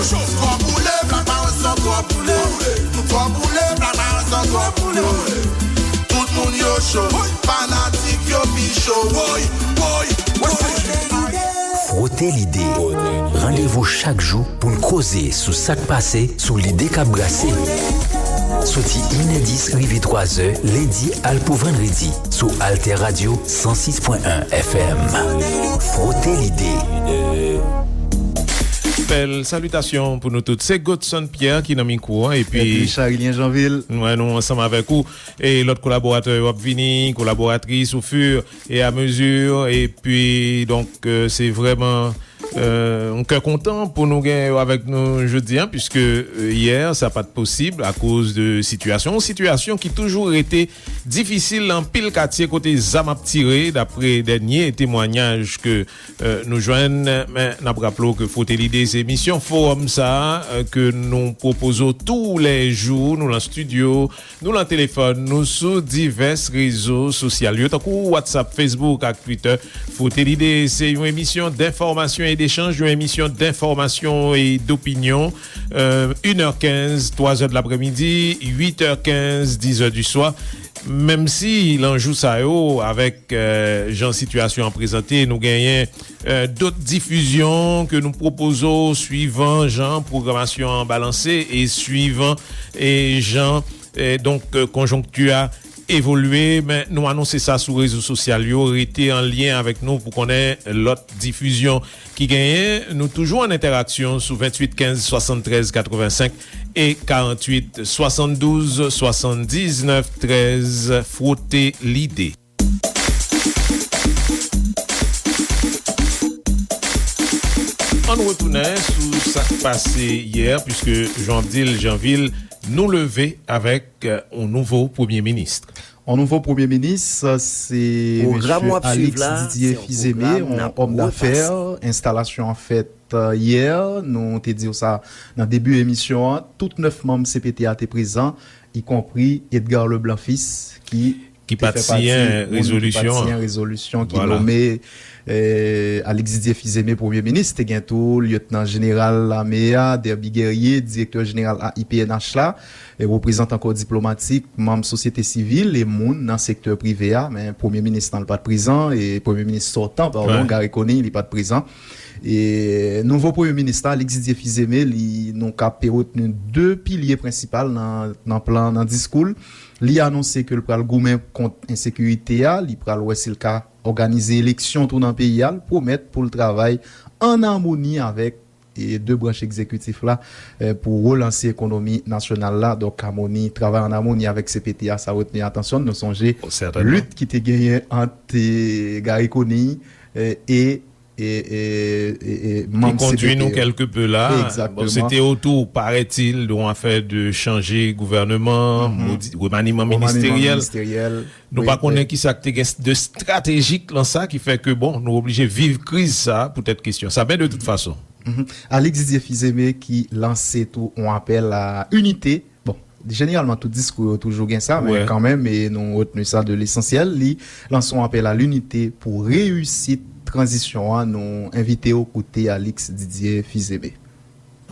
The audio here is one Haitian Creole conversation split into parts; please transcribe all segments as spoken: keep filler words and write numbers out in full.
Cho. Twò boule, Black Marenson twò boule. Nou twò boule, Black Marenson twò boule. Tout moun yo cho, fanatik yo pi cho. Woy, woy, woy. Fwote Lide. Randevou chak jou pou n koze sou sa k pase, sou lide k ap brase. Soti inèdis rive twazè, lendi al pou vandredi, sou Alter Radio san sis pwen en F M. Fwote Lide. Bèl salitasyon pou nou tout. Se Godson Pierre ki nan mikwo an, epi Epi Charilien Jeanville. Mwen, nou ansanm avèk ou. E lòt kolaboratè yo ap vini, kolaboratris, au fur et à mesure. Epi, donk, euh, se vrèman, euh, yon kè kontan pou nou gen yo avèk nou jodi a, puiske, euh, yè, sa pa t posib akoz de sitiyasyon. Yon sitiyasyon ki toujou rete difisil nan anpil katye kote zam ap tire, dapre dènye temwayaj ke, euh, nou jwenn. Men, n ap raple w ke Fwote Lide se emisyon fowòm sa a, euh, ke nou pwopoze w tou lè jou. Nou lan estidyo, nou lan telefòn, nou sou divès rezo sosyal yo, tankou WhatsApp, Facebook ak Twitter. Fwote Lide, se yon emisyon d'information et d'échange, yon emisyon d'information et d'opinion. Euh, une heure quinze, trois heures de l'après-midi, huit heures quinze, dix heures du soir. Menm si lan jou sa yo, avèk, euh, jan sitiyasyon an prezante, nou genyen, euh, dòt difizyon ke nou pwopoze w swivan jan pwogramasyon an balanse e swivan, e jan, e donk, euh, konjonkti a evolye, men nou anonse sa sou rezo sosyal yo. Rete an lyen avèk nou pou konnen lòt difizyon ki genyen. Nou toujou an entèraksyon sou venntuit kenz swasanntrèz katrevensenk e karanntuit swasanndouz swasanndiznèf trèz. Fwote Lide. Ann retounen sou sa k pase yè, puiske jan w ap di l, Jeanville, nou leve avèk, euh, yon nouvo premye minis. Yon nouvo premye minis, se Mesye Alix Didier Fils-Aimé, yon òm dafè. Enstalasyon an fèt, euh, yè. Nou te di w sa nan debi emisyon an. Tout nèf manm C P T a te prezan, ikonpri Edgar Leblanc Fils, ki ki pa t siyen rezolisyon an. Ki pa t siyen rezolisyon ki nome, eh, Alix Didier Fils-Aimé premye minis. Te gen tou lyetnan jeneral lame a, Derby Guerrier, direktè jeneral A I P N H la, e reprezantan kò diplomatik, manm sosyete sivil e moun nan sektè prive a. Men premye minis lan, li pa t prezan, e premye minis sòtan, padon, Garry Conille, li pa t prezan. E nouvo premye minis la, Alix Didier Fils-Aimé, li, nou ka pe retni de pilye prensipal nan, nan plan, nan diskou l. Li anonse ke l pral goumen kont ensekirite a, li pral wè si l ka òganize eleksyon tou nan peyi a, l pwomèt pou l travay ann amoni avèk, e, de branch egzekitif la, e, pou relanse ekonomi nasyonal la. Donk, amoni, travay ann amoni avèk C P T a, sa retni atansyon n. Nou sonje lit ki te genyen ant, e, Garry Conille, e, e e, e, e, e, ki manm kondwi C P T nou a. Kèlke pe la. Egzakteman. Bon, se te otou, paraît-il, de yon afè de chanje gouvènman, modi-, remaniman ministeryèl. Remaniman ministeryèl. Nou pa konnen kisa k te gen de estratejik lan sa ki fè ke, bon, nou oblije viv kriz sa poutèt kesyon sa. Men de tout fason. Alix Didier Fils-Aimé ki lanse tou yon apèl a inite. Bon, jeneralman, tout diskou yo toujou gen sa, men kanmenm, e nou retni sa de lesansyèl, li lanse yon apèl a linite pou reyisit tranzisyon an. Nou envite w koute Alix Didier Fils-Aimé.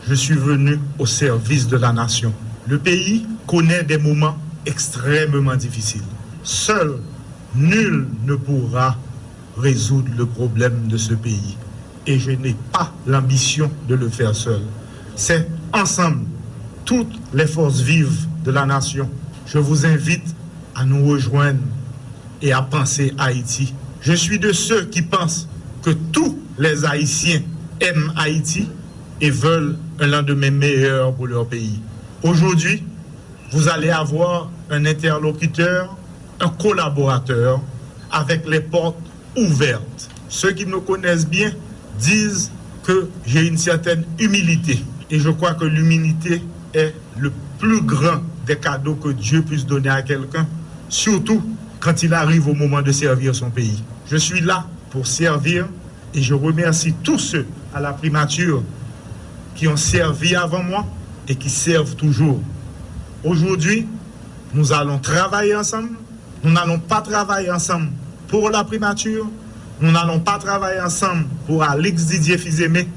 Je suis venu au service de la nation. Le pays connaît des moments extrêmement difficiles. Seul, nul ne pourra résoudre le problème de ce pays. Et je n'ai pas l'ambition de le faire seul. C'est ensemble, toutes les forces vives de la nation. Je vous invite à nous rejoindre et à penser Haïti. Je suis de ceux qui pensent que tous les Haïtiens aiment Haïti et veulent un lendemain meilleur pour leur pays. Aujourd'hui, vous allez avoir un interlocuteur, un collaborateur avec les portes ouvertes. Ceux qui me connaissent bien disent que j'ai une certaine humilité. Et je crois que l'humilité est le plus grand des cadeaux que Dieu puisse donner à quelqu'un, surtout quand il arrive au moment de servir son pays. Je suis là pour servir et je remercie tous ceux à la primature qui ont servi avant moi et qui servent toujours. Aujourd'hui, nous allons travailler ensemble. Nous n'allons pas travailler ensemble pour la primature. Nous n'allons pas travailler ensemble pour Alix Didier Fils-Aimé.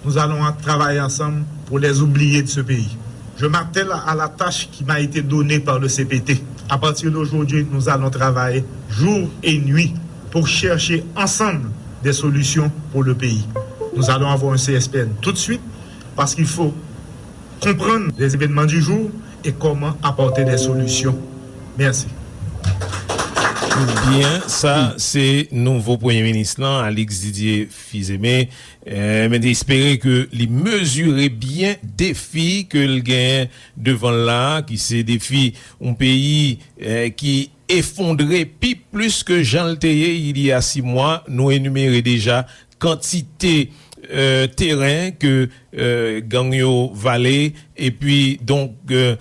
Nous allons travailler ensemble pour les oubliés de ce pays. Je m'attelle à la tâche qui m'a été donnée par le C P T. À partir d'aujourd'hui, nous allons travailler jour et nuit pour chercher ensemble des solutions pour le pays. Nous allons avoir un C S P N tout de suite parce qu'il faut comprendre les événements du jour et comment apporter des solutions. Merci. Byen, sa se nouvo premye minis lan, Alix Didier Fils-Aimé. Eh, men espere ke li mezire byen defi ke l genyen devan l la, ki se defi yon peyi eh, ki efondre pi plis ke jan l te ye il y a sis mwa. Nou enimere deja kantite eh, teren ke eh, gang yo vale, epi donk eh,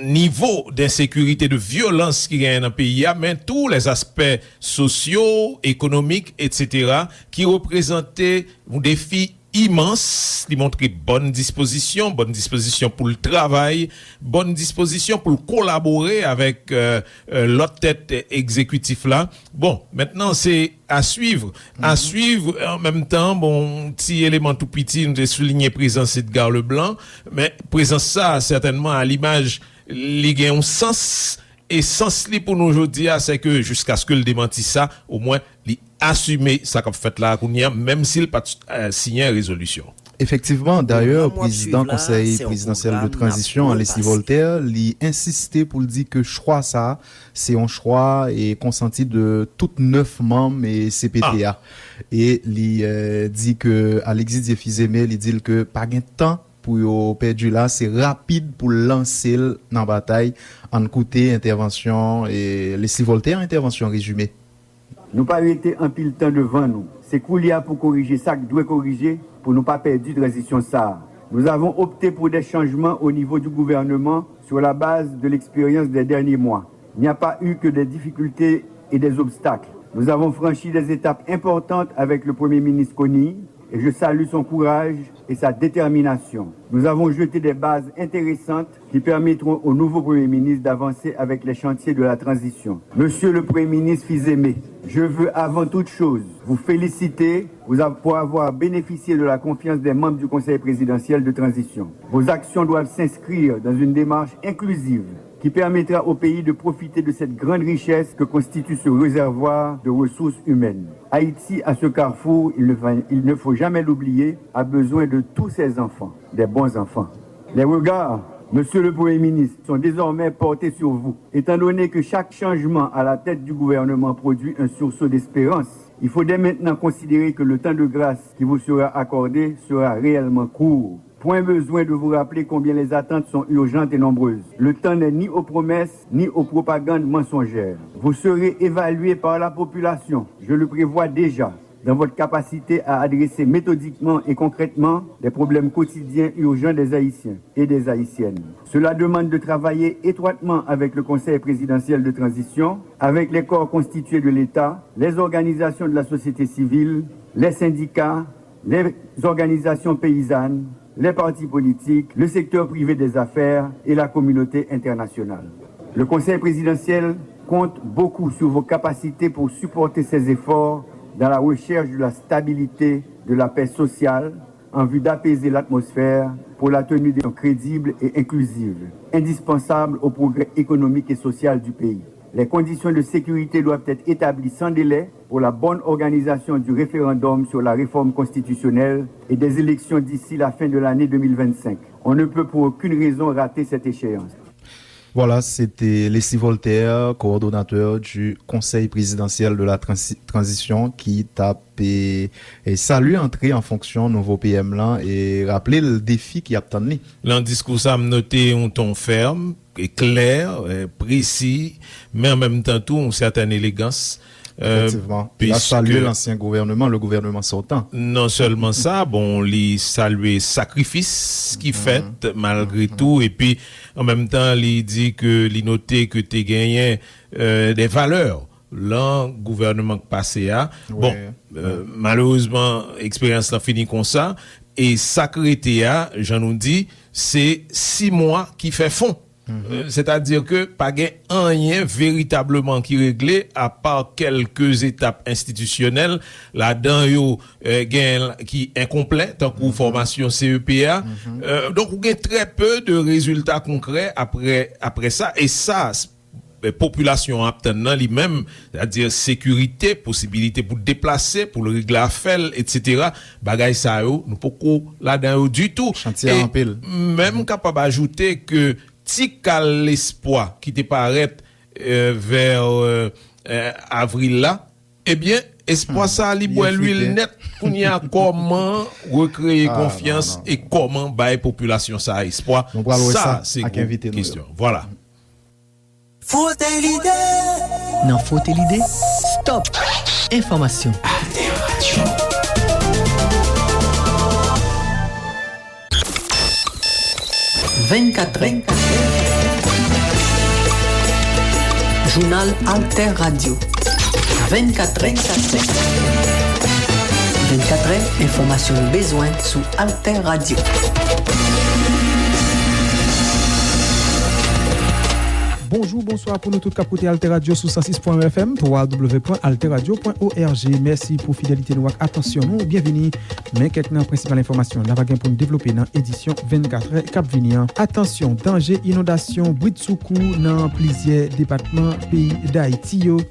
nivo densekirite, de vyolans ki genyen nan peyi a, men tou lèzaspè sosyo, ekonomik, etsetera, ki reprezante yon defi imans. Li montre bòn dispozisyon, bòn dispozisyon pou l travay, bòn dispozisyon pou l kolabore avèk eh, eh, lòt tèt egzekitif la. Bon, mentnan se à suivre. À suivre, an menm tan, bon, ti eleman tou piti, nou te soulinye prezans Edgar Leblanc, men prezans sa, sètènman, a limaj, li gen yon sans, e sans li pou nou jodi a, se ke jiskaske l demanti sa, omwen, li asime sa k ap fèt la kounye a, menm si l pa t eh, siyen rezolisyon. Efektivman, dayè, prezidan Konsèy Prezidansyèl de Tranzisyon, Leslie Voltaire, li ensiste pou l di ke chwa sa a, se yon chwa e konsanti de tout nèf manm e C P T a. E li eh, di ke Alix Didier Fils-Aimé, li di l ke pa gen tan pou yo pèdi la, se rapid pou l lanse l nan batay. Ann koute entèvansyon e Leslie Voltaire, entèvansyon rezime. Nou pa rete anpil tan devan nou. Se koulye a pou korije sa k dwe korije pou nou pa pèdi tranzisyon sa a. Nous avons opté pour des changements au niveau du gouvernement sur la base de l'expérience des derniers mois. Il n'y a pas eu que des difficultés et des obstacles. Nous avons franchi des étapes importantes avec le Premier ministre Conille et je salue son courage et sa détermination. Nous avons jeté des bases intéressantes qui permettront au nouveau Premier ministre d'avancer avec les chantiers de la transition. Monsieur le Premier ministre Fils-Aimé, je veux avant toute chose vous féliciter pour avoir bénéficié de la confiance des membres du Conseil présidentiel de transition. Vos actions doivent s'inscrire dans une démarche inclusive qui permettra au pays de profiter de cette grande richesse que constitue ce réservoir de ressources humaines. Haïti, à ce carrefour, il ne, il ne faut jamais l'oublier, a besoin de tous ses enfants, des bons enfants. Les regards, Monsieur le Premier ministre, sont désormais portés sur vous. Étant donné que chaque changement à la tête du gouvernement produit un sursaut d'espérance, il faut dès maintenant considérer que le temps de grâce qui vous sera accordé sera réellement court. Point besoin de vous rappeler combien les attentes sont urgentes et nombreuses. Le temps n'est ni aux promesses, ni aux propagandes mensongères. Vous serez évalué par la population, je le prévois déjà, dans votre capacité à adresser méthodiquement et concrètement les problèmes quotidiens urgents des Haïtiens et des Haïtiennes. Cela demande de travailler étroitement avec le Conseil présidentiel de transition, avec les corps constitués de l'État, les organisations de la société civile, les syndicats, les organisations paysannes, les partis politiques, le secteur privé des affaires et la communauté internationale. Le Conseil présidentiel compte beaucoup sur vos capacités pour supporter ces efforts dans la recherche de la stabilité, de la paix sociale, en vue d'apaiser l'atmosphère pour la tenue d'élections crédibles et inclusives, indispensables au progrès économique et social du pays. Les conditions de sécurité doivent être établies sans délai pour la bonne organisation du référendum sur la réforme constitutionnelle et des élections d'ici la fin de l'année deux mille vingt-cinq. On ne peut pour aucune raison rater cette échéance. Voilà, c'était Leslie Voltaire, coordonnateur du Conseil présidentiel de la transi- transition, qui tap e, e salye antre an fonksyon nouvo P M lan e raple l defi ki ap tann li. Lan diskou sa, m note yon ton fèm, e klè, e presi, men an menm tan tou yon sètèn elegans. Efektivman. Il a salué l'ancien gouvernement, le gouvernement sortant. Non sèlman sa, bon, li salye sakrifis ki fèt malgre tou, epi an menm tan, li di ke li note ke te genyen euh, de valè lan gouvènman k pase a. Bon, euh, malerezman, eksperyans lan fini konsa. E sa k rete a, jan nou di, se sis mwa ki fè fon. Euh, sètadi ke pa gen anyen veritableman ki regle, apa kèlke etap enstitisyonèl, ladan yo, euh, gen ki enkonplè, tankou fòmasyon C E P A. Euh, donk, ou gen trè pe de rezilta konkrè apre, apre sa, e sa, s-, eh, popilasyon an ap tann nan li menm, sètadi sekirite, posibilite pou deplase, pou l regle afè l, etsetera. Bagay sa yo, nou poko ladan yo ditou. Chantye a anpil. E m menm kapab ajoute ke ti kal lespwa ki te parèt, euh, vè, euh, euh, avril la, ebyen, espwa sa a, li bwè lwil nèt. Kounye a, kòman rekreye konfyans e kòman bay popilasyon sa a espwa? Sa, se gwo kestyon. Vwala. Frote Lide. Nan Frote Lide, stop enfòmasyon. Alter Radio. Vennkatrè. Jounal Alter Radio. Vennkatrè. Vennkatrè, enfòmasyon nou bezwen sou Alter Radio. Bonjou, bonswa pou nou tout k ap koute Alter Radio sou san sis pwen en F M, twa W pwen alter radio pwen O R G. Mèsi pou fidelite nou ak atansyon nou. Byenvini. Men kèk nan prensipal enfòmasyon n ava gen pou n devlope nan edisyon vennkatrè k ap vini an. Atansyon, danje inondasyon britsoukou nan plizyè depatman peyi Dayiti yo.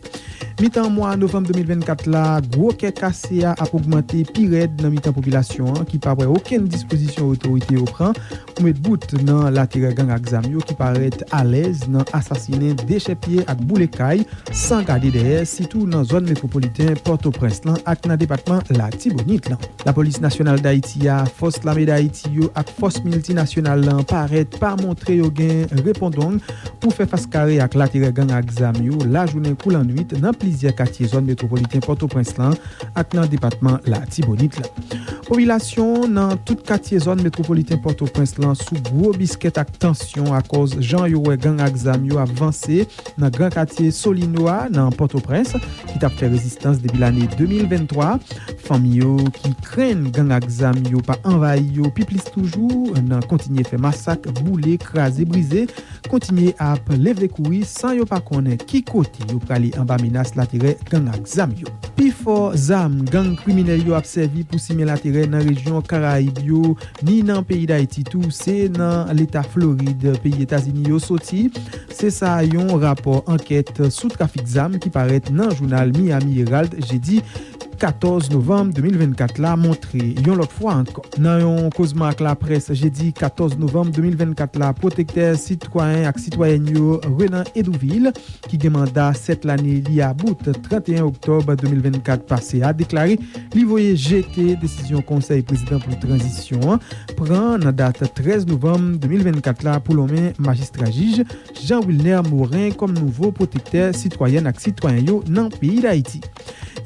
Mitan mwa novanm de mil vennkat la, gwo kè kase a ap ogmante pi rèd nan mitan popilasyon an, ki pa wè okenn dispozisyon otorite yo pran pou met bout nan laterè gang ak zam yo ki parèt alèz nan asasinen, dechèpiye ak boule kay san gade dèyè, sitou nan zòn metwopoliten Pòtoprens lan ak nan depatman Latibonit lan. Lapolis Nasyonal Dayiti a, Fòs Lame Dayiti yo ak fòs miltinasyonal lan parèt pa montre yo gen repondong pou fè fas kare ak laterè gang ak zam yo lajounen kou lannwit nan plizyè katye zòn metwopoliten Pòtoprens lan ak nan depatman Latibonit la. Popilasyon nan tout katye zòn metwopoliten Pòtoprens lan sou gwo biskèt ak tansyon akòz jan yo wè gang ak zam yo ap vanse nan gran katye Solino a, nan Pòtoprens, ki t ap fè rezistans depi lane de mil venntwa. Fanmi yo ki krenn gang ak zam yo pa anvayi yo pi plis toujou nan kontinye fè masak, boule, kraze, brize, kontinye ap leve kouri san yo pa konnen ki kote yo prale anba menas laterè gang ak zam yo. Pifò zam gang kriminèl yo ap sèvi pou simen laterè nan rejyon Karayib yo, ni nan peyi Dayiti tou, se nan leta Florid, peyi Etazini yo soti. Se sa yon rapò ankèt sou trafik zam ki parèt nan jounal Miami Herald jedi katòz novanm de mil vennkat la montre yon lòt fwa ankò. Nan yon kozman ak laprès jedi katòz novanm de mil vennkat la, pwotektè sitwayen ak sitwayèn yo, Renan Hédouville, ki gen manda sèt lane li about trannteyen oktòb de mil vennkat pase a, deklare li voye jete desizyon Konsèy Prezidan pou Tranzisyon an pran nan dat trèz novanm de mil vennkat la pou lonmen majistra jij Jean Wilner Morin kòm nouvo pwotektè sitwayèn ak sitwayen yo nan peyi Dayiti.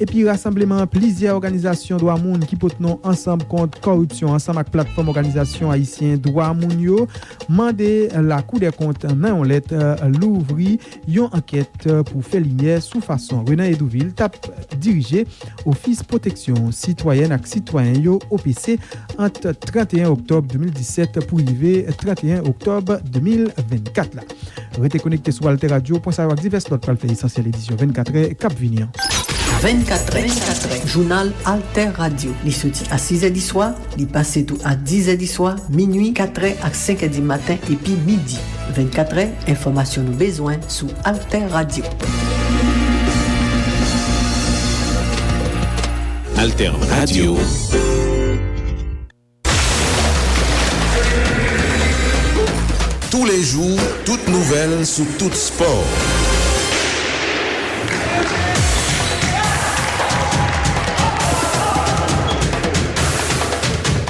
Epi rasanbleman plizyè òganizasyon dwa moun ki pot non Ansanm kont kòripsyon ansanm ak platfòm òganizasyon ayisyen dwa moun yo mande Lakoudèkont nan yon lèt, eh, louvri yon ankèt pou fè limyè sou fason Renan Hédouville t ap dirije Ofis Pwoteksyon Sitwayèn ak Sitwayen yo, O P C, ant trannteyen oktòb de mil disèt pou rive trannteyen oktòb de mil vennkat la. Rete konekte sou Alter Radio, pwen sa yo ak divès lòt pral fè esansyèl edisyon vennkatrè k ap vini an. Vennkatrè, jounal Alter Radio. Li soti a sizè di swa, li pase tou a dizè di swa, minui, katrè ak senkè di maten epi midi. Vennkatrè, enfòmasyon nou bezwen sou Alter Radio. Alter Radio. Tous les jours, toute nouvelle sous tout sport.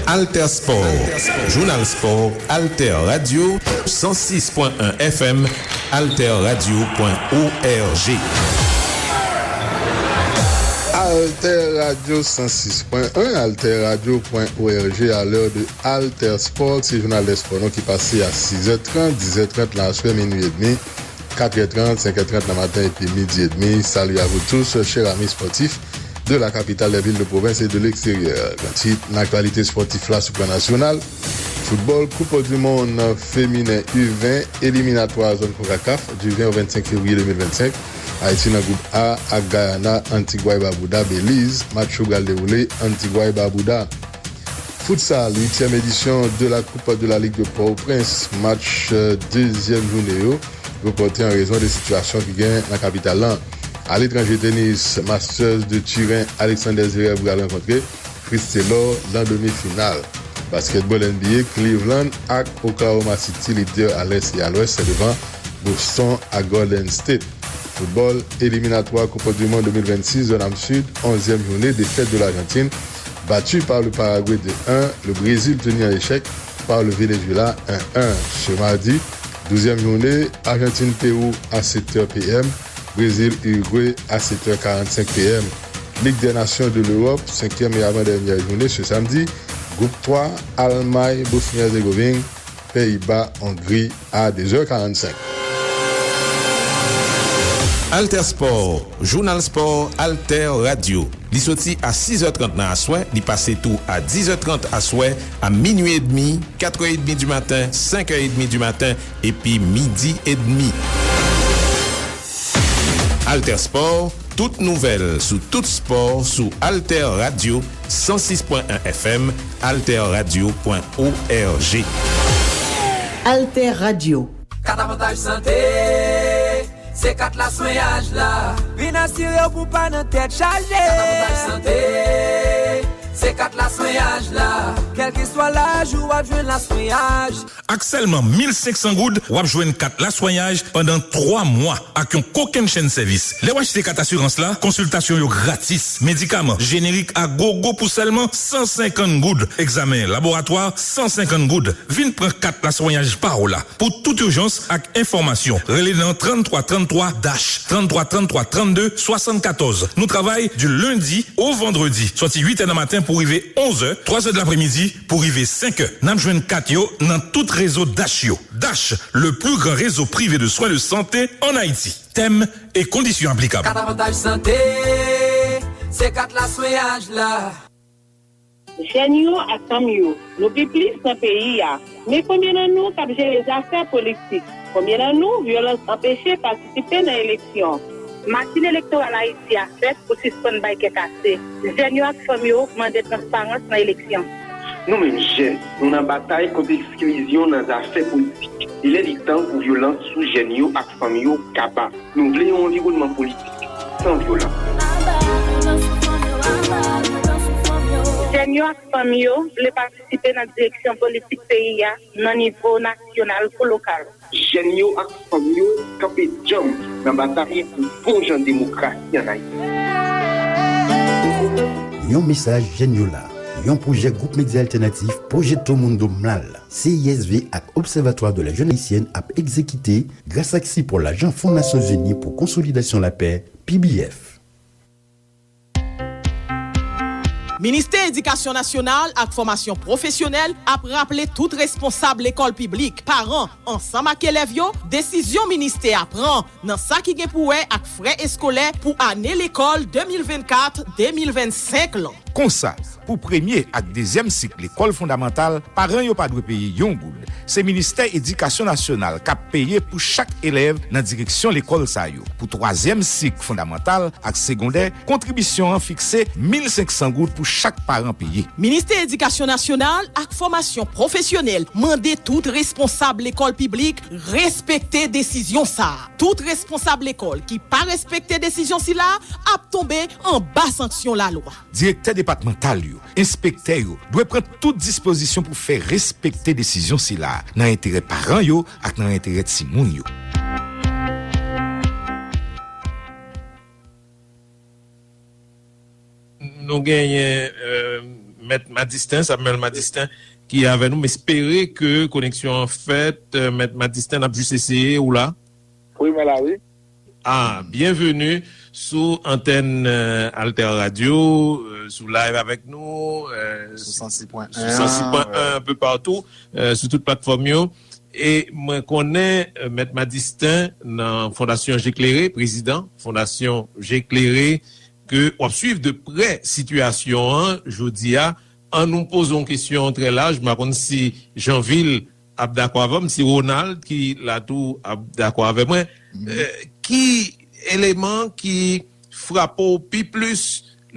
Alter Sport, jounal spò, Alter Radio, san sis pwen en F M, alter radio pwen O R G. Alter Radio san sis pwen en, alter radio pwen O R G, à l'heure de Alter Sport, se jounal dè spò nou ki pase a sizè trant, dizè trant nan aswè, minui edmi, katrè trant, senkè trant nan maten epi midi edmi. Salut à vous tous, chers amis sportifs de la capitale, des villes de province et de l'extérieur. Gran tit nan aktyalite spòtif la sou plan nasyonal. Foutbòl, Koup di Mond feminen U ven, eliminatwa zòn konkakaf, du ven au vennsenk fevriye de mil vennsenk. Ayiti nan gwoup A ak Gayana, Antigwa e Babouda, Beliz. Match yo pral dewoule Antigwa e Babouda. Futsal, uityèm edisyon de la Coupe de la Ligue de Port-au-Prince. Match, euh, dezyèm jounen yo repòte an rezon de sitiyasyon ki gen nan kapital lan. Aletranje, tenis, Masters de Turin, Alexander Zverev pral rankontre Chris Taylor nan demi final. Basketball N B A, Cleveland ak Oklahoma City lidè a lès e a lwès devan Boston ak Golden State. Foutbòl, eliminatwa Coupe du Monde de mil vennsis, zòn am sid, onzyèm jounen, défaite de l'Argentine, battu par le Paraguay deux un, le Brésil tenu en échec par le Venezuela un un. Ce mardi, douzième journée, Argentine-Pérou à sept heures P M, Brésil-Uruguay à sept heures quarante-cinq P M. Ligue des Nations de l'Europe, cinquième et avant-dernière journée ce samedi, groupe trois, Allemagne, Bosnie-Herzégovine, Pays-Bas, Hongrie à deux heures quarante-cinq. Alter Sport, jounal spò Alter Radio. Li soti a sis è trant nan aswè, li pase tou a dis è trant aswè, a minui edmi, kat è edmi di maten, senk è edmi di maten, epi midi edmi. Alter Sport, tout nouvèl sou tout spò sou Alter Radio, san sis pwen en F M, alterradio pwen org. Alter Radio. Kat avantaj sante, se kat laswenyaj la. Vin asire w pou pa nan tèt chaje. Kat avantaj sante, se kat laswenyaj la. Kèlkeswa laj ou, w ap jwenn laswenyaj. Ak sèlman mil senk san goud, w ap jwenn kat laswenyaj pandan twa mwa ak yon kokennchenn sèvis. Lè w achte kat asirans la, konsiltasyon yo gratis, medikaman jenerik a gogo pou sèlman san senkant goud, egzamen laboratwa san senkant goud. Vin pran kat laswenyaj pa w la. Pou tout ijans ak enfòmasyon, rele nan tranntrwa tranntrwa dash, tranntrwa tranntrwa trannde swasannkatòz. Nou travay di lendi o vandredi, sòti uit è nan maten pou rive onz è, twa è de lapremidi pou rive senk è. N ap jwenn kat yo nan tout rezo dash yo. Dash, le plus grand réseau privé de soins de santé en Haïti. Tèm e kondisyon aplikab. Kat avantaj sante, se kat laswenyaj la. Jèn yo ak fanm yo, nou pi plis nan peyi a. Men konbyen nan nou k ap jere zafè politik? Konbyen nan nou vyolans anpeche patisipe nan eleksyon? Machin elektoral Ayiti a fèt pou sispann bay kè kase. Jèn yo ak fanm yo mande transparans nan eleksyon. Nou menm jèn, nou nan batay kont eksklizyon nan zafè politik. E lè li tan pou vyolans sou jèn yo ak fanm yo kaba. Nou vle yon anviwònman politik san vyolans. Jèn yo ak fanm yo vle patisipe nan direksyon politik peyi a nan nivo nasyonal kou lokal. Jèn yo ak fanm yo kanpe djanm nan batay pou bon jan demokrasi ann Ayiti. Yon mesaj jèn yo la, yon pwojè Gwoup Medya Altènatif Proyecto Mundo Mlal, C I S V ak Observatoire de la Jeune Haïtienne ap egzekite gras ak sipò lajan Fon Nasyonzini pou Konsolidasyon Lapè, P B F. Ministè Edikasyon Nasyonal ak Fòmasyon Pwofesyonèl ap raple tout responsab lekòl piblik, paran, ansanm ak elèv yo, desizyon ministè a pran nan sa ki gen pou wè ak frè eskolè pou ane lekòl de mil vennkat, de mil vennsenk lan. Konsa, pou premye ak dezyèm sik lekòl fondamantal, paran yo pa dwe peye yon goud. Se Ministè Edikasyon Nasyonal k ap peye pou chak elèv nan direksyon lekòl sa yo. Pou twazyèm sik fondamantal ak segondè, kontribisyon an fikse mil senk san goud pou chak paran peye. Ministè Edikasyon Nasyonal ak Fòmasyon Pwofesyonèl mande tout responsab lekòl piblik respekte desizyon sa a. Tout responsab lekòl ki pa respekte desizyon sila a ap tonbe anba sanksyon lalwa. Direktè depatmantal yo, enspektè yo dwe pran tout dispozisyon pou fè respekte desizyon sila a nan enterè paran yo ak nan enterè timoun yo. Nou genyen, euh, Mèt Madistin, Samuel Madistin, ki avè nou. M espere ke koneksyon an fèt. Euh, Mèt Madistin, n ap jis eseye, ou la? Wi, mwen la, wi. Ah, byenveni sou antèn, euh, Alter Radio, euh, sou live avèk nou, euh, sou san sis pwen en, sou san sis pwen en, euh, un peu partout, euh, sou tout platfòm yo. E mwen konnen, euh, Mèt Madistin nan Fondasyon Je Klere, prezidan Fondasyon Je Klere, ke w ap swiv de prè sitiyasyon an jodi a An nou poze yon kesyon trè laj, m pa konn si Janvil ap dakò avè m, si Ronald ki la tou ap dakò avè mwen. Ki eleman ki frape w pi plis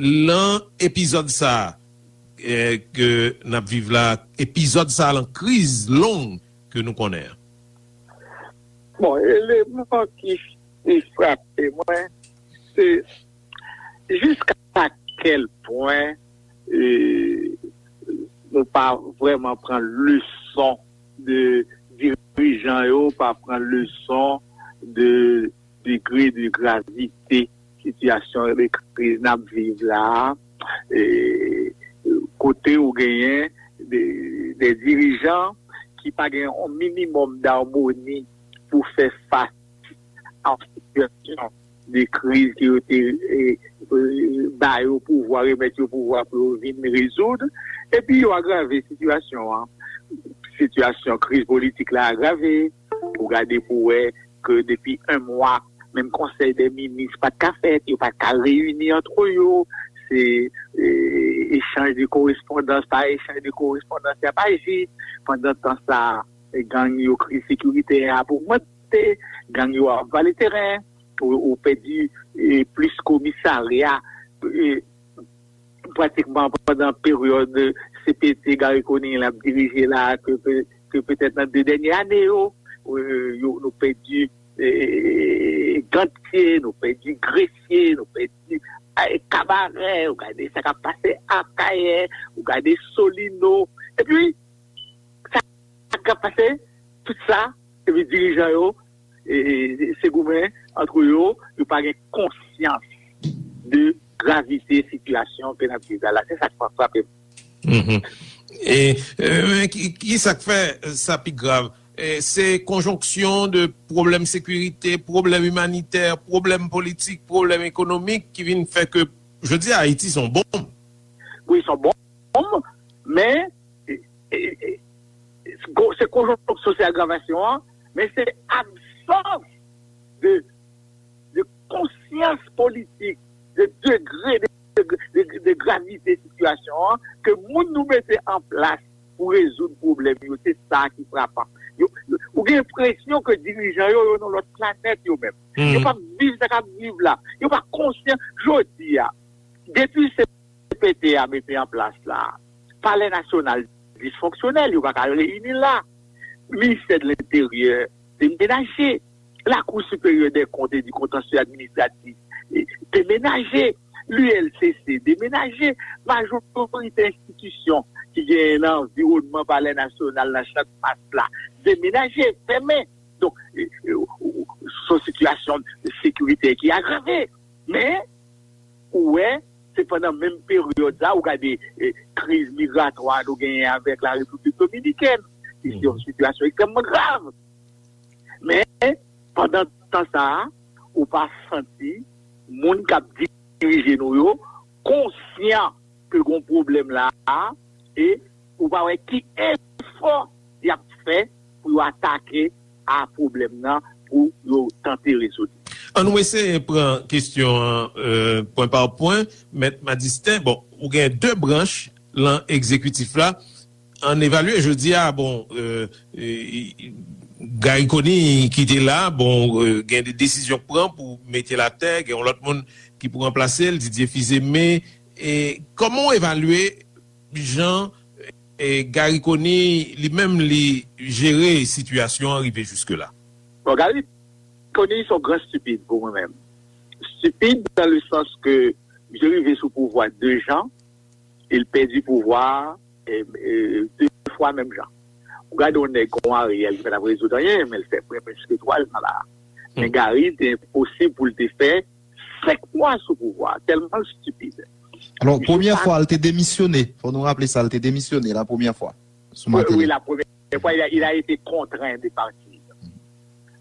lan epizòd sa a, eh, ke n ap viv la, epizòd sa a lan kriz long ke nou konnen an? Bon, eleman ki, ki frape mwen, se jiska kèl pwen, eh, nou pa vrèman pran leson de dirijan yo, pa pran leson de degre de gravite sitiyasyon de kriz n ap viv la a, e, kote ou genyen de, de dirijan ki pa gen yon minimòm damoni pou fè fas a yon sitiyasyon de kriz ke yo te, e, e, ba yo pouvwa, remèt yo pouvwa pou yo vin rezoud, epi yo agrave sitiyasyon an. Sitiyasyon kriz politik la agrave. Ou gade pou wè ke depi en mwa, menm konsèy dè minis pa t ka fèt, yo pa t ka reyini antre yo, se, e, echanj de korespondans pa echanj de korespondans y ap aji. Pandan tan sa, e, gang yo, kriz sekiritè a ap ogmante, gang yo ap vale teren, ou, ou pèdi, e, plis komisarya, e, pratikman pandan peryòd C P T Garry Conille ap dirije la, ke, ke, ke petèt nan de dènye ane yo, e, yo, nou pèdi, e, Gantye, nou pèdi Gresye, nou pèdi, e, Kabarè, ou gade sa k ap pase Akayè, ou gade Solino. Epi, sa k ap pase, tout sa, epi dirijan yo, e, e, se goumen antre yo, yo pa gen konsyans de gravite sitiyasyon ke n ap viv la. La, se sa k frape m. Mhm. E, e, men ki, ki sa k fè sa pi grav? E, se konjonksyon de pwoblèm sekirite, pwoblèm imanitè, pwoblèm politik, pwoblèm ekonomik ki vin fè ke jodi a Ayiti se yon bonm. Wi, se yon bonm, men, e, e, e, se konjonksyon, se agravasyon an, men se absans de, de konsyans politik, de degre de, de, de, de gravite sitiyasyon an, ke moun nou mete an plas pou rezoud pwoblèm yo, se sa ki frapan. Yo, yo, ou gen enpresyon ke dirijan yo, yo nan lòt planèt yo menm. Yo p ap viv sa k ap viv la. Yo pa konsyan. Jodi a, depi se C P T a mete an plas la, Palè Nasyonal disfonksyonèl, yo pa ka reyini la. Ministè de Lenteryè demenaje. Lakou Siperyè dè Kont e di Kontansye Administratif, e, demenaje. L U L C C demenaje. Majorite enstitisyon ki genyen nan anviwònman Palè Nasyonal, nan Chanmas la, demenaje, fèmen. Donk, e, e, ou, ou, se yon sitiyasyon sekiritè ki agrave. Men, ou wè, se pandan menm peryòd sa, ou gade, e, kriz migratwa nou genyen avèk la Repiblik Dominikèn, ki se yon sitiyasyon ekstrèmman grav. Men, pandan tan sa a, ou pa santi moun k ap dirije nou yo konsyan ke gon pwoblèm la a, e ou pa wè ki efò y ap fè pou yo atake a pwoblèm nan, pou yo tante rezoud li. An nou eseye pran kesyon an, e, pwen pa pwen. Mèt Madisten, bon, ou gen de branch lan egzekitif la. An evalye jodi a, bon, e, e, Garry Conille ki te la, bon, e, gen de desizyon k pran pou mete l atè, gen yon lòt moun ki pou ranplase l, Didier Fils-Aimé. E kòman w evalye jan, e, Garry Conille li menm li jere sitiyasyon an rive jiske la? Bon, Garry Conille se yon gran stipid pou mwen menm. Stipid dans le sens que misye rive sou pouvwa de jan, e l pèdi pouvwa a, e, e, de fwa menm jan. Ou gade yon nèg kon Ariel ki pa t ap rezoud anyen, men l fè pwen plis ke twa jan la. Men Garry, te enposib pou l te fè senk mwa sou pouvwa a, tèlman l stipid. Alò, premyè fwa, l te demisyone. Fò nou raple sa, l te demisyone la premyè fwa. Sou Matelèk. Wi, la premyè fwa, il a, il a été contraint de partir.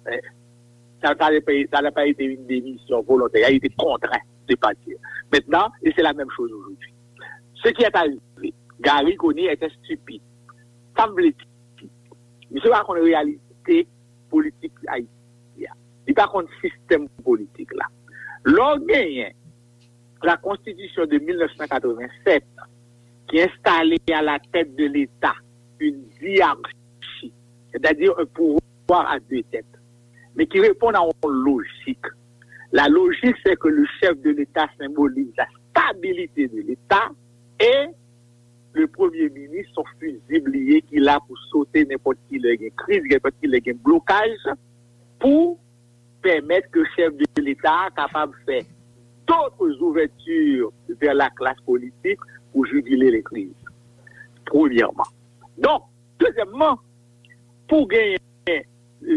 Eh, ça, ça n'a pas, ça n'a pas été une démission volontaire, il a été contraint de partir. Maintenant, et c'est la même chose aujourd'hui. Ce qui est arrivé, Garry Conille était stupide. Sa m vle di, misye pa konn reyalite politik Ayiti a. Li pa konn sistèm politik la. Lè w genyen la konstitisyon de mil nèf san katreven sèt, installé à la tête de l'État une diarchie, c'est-à-dire un pouvoir à deux têtes, mais qui répond à une logique. La logique, c'est que le chef de l'État symbolise la stabilité de l'État et le premier ministre, son fusible li ye ki la pou sote nenpòt ki lè gen kriz, nenpòt ki lè gen blokaj, pou pèmèt ke chèf de leta a kapab fè d'autres ouvertures vers la classe politique pour juguler les crises. Premyèman. Donk, dezyèmman, pou genyen, e,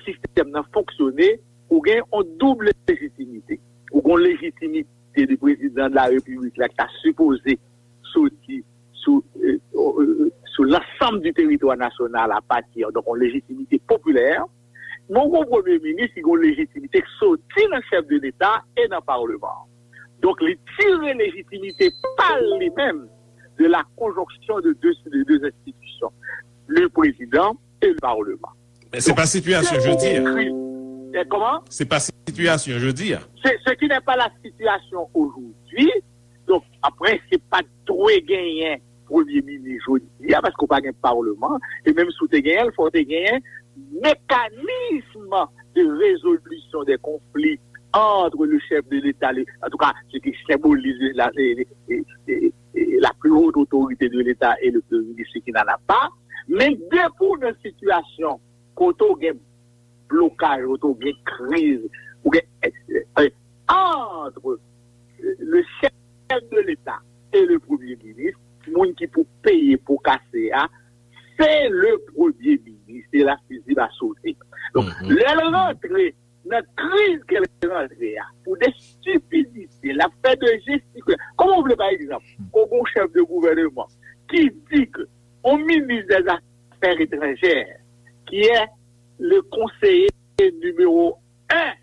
sistèm nan fonksyone, ou gen yon doub lejitimite. Ou gen yon lejitimite de prezidan de la repiblik la ki ta sipoze soti sou, e, e, sou lansanm di teritwa nasyonal apati, donk, yon lejitimite popilè. Men ou gen yon premye minis ki gen yon lejitimite ki soti nan chèf de leta e nan palman. Donk, li tire lejitimite pa l li menm de la conjonction de deux, de deux institutions, le président et le Parlement. Men se pa sitiyasyon jodi a. Koman? Se pa sitiyasyon jodi a. C'est ce qui n'est pas la situation aujourd'hui. Donk, an prensip, pa t dwe genyen premye minis jodi a, paske w pa gen palman. E menm si w te genyen l, fò w te genyen mécanisme de résolution des conflits entre le chef de l'État, le, en tout cas, ce qui symbolise la, la, la, la, la plus haute autorité de l'État et le Premier ministre qui n'en a pas. Men depi w nan sitiyasyon kote w gen blokaj, kote w gen kriz, ou gen, entre le chef de l'État et le Premier ministre, moun ki pou peye po kase a, se le Premye Minis, se la fusible à sauter. Donk, lè l rantre nan kriz ke l rantre a, pou de stipidite, l ap fè de jestikulè. Kòman w vle, pa egzanp, kon gon chèf de gouvènman ki di ke yon minis des affaires étrangères, qui est le conseiller numéro un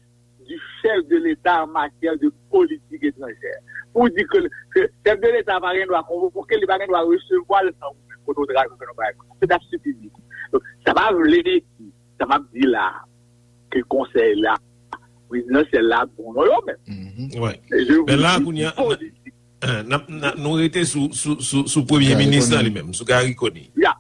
du chef de l'État en matière de politique étrangère. Pou di ke, ke chèf de l'État pa gen dwa konvoke, li pa gen dwa resevwa l san ou menm kote w travay, kote w travay. Se dap stipidite. Donk, sa pa vle di, sa m ap di la, ke konsèy la, prezidansyèl la, bon, non, yo menm. Men la, kounye a, politik. N ap, n ap, nou rete sou, sou, sou, sou premye minis lan li menm, sou Garry Conille. Ya,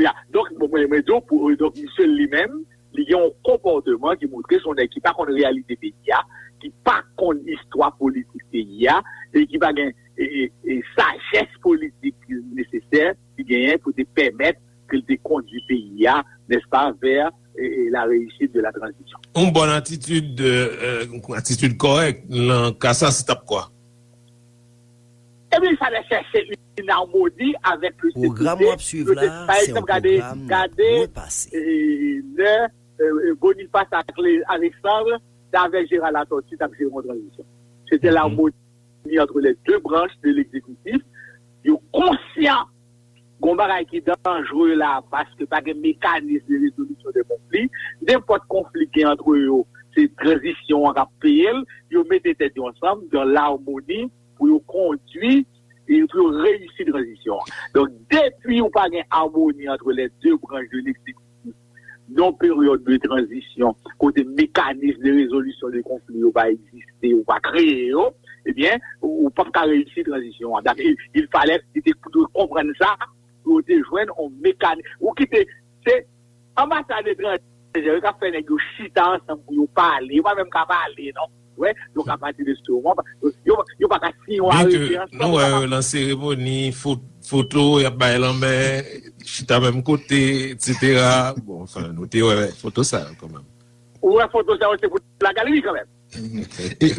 ya. Donk, bon, mwen, mwen di w, pou, donk, misye li menm, li gen yon konpòteman ki montre se yon nèg ki pa konn reyalite peyi a, ki pa konn istwa politik peyi a, e ki pa gen e, e, e sajès politik nesesè ki genyen pou te pèmèt ke l te kondui peyi a, nèspa, vè e, e, la réussite de la transition. Yon bòn atitid, e, e, atitid kòrèk nan ka sa, se t ap kwa? Ebyen, il fallait chercher une harmonie avec le Pwogram w ap swiv la, se yon pwogram n ap repase. Lè e, e, Boniface ak Alexandre t avèk Gérard Latortue t ap jere yon tranzisyon. Se te l'harmonie entre les deux branches de l'exécutif. Yo konsyan gon bagay ki danjre la, paske pa gen mécanisme de résolution des conflits. Nenpòt konfli gen antre yo, se tranzisyon an k ap peye l. Yo mete tèt yo ansanm dans l'harmonie pou yo kondui e pou yo reyisi tranzisyon an. Donk, depi ou pa gen harmonie entre les deux branches de l'exécutif, nan peryòd de tranzisyon, kote mécanisme de résolution de conflits yo pa egziste, ou pa kreye yo, ebyen, ou p ap ka reyisi tranzisyon an. Donk, il, il fallait, li te dwe konprann sa, pou yo te jwenn yon mécanisme. Ou kite, se anbasad etranjè yo k ap fè nèg yo chita ansanm pou yo pale. Yo pa menm ka pale, non. Wè, donk, apati de se moman, yo, yo pa ka siyen yon arete ansanm. Nou wè yo nan seremoni, foto, y ap bay lanmen, chita menm kote, etsetera. Bon, anfen, nou te wè foto sa yo kanmenm. Ou wè foto sa yo, se pou la galeri kanmenm.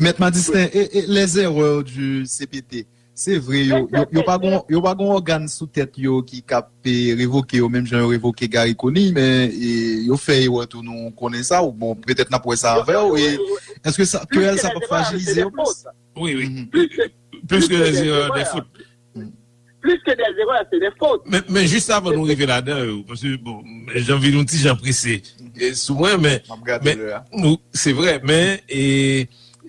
Mèt Madisten, e, e, les erreurs du C P T, se vre, yo, yo, yo pa gon, yo pa gon ògàn sou tèt yo ki kab revoke yo, menm jan yo revoke Garry Conille, men e, yo fè erè tou, nou konnen sa, ou bon, petèt n ap wè sa avè w, e èske sa, ke sa p ap frajilize yo plis? Wi, wi. Plis ke des erreurs, des fautes. Plis ke des erreurs, se des fautes. Men, men jis avan nou rive ladan yo, paske, bon, jan vin yon ti jan prese e, sou mwen, men, men nou, se vre, men e,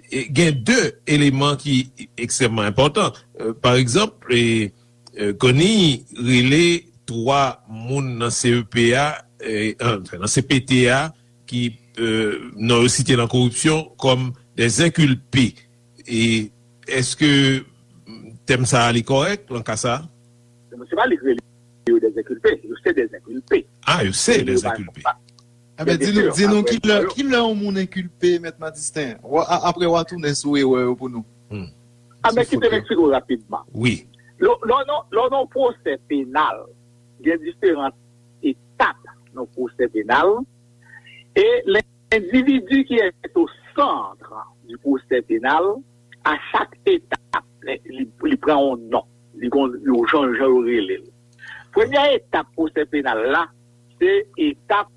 e, gen de eleman ki ekstrèmman enpòtan. E, pa egzanp, e, e, Conille rele twa moun nan C E P a, e, anfen, nan C P T a, ki, e, non yo site nan koripsyon kòm des inculpés. E èske tèm sa a li kòrèk nan ka sa a? se pa li k rele yo des inculpés, yo se des inculpés. Ah, yo se des inculpés. Ebyen, di nou, di nou ki lè, ki lè yon moun enkilpe, Mèt Madisten? Apre, w a tounen sou erè yo pou nou. A, men kite m eksplike w rapidman. Wi. Lè w nan yon pwosè penal, gen diferan etap nan pwosè penal, e lendividi ki est au centre du procès pénal, a chak etap, li, li pran yon non. Li gon yon jan, jan yo rele l. Premyè etap pwosè penal la, se etap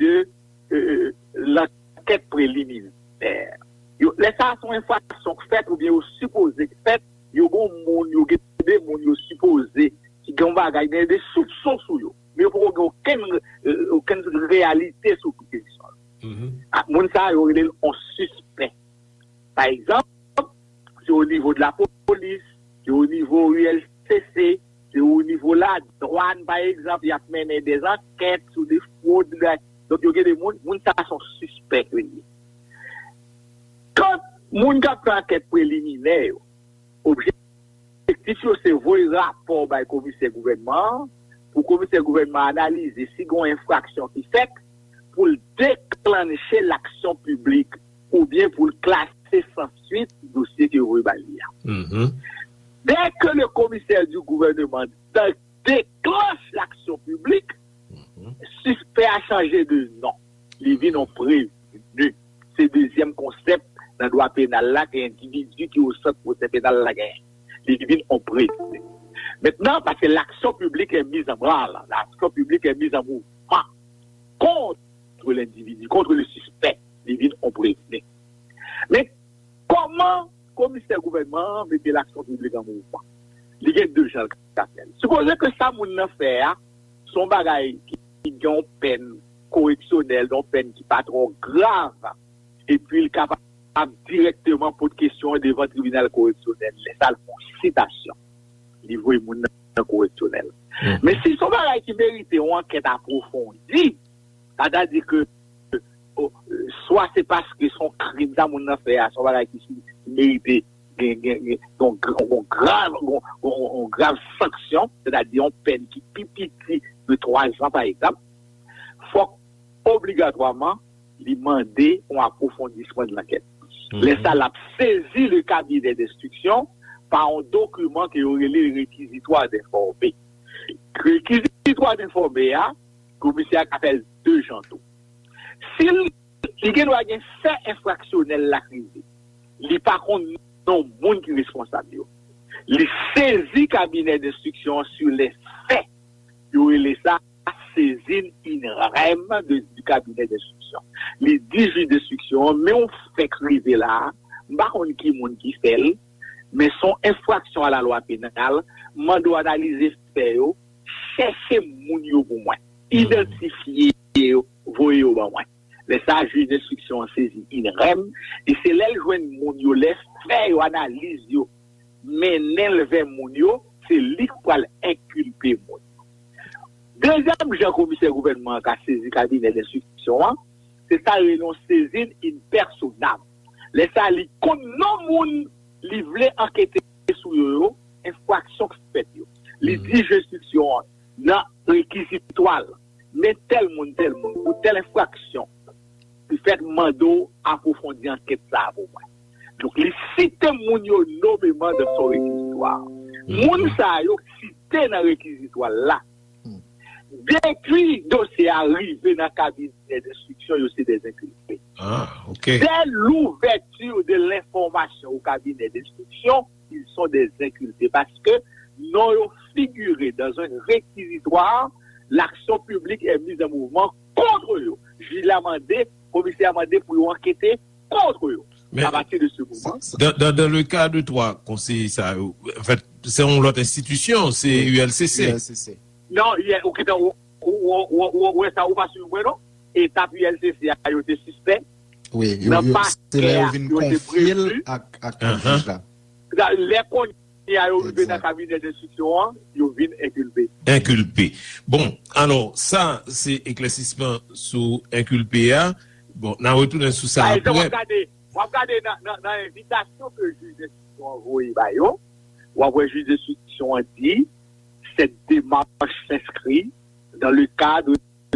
de euh, lankèt preliminè. Yo, lè sa a, se yon enfraksyon k fèt oubyen yo sipoze k fèt, yo gon moun, yo gen de moun yo sipoze ki gen yon bagay, gen de soupson sou yo. Men yo poko gen okenn, euh, okenn reyalite sou kesyon. Moun sa a, yo rele l yon sispè. Pa egzanp, se o nivo de lapolis, se o nivo U L C C, se o nivo ladwàn, pa egzanp, y ap mennen de ankèt sou de fwod. Donk, yo gen de moun, moun sa a se yon sispè yo ye. Kan moun k ap fè ankèt preliminè yo, objektif yo se voye rapò bay komisè gouvènman an, pou komisè gouvènman an analize si gen yon enfraksyon ki fèt, pou l deklanche laksyon piblik oubyen pou l klase sansuit dosye ke yo voye ba li a. Dès que le commissaire du gouvernement de- déclenche l'action publique, sispè a chanje de non. Li vin yon prevni. Se dezyèm konsèp nan dwa penal la ke endividi ki o sant pwosè penal la genyen. Li vin yon prevni. Mentnan, paske l'action publique est mise en branle, l'action publique est mise en mouvement contre l'individu, contre le suspect, li vin yon prevni. Men, kòman komisè gouvènman an mete laksyon piblik an mouvman? Li gen de jan l ka fè l. Sipoze ke sa moun nan fè a, se yon bagay ki, ki gen yon pèn koreksyonèl, yon pèn ki pa twò grav, epi l kapab dirèkteman pote kesyon an devan tribinal koreksyonèl. Lè sa a, l fè yon sitasyon. Li voye moun nan nan koreksyonèl. Men si se yon bagay ki merite yon ankèt apwofondi, sètadi ke, o, swa se paske se yon krim sa moun nan fè a, se yon bagay ki, ki merite gen, gen, gen, gen yon gr-, yon grav, yon, yon, yon grav sanksyon, sètadi yon pèn ki pi piti de twa zan, pa egzanp, fòk obligatwaman, li mande yon apwofondisman de lankèt. Lè sa, l ap sezi le cabinet d'instruction pa yon dokiman ke yo rele rekizitwa enfòme. Rekizitwa enfòme a, komisè a ka fè l de jan tou. Si l, li gen dwa gen fè enfraksyonèl la k rive, li pa konn non moun ki responsab yo. Li sezi cabinet d'instruction an sur les faits. Yo rele sa saisine in rem de, du cabinet d'instruction. Li di jij enstriksyon an, men yon fè k rive la a, m pa konn ki moun ki fè l, men se yon enfraksyon a la lwa penal, m mande w analize fè yo, chèche moun yo pou mwen, idantifye yo, voye yo ban mwen. Lè sa a, jij enstriksyon an sezi in rem, e se lè l jwenn moun yo, lè fè yo, analiz yo, mennen l vè moun yo, se li k pral enkilpe moun yo. Dezyèm jan komisè gouvènman an ka sezi kabinè enstriksyon an, se sa yo rele yon sezin in personam. Lè sa a, li konn non moun li vle ankete sou yo, yo, enfraksyon k fèt yo. Li di jij enstriksyon an, nan rekizitwa l, men tèl moun, tèl moun, pou tèl enfraksyon ki fèt, mande w apwofondi ankèt sa a pou mwen. Donk, li site moun yo nomeman nan son rekizitwa. Moun sa yo k site nan rekizitwa l la, depi dosye a rive nan kabinè enstriksyon, yo se des inculpés. Ah, ok. Dès l'ouverture de l'information au cabinet d'instruction, ils sont des inculpés. Paske non yo figure dans un réquisitoire, l'action publique est mise en mouvement contre yo. Jij la mande, komisè a mande pou yo ankete kont yo. Men, a pati de se moman. Dans, dans, dans le cas de twa konseye sa yo, an fèt, se yon lòt enstitisyon, se U L C C. U L C C. Non, U L C C, ou, ou, ou, ou, ou, ou wè sa, ou pa swiv mwen, non? Etap U L C C a, yo te sispè. Wi, yo, nan yo, se pakè lè yo a, vin yo te konfye l prevni. Ak, ak, ak jij la. Lè kounye a yo rive nan kabinè enstriksyon an, yo vin enkilpe. Enkilpe. Bon, alò, sa, se eklèsisman sou enkilpe a. Bon, n a retounen sou sa apre. Pa egzanp, w ap gade, w ap gade nan, nan, nan envitasyon ke jij enstriksyon an voye ba yo, w ap wè jij enstriksyon an di, Cette démarche s'inscrit dans le cadre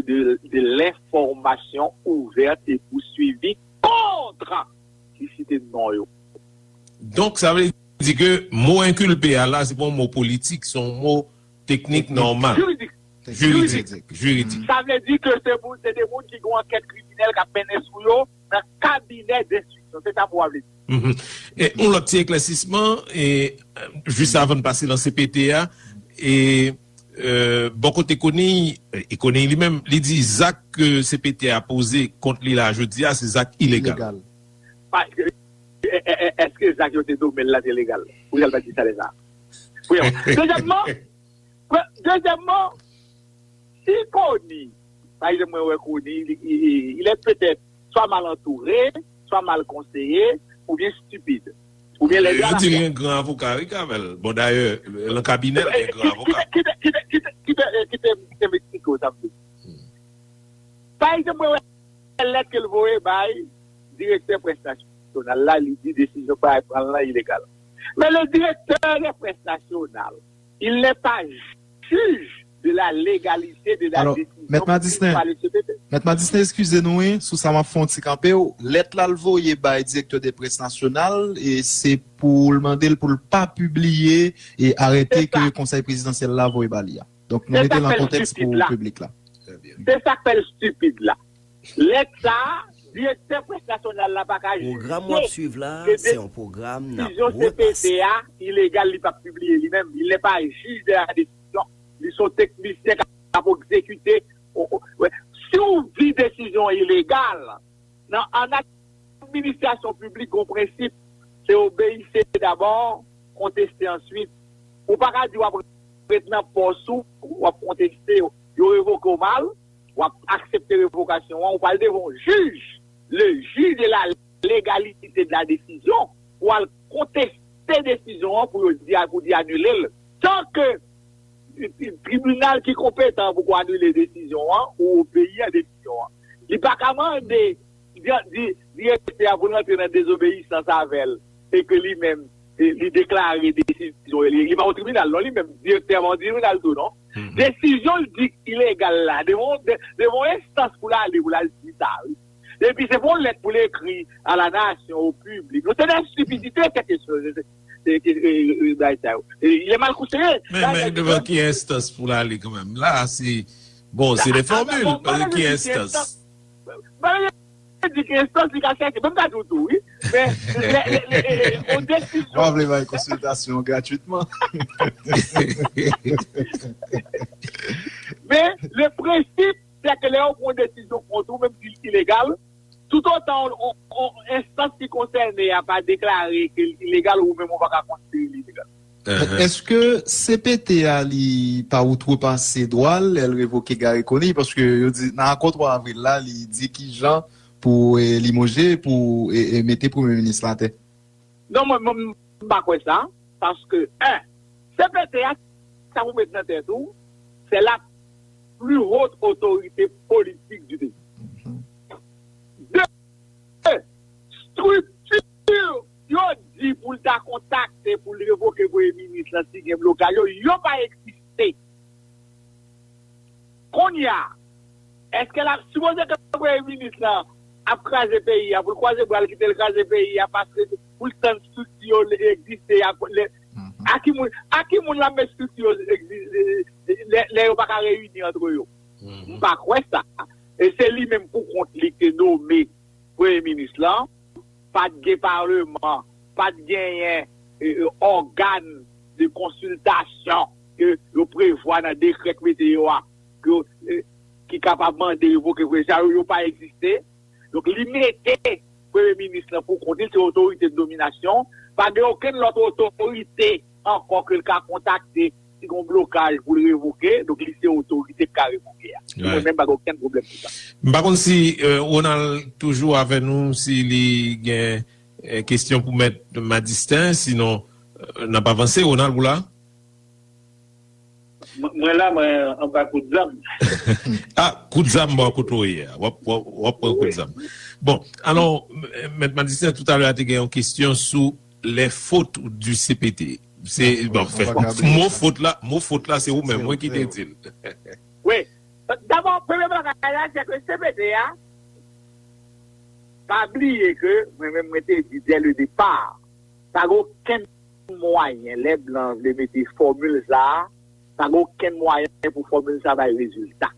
de, de l'information ouverte et poursuivie contre ki site non yo. Donk, sa vle di ke mo enkilpe a la, se pa yon mo politik, se yon mo teknik nòmal. Jiridik. Jiridik. Jiridik. Sa vle di ke se moun, se de moun ki gen yon ankèt kriminèl k ap mennen sou yo nan kabinè denstriksyon. Se sa mo a vle di. Mhm. E yon lòt ti eklèsisman, e, jis avan n pase nan C P T a, e, e, bò kote Conille, e Conille li menm, li di zak ke C P T a poze kont li la jodi a, se zak ilegal. Ilegal. Pa, e, e, e, èske zak yo te nonmen l la te legal? Pou sa l pa di sa lè sa? Premyèman. Dezyèmman, pre- dezyèmman, si Conille, pa egzanp, mwen wè Conille, il, il, il est peut-être soit mal entouré, soit mal conseillé, ou bien stupide. Ou bien les deux Yo à la di li fois. Gen gran avoka, wi, Carmel. Bon, dayè, nan kabinè l, gen gran avoka. Kite, kite, kite, kite, kite, kite m eksplike w sa m vle di. Pa egzanp, mwen wè lèt ke l voye bay direktè près nasyonal la, li di desizyon pa pran lan ilegal. Men le directeur de presse nationale, il n'est pas juge de la légalité de la Alors, décision Maître Madistin, prise par le C P T. Mèt Madistin, eskize nou, wi, sou sa m ap fè yon ti kanpe w. Lèt la l voye bay direktè de près nasyonal, e se pou l mande l pou l pa pibliye e arete Se sa. Ke konsèy prezidansyèl la voye ba li a. Donk, nou Se mete sa l an fè l kontèks stipid pou la. Piblik la. Se sa k fè l stipid la. Lèt sa a, direktè près nasyonal la pa ka Pwogram w ap jije swiv la, ke se yon pwogram n ap desizyon repase. C P T a ilegal, li p ap pibliye li menm. Il n'est pas juge de la décision. Li se yon teknisyen k ap egzekite. O- o- wè. Si w di desizyon ilegal, nan an administrasyon piblik, gon prensip, se obeyir d'abord, contester ensuite. Ou pa ka di w ap ret nan pòs ou, w ap konteste, yo revoke w mal, w ap aksepte revokasyon an, ou pral devan yon jij, le juge de la légalité de la décision, pou al konteste desizyon an, pou yo di, pou di anile l. Tan ke tribinal ki konpetan pou anile desizyon an, ou obeyi a desizyon an. Li pa ka mande di- di- direktè a pou l rantre nan dezobeyisans avè l, e ke li menm, e, li deklare desizyon, li, li pa yon tribinal, non, li menm, direktè a pa yon tribinal tou, non. Desizyon l di ilegal la, devan, de- devan yon enstans pou l ale, pou l al di sa, wi. Epi se pa yon lèt pou l ekri a la nasyon, o piblik. Non, se de stipidite, kèlkeswa, se, se, se, e, e, e, bagay sa yo. E, il est mal conseillé. Men, men devan ki enstans pou l ale kanmenm? La, se, bon, se de fòmil, paske ki enstans? Mwen di ki enstans li ka chèche, menm ka di w tou, wi. Men, lè, lè, lè, e, e, yon desizyon. Mwen vle bay konsiltasyon gratitman. Men, le prensip, se ke lè yo pran yon desizyon kont ou, menm si l ilegal, toutotan yon, yon, yon enstans ki konsène a pa deklare ke l ilegal, ou menm ou pa ka konsidere l ilegal. Èske C P T a li pa outrepase dwa l lè l revoke Garry Conille? Paske yo di nan akò twa avril la, li di ki jan pou e, limoje, pou e, e, mete premye minis la atè. Non, mwen, mwen, m pa kwè sa. Paske, en, C P T a, sa pou met nan tèt ou, c'est la plus haute autorité politique du pays. De, strikti yo di pou l ta kontakte, pou l revoke premye minis lan, si gen blokaj yo, yo pa egziste. Kounye a, èske l ap sipoze ke premye minis lan ap kraze peyi a, pou l kwaze bra l kite l kraze peyi a, paske pou l tann strikti yo egziste a, a ki moun, a ki moun l ap met strikti yo egziste, lè, lè yo pa ka reyini antre yo? M pa kwè sa. E se li menm pou kont li ki te nome premye minis lan, pa t gen paleman, pa t genyen e, e, ògàn de konsiltasyon ke yo prevwa nan dekrè k mete yo a, ke yo, e, ki kapab mande revoke prezidan yo, yo pa egziste. Donk, li mete premye minis lan pou kont li, se otorite de nominasyon, pa gen okenn lòt otorite ankò ke l ka kontakte si gon blokaj pou l revoke, donk li se otorite k ka revoke a. Mwen menm pa gen okenn pwoblèm pou sa. M pa konn si Ronald toujou avè nou, si li gen kesyon pou mèt Madistin, sinon n ap avanse. Ronald, ou la? Mwen la, mwen anba kout zam. Ah, kout zam bò kote w ye a. W ap pran kout zam. Bon, alò, mèt Madistin, toutalè a te gen yon kesyon sou les fautes du C P T. Se, bon, fè, mo fot la, mo fot la, se ou menm, mwen ki te di l. Wi. Dabò, premye bagay la, se ke C P T a, pa bliye ke mwen menm, mwen te di dès le départ, pa gen okenn mwayen, lè blan vle mete fòmil sa a, pa gen okenn mwayen pou fòmil sa a bay rezilta.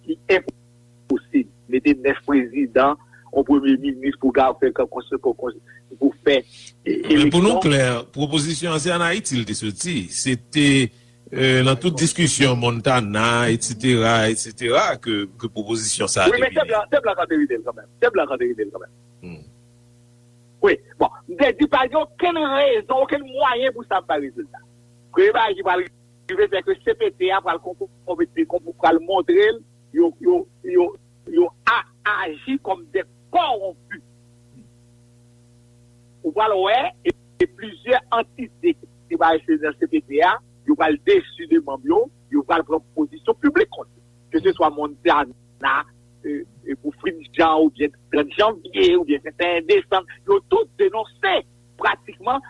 Li enposib. Mete nèf prezidan, yon premye minis pou ka fè, pou fè Men pou nou klè, pwopozisyon an se ann Ayiti l te soti. Se te euh, nan tout diskisyon Montana, et cetera, et cetera, ke, ke pwopozisyon sa a te vini. Wi, men se blan, se blan k anterine l kanmenm. Se blan k anterine l kanmenm. Hmm. Wi, bon, m te di pa gen okenn rezon, okenn mwayen pou sa ap bay rezilta. Premye bagay ki pral rive, se ke C P T a pral konpòte, pral montre l, yo, yo, yo, yo a, aji kòm de kòwonpi. Ou pral wè, e, e plizyè antite ki parèse nan C P T a, yo pral desi de manm yo, yo pral pran pozisyon piblik kont yo. Ke se swa Montana, e, e pou Fritz Jean, oubyen trant janvye, oubyen venteyen desanm, yo tout denonse pratikman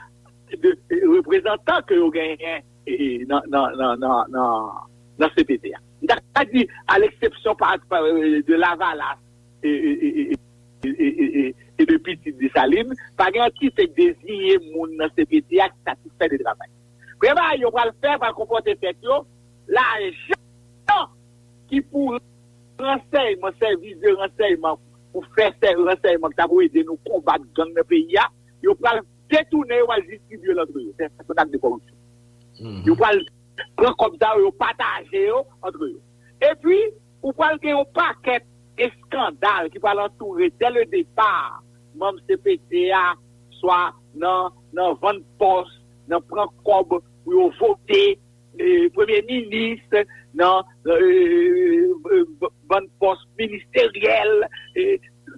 de, e, reprezantan ke yo genyen, e, nan, nan, nan, nan, nan, nan C P T a. M ta ka di, a leksepsyon pa, pa, e, de Lavalas, e, e, e, e, e, e, e, e de pitit Desalin, pa gen antite k deziye moun nan C P T a ki satisfè de travay. Premye bagay yo pral fè, pral konpòte tèt yo, lajan ki pou ransèyman, sèvis de ransèyman, pou fè sè ransèyman ki ta pou ede nou konbat gang nan peyi a, yo pral detounen, yo pral distribye l antre yo. Se, se yon ak de kòripsyon. Yo pral pran kòb sa yo, yo pataje yo antre yo. Epi, ou pral gen yon pakèt eskandal ki pral antoure dès le départ manm C P T a, swa nan, nan vann pòs, nan pran kòb pou yo vote, e, premye minis, nan, e, e, vann pòs ministeryèl. E,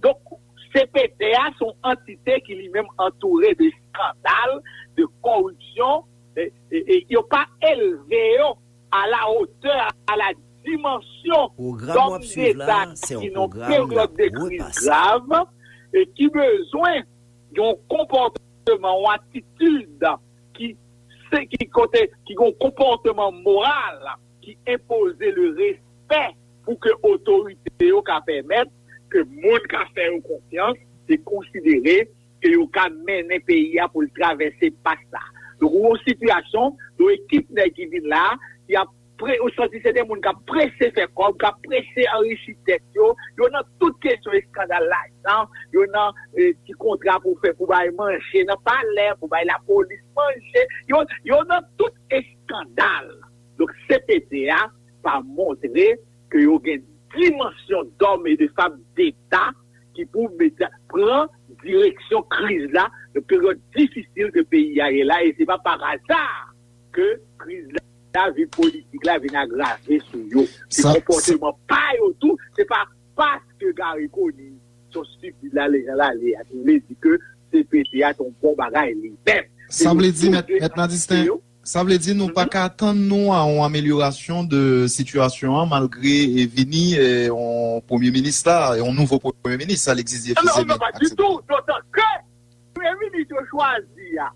donk, C P T a se yon antite ki li menm antoure de eskandal, de kòripsyon, e, e, e yo pa elve yo à la hauteur, à la dimension d'hommes d'État qui nan peryòd de kriz grav e ki bezwen yon konpòteman, yon atitid ki, se, ki kote, ki gen yon konpòteman moral ki enpoze le respè pou ke otorite yo ka pèmèt ke moun ka fè yo konfyans e konsidere ke yo ka mennen peyi a pou l travèse pas la. Donk, ou yon sitiyasyon, yon ekip nèg ki vin la, y ap pre, ou santi se de moun k ap prese fè kòb, k ap prese anrichi tèt yo, yo nan tout kesyon eskandal lajan, yo nan, eh, ti kontra pou fè, pou bay manje nan palè, pou bay lapolis manje, yo, yo nan tout eskandal. Donk, C P T a pa montre ke yo gen dimansyon dòm e de fanm deta ki pou met, pran direksyon kriz la, nan peryòd difisil ke peyi a ye la, e se pa pa aza ke kriz la, vi politik la vin agrave sou yo. Se konpòteman pa yo tou, se pa paske Garry Conille se yon stipid la, lejan l ale a, ki vle di ke C P T a se yon bon bagay li menm. Sa vle di, mèt, mèt Nadistin, sa vle di nou pa ka atann nou a yon amelyorasyon de sitiyasyon an malgre e vini e yon premye minis la, yon nouvo premye minis, Alexis Dieuphizeme. Non, non, pa ditou, dotan ke premye minis yo chwazi a,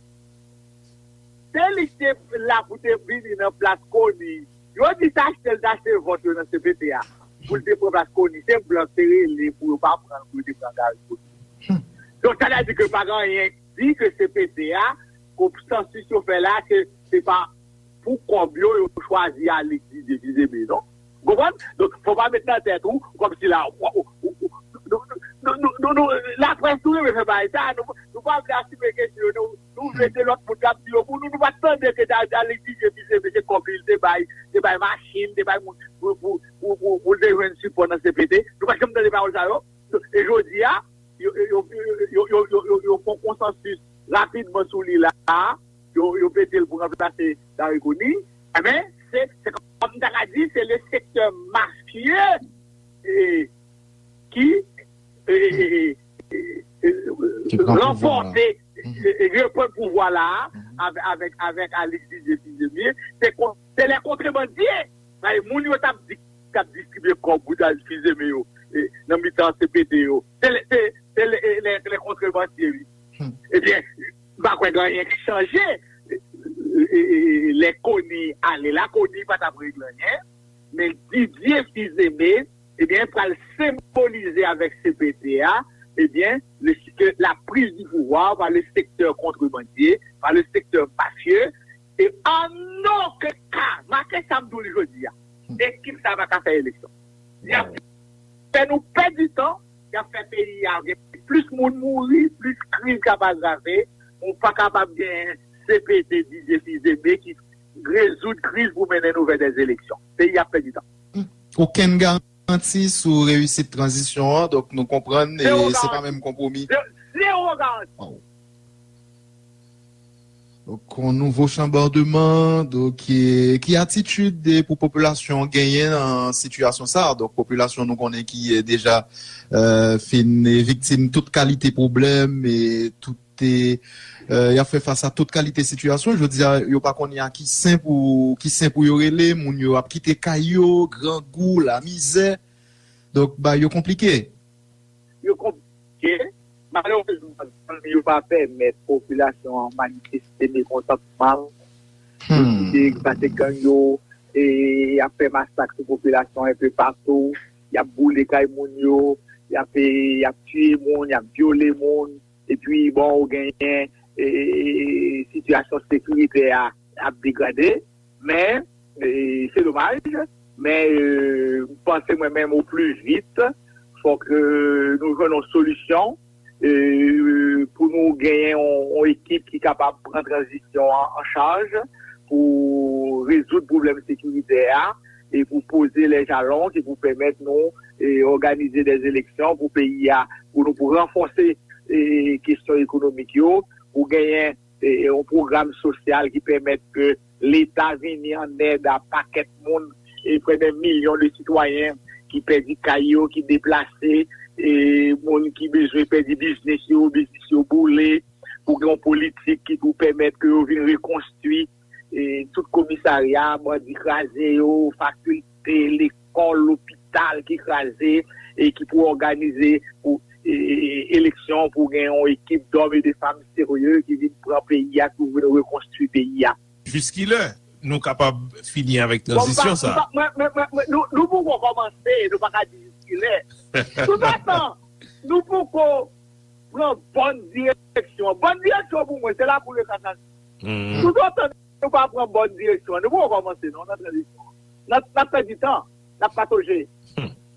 se li ki te la pou te vini nan plas Conille. Yo di se achte l te achte vòt yo nan C P T a pou l te pran plas Conille. Se blan te rele pou yo pa pran l, pou yo te pran Garry Conille. Donk, sa vle di ke pa gen anyen di ke C P T a, konsansis yo fè la, se, se pa pou kòb yo, yo chwazi Alix Didier Fils-Aimé, non? Ou konprann? Donk, fò pa met nan tèt ou, kòmsi la, ou, ou, ou, ou, nou, nou, nou, nou, nou, laprès nou renmen fè bagay sa, nou, nou pa vle asime kesyon yo, nou, nou vle se lòt moun k ap di yo pou nou, nou pa t tande ke Da-, Alix Didier Fils-Aimé se kòb li, li te bay, te bay machin, te bay moun pou, pou, pou, pou, pou l te jwenn sipò nan C P T, nou pa t janm tande pawòl sa yo. E jodi a, yo, yo, yo fè yon konsansis rapidman sou li la, yo, yo mete l pou ranplase Garry Conille, enben, se, se kòm m ta ka di, se le sektè mafye, e, ki, e, e, e, e, e, ranpòte, e, e, reprann pouvwa la a, avè-, avèk, avèk Alix Didier Fils-Aimé, se kon-, se lè kontrebandye, sa e moun yo t ap di, t ap distribye kòb pou Alix Fils-Aimé yo, e, nan mitan C P T yo. Se lè, se, se lè, lè, lè kontrebandye, wi. Ebyen, m pa kwè gen anyen ki chanje. e, e, e, lè Conille ale la, Conille pa t ap regle anyen, men Didier Fils-Aimé, ebyen, pral senbolize avèk C P T a, ebyen, le, que la prise du pouvoir par le secteur contrebandier, par le secteur mafieux, et en aucun cas, make sa m di w li jodi a, ekip sa pa ka fè eleksyon. Y ap fè nou pèdi tan, y ap fè peyi a gen plis moun mouri, plis kriz k ap agrave. Ou pa kapab gen C P T Didier Fils-Aimé ki rezoud kriz pou mennen nou vè dè eleksyon. Peyi a ap pèdi tan. Okenn garanti sou reyisit tranzisyon an, donk nou konprann e se pa menm konpwomi. Zewo garanti. Donk, yon nouvo chanbòdman, donk, ki, ki atitid pou popilasyon genyen nan sitiyasyon sa a? Donk, popilasyon nou konnen ki deja fin viktim tout kalite pwoblèm e tout, y ap fè fas a tout kalite sitiyasyon. Jodi a, yo pa konnen a ki sen pou, ki sen pou yo rele, moun yo ap kite kay yo, grangou, lamizè. Donk, bagay yo konplike. Yo konplike. Malerezman, gang yo pa pèmèt popilasyon an manifeste mekontantman l. Yo kite pase gang yo, e y ap fè masak sou popilasyon enpe patou. Y ap boule kay moun yo, y ap, y ap tiye moun, y ap vyole moun. Epi, bon, ou genyen, e, sitiyasyon sekiritè a ap degrade. Men, e, se domaj, men, e, m panse mwen menm o pli vit, fòk, e, nou jwenn yon solisyon, e, pou nou genyen yon, yon ekip ki kapab pran tranzisyon an, an chaj, pou rezoud pwoblèm sekiritè a, e pou poze lè jalon, ki pou pèmèt nou, e, òganize dè eleksyon pou peyi a, pou nou, pou ranfòse, e, kesyon ekonomik yo, pou genyen e, e, yon pwogram sosyal ki pèmèt ke Leta vini an èd a pakèt moun, e, prè de milyon de sitwayen ki pèdi kay yo, ki deplase, e, moun ki bezwen pèdi biznis yo, biznis yo boule, pou gen yon politik ki pou pèmèt ke yo vin rekonstwi, e, tout komisarya, bandi kraze yo, fakilte, lekòl, lopital ki kraze, e ki pou òganize pou e, e, eleksyon pou gen yon ekip dòm e de fanm serye ki vin pran peyi a, ki vin rekonstwi peyi a. Jiskilè nou kapab fini avèk tranzisyon sa? Nou poko kòmanse, nou pa ka di jiskilè. Toutotan nou poko pran bòn direksyon, bòn direksyon pou mwen se la kou de kasasyon. Toutotan nou pa pran bòn direksyon, nou poko kòmanse non nan tranzisyon. N ap pèdi tan, n ap patoje.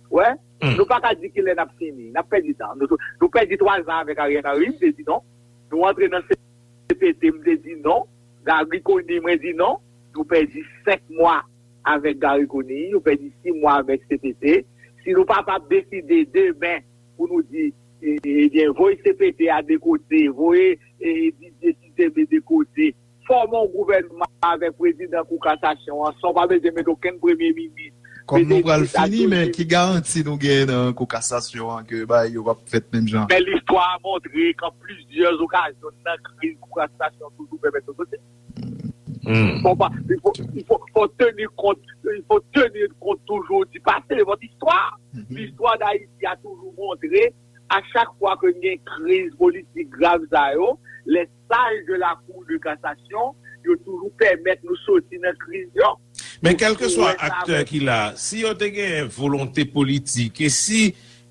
Wè, nou pa ka di kilè n ap fini, n ap pèdi tan. Nou, nou pèdi twa zan avèk Ariel Henry, m te di non. Nou antre nan C P T, m te di non. Garry Conille, mwen di non. Nou pèdi senk mwa avèk Garry Conille, nou pèdi sis mwa avèk C P T. Si nou pa pa deside demen pou nou di, e, ebyen, voye C P T a de kote, voye, e, Didier Fils-Aimé de kote, fòme yon gouvènman avèk prezidan kou kasasyon an san w pa bezwen mete okenn premye minis. Kòm nou pral fini, men ki garanti nou genyen nan kou kasasyon an ke bagay yo p ap fèt menm jan? Men listwa a montre ke plizyè okazyon nan kriz kou kasasyon toujou pèmèt yo sote. Faut pas, il faut, il faut, faut tenir compte, il faut tenir compte toujours du passé, votre histoire. L'histoire d'Haïti a toujours montré, à chaque fois que gen kriz politik grav sa yo, les sages de la Cour de cassation, yo toujou pèmèt nou soti nan kriz yo. Men kèlkeswa aktè ki la, si yo te gen volonte politik e si,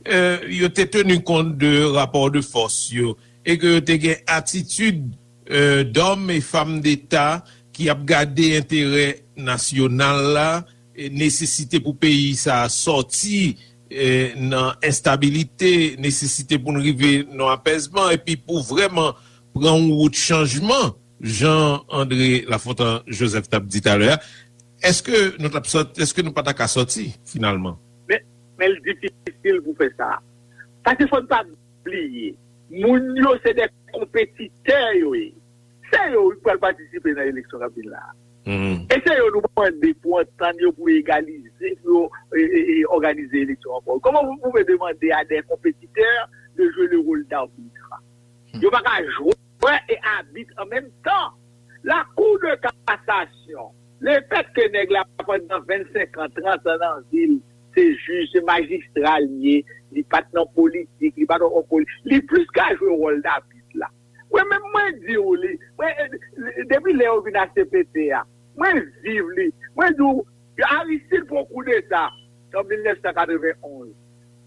euh, yo te teni kont de rapò de fòs yo e ke yo te gen atitid, euh, dòm e fanm deta ki ap gade enterè nasyonal la, e nesesite pou peyi sa a sòti, e nan enstabilite, nesesite pou n rive nan apèzman, epi pou vrèman pran yon wout chanjman, jan André Lafontant Joseph t ap di talè a, èske nou t ap sòt, èske nou pa ta ka sòti, finalman? Men, men l difisil pou fè sa. Paske fò n pa bliye, moun yo se de konpetitè yo ye. Se yo ki pral patisipe nan eleksyon k ap vin la a. E se yo nou mande pou antann yo, pou egalize, pou yo, e, e, e, òganize eleksyon ankò. Kòman vous pouvez demander à des compétiteurs de jouer le rôle d'arbitre? Yo pa ka jwè e abit an menm tan. La Cour de cassation, lefèt ke nèg la pandan vennsenk an, trant an nan vil, se jij, se majistra l ye, li pa t nan politik, li pa t nan poli-, li plis ka jwe wòl dabit la. Mwen menm, mwen di w li. Mwen, eh, depi lè yo vin a C P T a, mwen viv li. Mwen di w, Aristide pran koudeta an mil nèf san katreven onz.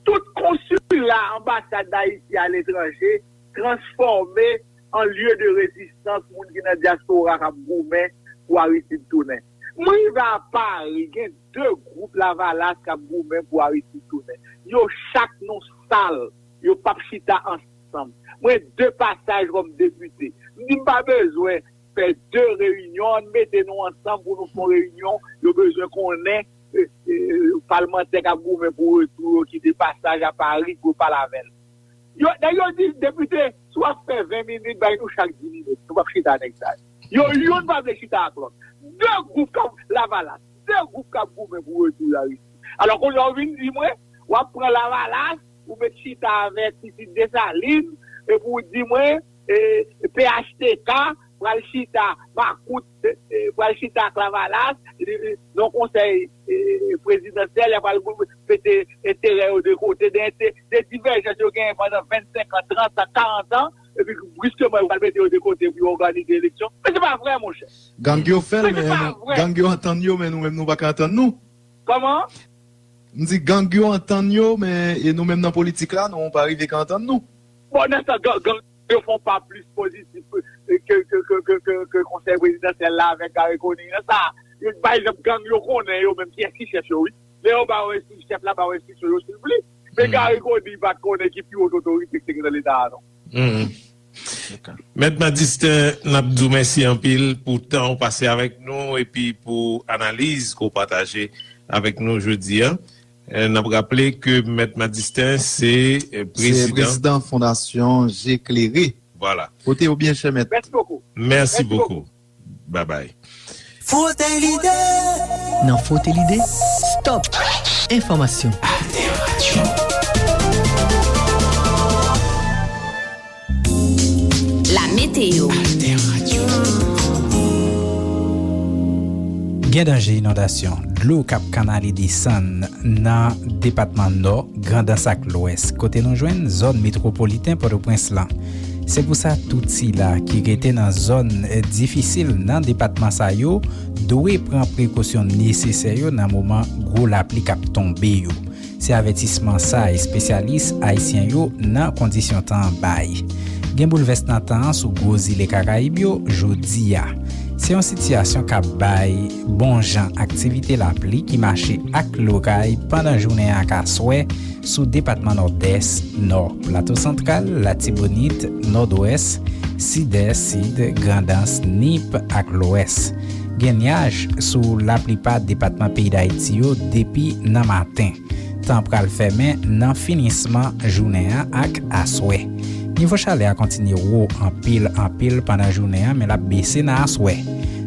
Tout konsila, anbasad Dayiti aletranje transfòme an lye de rezistans, moun ki nan dyaspora k ap goumen pou Aristide tounen. Mwen rive a Pari, gen de gwoup Lavalas k ap goumen pou Aristide tounen. Yo chak non sal, yo p ap chita ansanm. Mwen de pasaj kòm depite. M di m pa bezwen fè de reyinyon, ann mete nou ansanm pou nou fè yon reyinyon. Yo bezwen konnen, eh, eh, palmantè k ap goumen pou retou yo ki de pasaj a Pari pou yo pale avè l. Yo, nèg yo di, depite, si w ap fè ven minit, bay nou chak dis minit. Nou p ap chita nèg sa yo. Yo, youn pa vle chita ak lòt. De gwoup k ap, Lavalas, de gwoup k ap goumen pou retou Aristide. Alò, kounye a, w vin di mwen, w ap pran Lavalas, ou met chita avèk pitit Desalin, epi w di mwen, e, P H T K pral chita makout, e, e, pral chita ak Lavalas, e, e, nan konsèy, e, prezidansyèl, y a pral mete enterè yo de kote, de, de, de divèjans yo genyen pandan vennsenk an, trant an, karant an, epi briskman yo pral mete yo de kote pou yo òganize eleksyon. Men se pa vre, monchè. Gang yo fè l, men se pa vre. Gang yo antann yo, men nou menm nou pa ka antann nou. Kòman? M di gang yo antann yo, men e nou menm nan politik la, nou pa rive ka antann nou. Bon, nan sa, gang, gang yo fè yon pa plis pozitif ke, ke, ke, ke, ke, ke konsèy prezidansyèl la avèk Garry Conille nan sa. Yo, pa egzanp, gang yo konnen yo menm kiyès ki chèf yo, wi. Lè yo ba yo enstri-, chèf la ba yo enstriksyon, yo suiv li. Men Garry Conille pa t konnen ki pi wot otorite ki te gen nan leta a, non. Mèt Madisten, n ap di w mèsi anpil pou tan w pase avèk nou epi pou analiz ke w pataje avèk nou jodi a. Eh, n ap raple ke Mèt Madisten se, eh, se prezidan prezidan Fondasyon Je Klere. Vwala. Kote w byen, chè mèt. Mèsi bokou. Mèsi bokou. Bye bye. Frote lide. Nan Frote lide, stop enfòmasyon. Alter Radio. La météo. Alter Radio. Gen danje inondasyon, dlo k ap kanale desann nan depatman Nò, Grandans ak Lwès, kote nou jwenn zòn metwopoliten Pòtoprens lan. Se pou sa, tout sila ki rete nan zòn difisil nan depatman sa yo dwe pran prekosyon nesesè yo nan moman gwo lapli k ap tonbe yo. Se avètisman sa espesyalis ayisyen yo nan kondisyon tan an bay. Gen boulvès nan tan an sou gwo zile Karayib yo jodi a. Se yon sitiyasyon k ap bay bon jan aktivite lapli ki mache ak loray pandan jounen an ak aswè sou depatman Nòdès, Nò, Plato Santral, Latibonit, Nòdwès, Sidès, Sid, Grandans, Nip ak Lwès. Gen nyaj sou laplipa depatman peyi Dayiti yo depi nan maten. Tan pral fèmen nan finisman jounen an ak aswè. Nivo chalè a kontinye wo anpil, anpil pandan jounen an, men l ap bese nan aswè.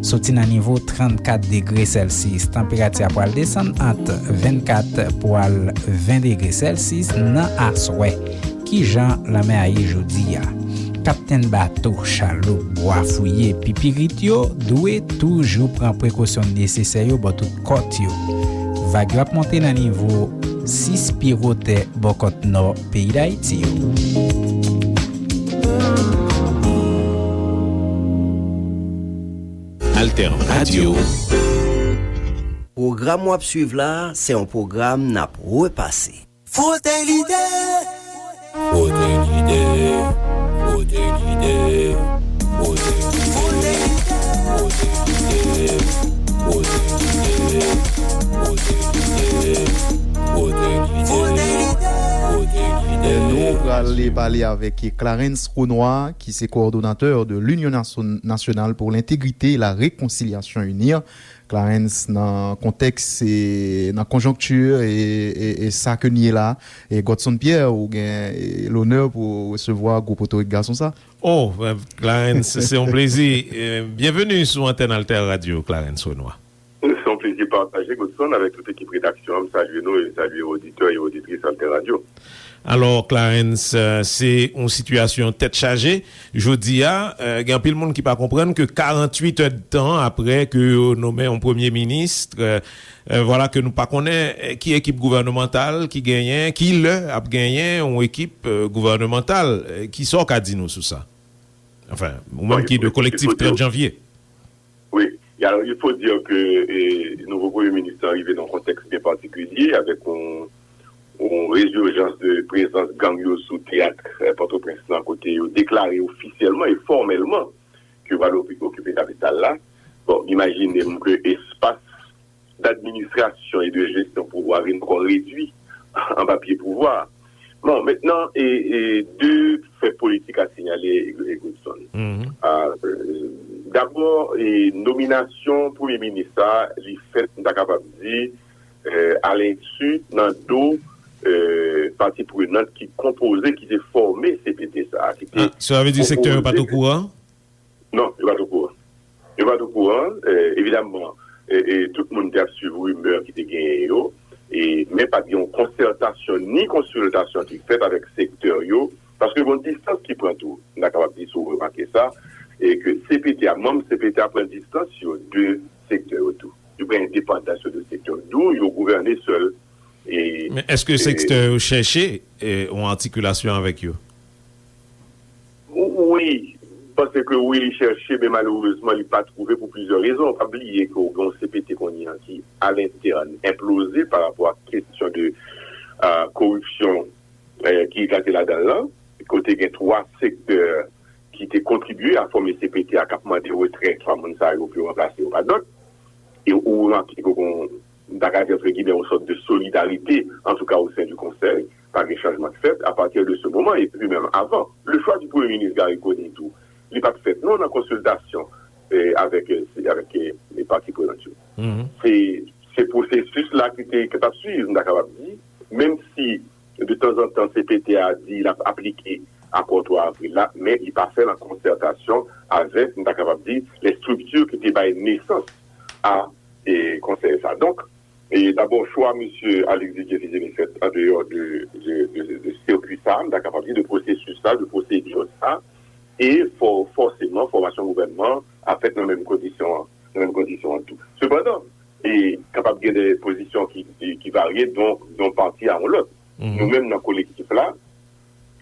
Soti nan nivo trannkat degre Celsius, tanperati a pral desann ant vennkat pou al ven degre Celsius nan aswè. Kijan lanmè a ye jodi a? Kaptenn bato, chaloup, bwa fouye, pipirit yo dwe toujou pran prekosyon nesesè yo bò tout kòt yo. Vag yo ap monte nan nivo sis pye wotè bò kòt nò peyi Dayiti yo. Alter Radio. Pwogram w ap swiv la, se yon pwogram n ap repase. Frote lide. Frote lide. Frote lide. Frote lide. Frote lide. Frote lide. Frote lide. Frote lide. Frote lide. Nou pral pale avèk Clarens Renois, ki se coordonnateur de l'Union Nation-, Nationale pour l'Intégrité et la Réconciliation, UNIR. Clarens, nan kontèks, e, nan konjonkti, e, e, e sa ke n ye la, e Godson Pierre, ou gen, e, lonè pou resevwa gwo potorik gason sa. Oh, eh, Clarens, se yon plezi. Eh, byenveni sou antèn Alter Radio, Clarens Renois. Se yon plezi pataje, Godson, avèk tout ekip redaksyon an. M salye nou e m salye oditè e oditris Alter Radio. Alò, Clarens, eh, se yon sitiyasyon tèt chaje. Jodi a, eh, gen anpil moun ki pa konprann ke karannwit èdtan apre ke yo nonmen yon premye minis, eh, eh, vwala ke nou pa konnen, eh, ki ekip gouvènemantal ki genyen, ki lè ap genyen yon ekip, eh, gouvènemantal. Eh, kisa w ka di nou sou sa? Enfin, ou menm ki de kolektif trant janvye. Wi, alò, il faut dire que eh, nouvo premye minis la rive nan kontèks byen patikilye, avèk yon, yon rezijans de prezans gang yo sou teyat eh, Pòtoprens lan, kote yo deklare ofisyèlman e fòmèlman ke yo pral okipe kapital la. Bon, imajine m ke espas d'administration et de gestion pouvwa vin ankò redui anba pye pouvwa. Bon, mentnan, e, e de fè politik a sinyale, Goodson. Mhm. Ah, euh, Dabò, e nominasyon premye minis la, li fèt, m ta kapab di, euh, a lensu, nan do, euh, pati prenant ki konpoze, ki te fòme C P T sa, ki te Ah, sa vle di sektè yo pa t okouran? Non, yo pa t okouran. Yo pa t okouran. Eh, evidamman, eh, eh, tout moun te ap swiv rimè ki te genyen yo, e, men pa t gen yon konsètasyon ni konsiltasyon ki fèt avèk sektè yo, paske gen yon distans ki pran tou. M ta kapab di, si w remake sa, e ke C P T a, manm C P T a pran distans yo de sektè yo tou. Yo pran endepandans yo de sektè yo. Dou yo gouvène sèl. E, Men èske e, sektè yo chèche eh, yon atikilasyon avèk yo? Wi, m panse ke wi, li chèche, men malerezman, li pa twouve pou plizyè rezon. Pa bliye ke w gen yon C P T kounye a ki, alentèn, enploze pa rapò a kesyon de ah, koripsyon eh, ki eklate ladan l lan, kote gen twa sektè ki te kontribye a fòme C P T a k ap mande retrè twa moun sa yo pou yo ranplase yo pa dòt. E ou remake ke gen, m ta ka di, antre gimè, yon sòt de solidarite, antouka o sen di konsèy, pa gen chanjman k fèt apati de se moman, epi menm avan. Le chwa di premye minis Garry Conille tou, li pa t fèt non nan konsiltasyon eh, avèk, eh, avèk eh, pati prenant yo. Mhm. Se, se pwosesis la ki te, ki t ap swiv, m ta kapab di, menm si de tanzantan C P T a di l ap aplike akò twa avril la, men li pa fè l an konsètasyon avèk, m ta kapab di, les structures ki te bay nesans a e, konsèy sa. Donk, e, dabò, chwa mesye Alex Didier Fils-Aimé fèt an deyò de, de, de, de sirkui sa, m ta kapab di, de pwosesis sa, de pwosedi sa, e fò, fòseman, fòmasyon gouvènman ap fèt nan menm kondisyon an, nan menm kondisyon an tou. Sepandan, e kapab gen de pozisyon ki, ki, ki varye, don, don pati a yon lòt. Mhm. Nou menm nan kolektif la,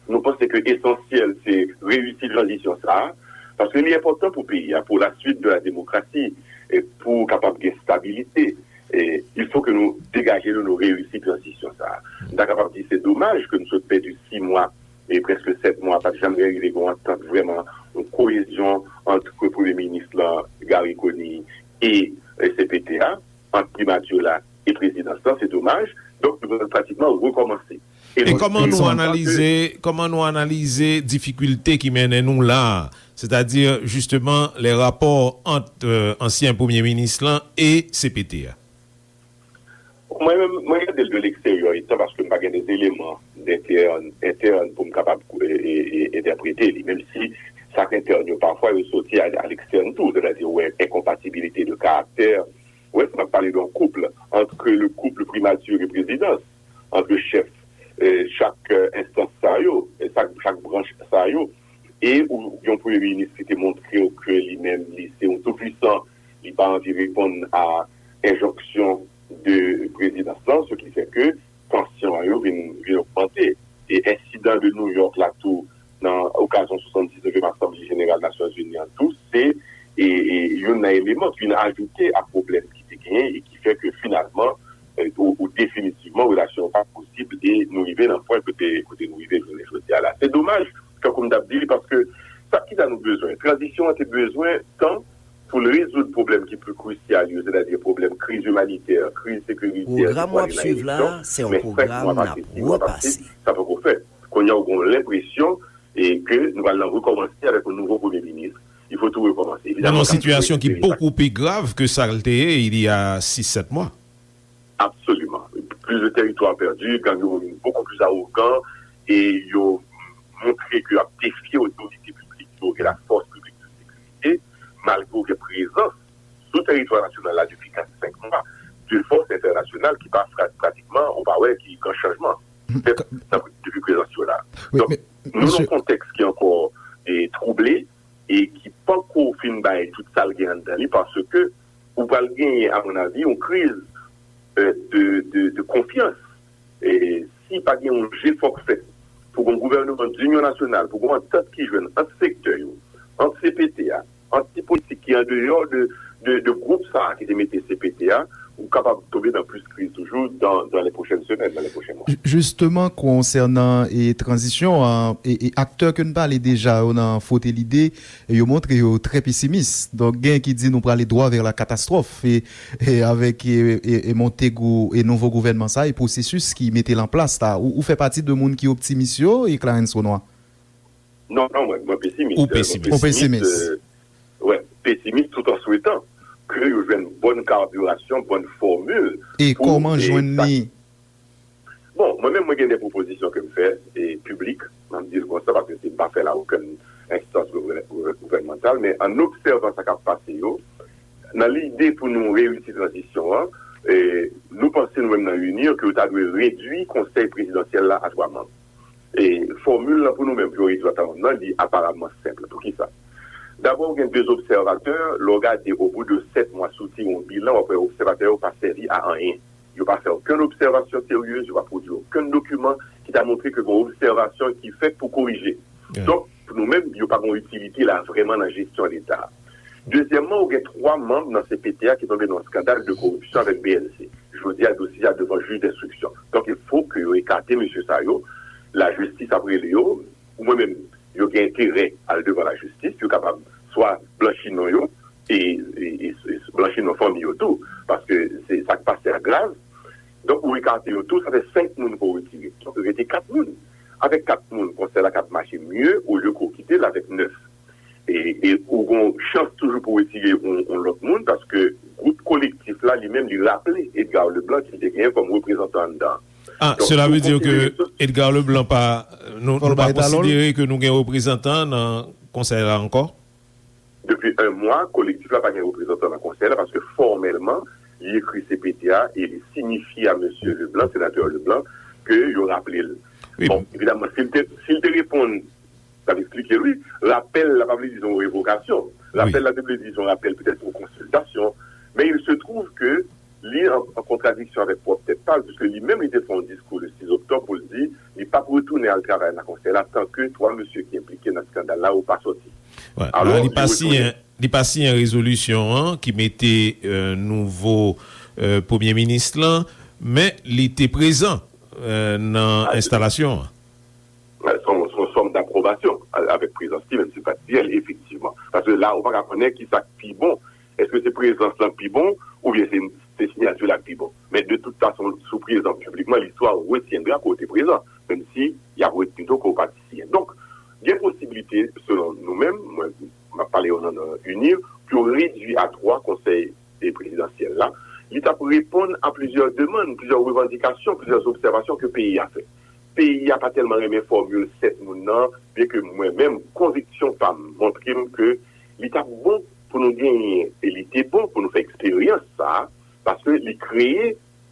nou panse ke esansyèl se reyisi tranzisyon sa a, paske li enpòtan pou peyi a, pour la suite de la démocratie, e pou kapab gen stabilite. E il faut que nou degaje nou, nou reyisi tranzisyon sa a. M ta kapab di se domaj ke nou sot pèdi sis mwa e prèske sèt mwa, pa t janm rive gen yon antant vrèman, yon koyezyon ant premye minis lan, Garry Conille, e, e C P T a, ant primati la e prezidans lan, se domaj. Donk, nou pral pratikman rekòmanse. E E nou kòman nou analize, kòman nou analize difikilte ki mennen nou la a? Sètadi, jisteman, lè rapò ant eh, ansyen premye minis lan e C P T a. Mwen menm, mwen gade l de leksteryè, etan paske m pa gen de eleman entèn, entèn pou m kapab e, e, e, entèprete li, menm si sa k entèn yo pafwa yo soti a, a lekstèn tou, sètadi ou wè enkonpatibilite de karaktè, ou wè, m ap pale de yon koup, antre le couple primati e prezidans, antre chèf eh, chak eh, enstans sa yo, eh, chak, chak branch sa yo, e ou gen yon premye minis ki te montre w ke li menm, li se yon toupwisan, li pa anvi reponn a enjonksyon de prezidans lan, se ki fè ke tansyon an yo vin, vin ogmante. E ensidan de New York la tou, nan okazyon swasannsis-nevyèm Asanble Jeneral Nasyonzini an tou, se e, e, youn nan eleman ki vin ajoute a pwoblèm ki te genyen e ki fè ke finalman, eh, ou, ou definitivman, relasyon yo pa posib e nou rive nan pwen kote, kote nou rive jounen jodi a la. Se domaj, tankou m t ap di li, paske sa ki sa nou bezwen? Tranzisyon an te bezwen tan pou l rezoud pwoblèm ki pi krisyal yo, sètadi pwoblèm kriz imanitè, kriz sekiritè, Pwogram w ap swiv la, se yon pwogram n ap repase. Sa poko fèt. Kounye a, ou gen lenpresyon e ke nou pral nan rekòmanse avèk yon nouvo premye minis. Il faut tout recommencer. Nan yon sitiyasyon ki bokou pi grav ke sa l te ye il y a sis, sèt mwa. Absolument. Plus de territoires perdus, gang yo vin beaucoup plus arrogant e yo montre ke y ap defye otorite piblik yo e la force publique de sécurité, malgre gen prezans sou teritwa nasyonal la depi kat, senk mwa, de fòs entènasyonal ki pa pra-, pratikman, ou pa wè ki gran chanjman fèt nan, depi prezans yo la. Donk, nou nan yon kontèks ki ankò e, twouble e ki panko fin bay tout sa l gen anndan li, paske ou pral genyen, a mon avi, yon kriz eh, de, de, de konfyans. E si pa gen yon jefò k fèt pou gen yon gouvènman dinyon nasyonal, pou gen yon antant ki jwenn ant sektè yo, ant C P T a, ant ti politik ki andeyò de, de, de gwoup sa a ki te mete C P T a, ou kapab tonbe nan plis kriz toujou dans, dans les prochaines semaines, dans les prochains mois. Jisteman, konsènan e, tranzisyon an, e, e aktè ke n pale deja yo nan Frote Lide, e yo montre yo trè pesimis. Donk, gen ki di nou prale dwa vè la katastwòf. E, e avèk e, e, e monte gou, e nouvo gouvènman sa, e pwosesis ki mete l an plas la. Ou, ou fè pati de moun ki optimis yo, e Clarens Renois? Non, non, mwen, mwen pesimis. Ou pesimis. Ou pesimis. Wè, pesimis tout an swetan ke yo jwenn bòn kabibrasyon, bòn fòmil. E kòman jwenn li? Bon, mwen menm, mwen gen de pwopozisyon ke m fè, e piblik, m ap di l konsa, paske se m pa fè l a okenn enstans gouvè- gouvè- gouvènmantal, men an obsèvan sa k ap pase yo, nan lide pou nou reyisi tranzisyon an, e, nou panse nou menm nan UNIR ke yo ta dwe redui konsèy prezidansyèl la a twa manm. E fòmil lan pou nou menm pou yo redui a twa manm nan, li aparamman senp. Poukisa? Dabò, ou gen de obsèvatè, lè w gade, au bout de sèt mwa, si w tire yon bilan, w ap wè obsèvatè yo pa sèvi a anyen. Yo pa fè okenn obsèvasyon serye, yo pa pwodui okenn dokiman ki ta montre ke gen obsèvasyon ki fèt pou korije. Donk, pou nou menm, yo pa gen itilite la vrèman nan jesyon Leta. Dezyèmman, ou gen twa manm nan C P T a ki tonbe nan yon eskandal de koripsyon avèk B L C. Jodi a, dosye a devan jij denstriksyon. Donk, il faut que yo ekate mesye sa yo. Lajistis ap rele yo, ou mwen menm, yo gen enterè al devan lajistis, yo kapab swa blanchi non yo, e, e, e, e blanchi non fanmi yo tou, paske se sa k pase a grav. Donk, ou ekate yo tou, sa fè senk moun ke w retire. Donk, rete kat moun. Avèk kat moun, konsèy la k ap mache mye, olye ke w kite l avèk nèf. E, e ou gen chans toujou pou w retire yon, yon lòt moun, paske gwoup kolektif la, li menm, li raple Edgar Leblanc ki te genyen kòm reprezantan anndan. Ah, cela veut dire que Edgar Leblanc pa, nou, nou pa konsidere ke nou gen reprezantan nan konsèy la ankò? Depi yon mwa, kolektif la pa gen reprezantan nan konsèy la, paske fòmèlman, li ekri C P T a e li sinifye a mesye Leblanc, senatè Leblanc, ke yo raple l. Bon, evidaman, si l te, si l te reponn, sa vle eksplike l, wi. Rapèl la pa vle di se yon revokasyon. Rapèl la te vle di se yon rapèl petèt pou konsiltasyon. Men il se trouve que li an, an kontradiksyon avèk pwòp tèt pa l, piske li menm li te fè yon diskou le sis oktòb pou l di li p ap retounen al travay nan konsèy la tan ke twa mesye ki enplike nan eskandal la yo pa sòti. Alò, li pa siyen, li pa siyen rezolisyon an ki mete, euh, nouvo, euh, premye minis lan, men li te prezan, euh, nan enstalasyon an. Se yon, se yon sòm daprobasyon avèk prezans li, menm si l pa t fidèl, efektivman. Paske la, ou pa ka konnen ki sa k pi bon. Èske se prezans lan k pi bon, oubyen se, se siyati la k pi bon? Men de tout fason, si w prezan piblikman, listwa retiendra ke w te prezan, menm si y ap retni tou ke w pa t siyen. Donk, gen posiblite, selon nou menm, mwen, m ap pale o non de UNIR, pou yo redui a twa konsèy e prezidansyèl la, li t ap reponn a plizyè demann, plizyè revandikasyon, plizyè obsèvasyon ke peyi a fè. Peyi a pa tèlman renmen fòmil sèt moun nan, byenke mwen menm, konviksyon pa m montre m ke li t ap bon pou nou genyen, e li te bon pou nou fè eksperyans sa a, paske li kreye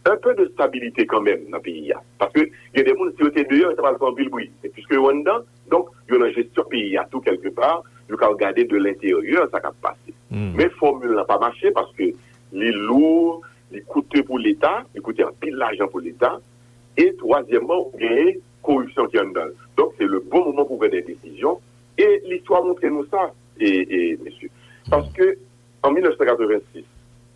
un peu de stabilité quand même nan peyi a. Paske gen de moun, si yo te deyò, yo ta pral fè anpil bri. Men piske yo anndan, donk, yo nan jesyon peyi a tou, kèlkepa, yo ka gade de lenteryè sa k ap pase. Men fòmil lan pa mache paske li lou, li koute pou Leta, li koute anpil lajan pou Leta. E twazyèmman, ou genyen koripsyon ki anndan l. Donk, se le bon moman pou pran de desizyon. E listwa montre nou sa, e, e, mesye. Paske, an mil nèf san katrevensis,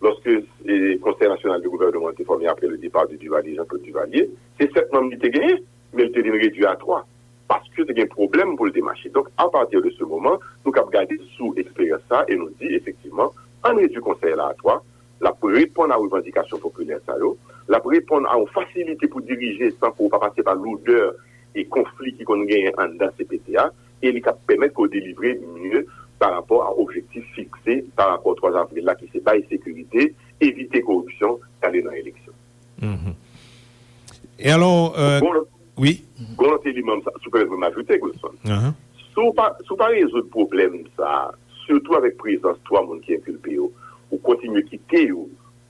lòske, e, Konsèy Nasyonal de Gouvènman te fòme apre le départ de Duvalier, Jean-Claude Duvalier, se sèt manm li te genyen, men li te vin redui a twa. Paske te gen pwoblèm pou l te mache. Donk, à partir de ce moment, nou kab gade sou eksperyans sa e nou di, efektivman, ann redui konsèy la a twa, l ap reponn a revandikasyon popilè sa yo, l ap reponn a yon fasilite pou dirije san ke w pa pase pa loudè e konfli ki konn genyen anndan C P T a, e li k ap pèmèt ke w delivre mye pa rapò a objektif fikse pa rapò twa avril la, ki se bay sekirite, evite koripsyon, k ale nan eleksyon. Mhm. E alò, euh, wi? Gon lòt eleman, sa, si w pèmèt mwen ajoute, Godson. Si w pa, si w pa rezoud pwoblèm sa a, sitou avèk prezans twa moun ki enkilpe yo, ou kontinye kite yo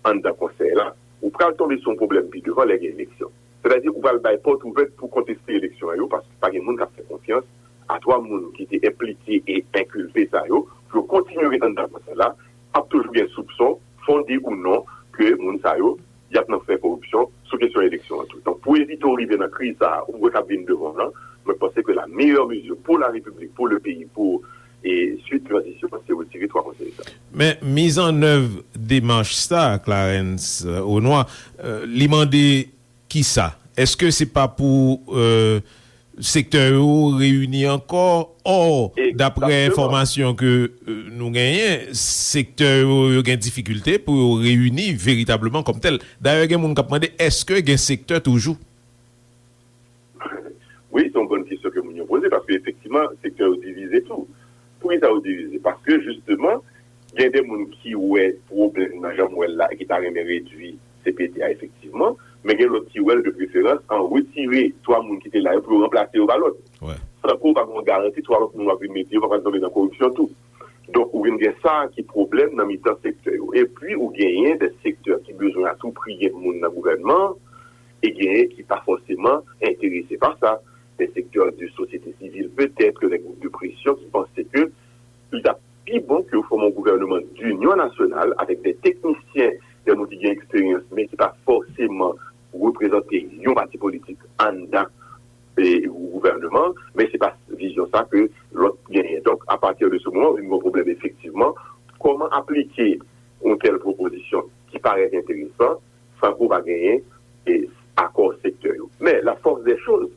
anndan konsèy la, ou pral tonbe sou yon pwoblèm pi devan lè gen eleksyon. Sètadi, ou pral bay pòt ouvèt pou konteste eleksyon an yo, paske pa gen moun k ap fè konfyans a twa moun ki te enplike e enkilpe sa yo, pou yo kontinye ret anndan konsèy la, ap toujou gen soupson, fonde ou non, ke moun sa yo, y ap nan fè koripsyon sou kesyon eleksyon an tou. Donk, pou evite w rive nan kriz sa a, ou wè k ap vin devan w lan, mwen panse ke la meilleure mesure pour la République, pour le pays, pour e swit tranzisyon an, se retire twa konseye sa. Men mizannèv demach sa, Clarens, euh, Onois, euh, li mande kisa? Èske se pa pou, euh, sektè yo reyini ankò? Ò, daprè enfòmasyon ke, euh, nou genyen, sektè yo, yo gen difikilte pou yo reyini veritableman kòm tèl. Dayè, gen moun k ap mande, èske gen sektè toujou? Wi, se yon bòn kesyon ke moun yo poze, paske efektivman, sektè yo divize tou. Poukisa yo divize? Paske, jisteman, gen de moun ki wè pwoblèm nan jan m wè l la e ki ta renmen redui C P T a efektivman, men gen lòt ki wè l de preferans an retire twa moun ki te la yo pou yo ranplase yo pa lòt. Wè. San ke w pa gen yon garanti, twa lòt moun w ap vin mete yo pa pral tonbe nan koripsyon tou. Donk, ou vin gen sa ki pwoblèm nan mitan sektè yo. Epi, ou genyen de sektè ki bezwen atoupri gen moun nan gouvènman an, e genyen ki pa fòseman enterese pa sa. De sektè de sosyete sivil, petèt, de gwoup de presyon ki panse ke li t ap pi bon ke yo fòme yon gouvèneman dinyon nasyonal avèk de teknisyen, de moun ki gen eksperyans, men ki pa fòseman reprezante yon pati politik anndan, e, gouvèneman, men se pa vizyon sa ke lòt genyen. Donk, apati de se moman, vin gen yon pwoblèm efektivman, kòman aplike yon tèl pwopozisyon ki parèt enteresan, san ke w pa genyen, e, akò sektè yo. Men, la force des choses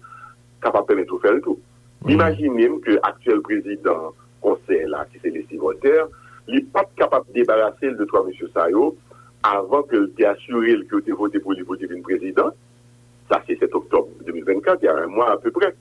kapab pèmèt ou fè l tou. M imajine m ke aktyèl prezidan konsèy la, ki se Leslie Voltaire, li pa t kapab debarase l de twa mesye sa yo avan ke l te asire l ke yo te vote pou li pou li te vin prezidan. Sa se sèt oktòb de mil vennkat, il y a un mois à peu près.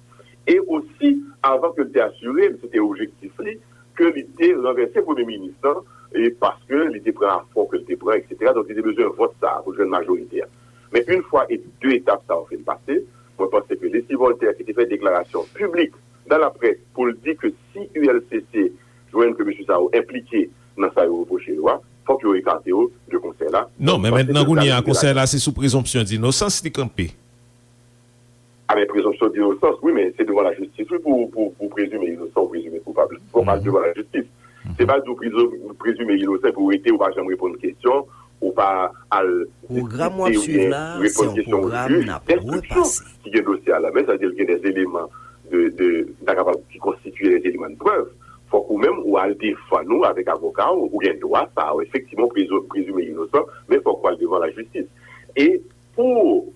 E osi, avan ke l te asire l, se te objektif li, ke li te ranvèse premye minis lan, e paske li te pran afwon ke l te pran, etsetera. Donk, li te bezwen vòt sa a pou l jwenn majorite a. Men yon fwa e de etap sa yo fin pase, mwen panse ke Leslie Voltaire, ki te fè deklarasyon piblik nan laprès pou l di ke si U L C C jwenn ke mesye sa yo enplike nan sa yo repwoche yo a, fòk yo ekate yo de konsèy la. Non, men mentnan kounye a, konsèy la se sou prezonpsyon dinosans li kanpe. A, men prezonpsyon dinosans, wi, men se devan lajistis, wi, pou, pou, pou prezime inosan ou prezime koupab. Fò w al devan lajistis. Se pa di w prezime inosan pou w rete, ou pa janm reponn kesyon, ou pa al diskite oubyen reponn kesyon jij denstriksyon ki gen dosye a la. Men sa di l gen des eleman de, de, ta kapab ki konstitiye des eleman de prèv. Fòk ou menm ou al defann ou avèk avoka w, ou gen dwa sa a, efektivman, ou prezime inosan, men fòk ou al devan lajistis. E pou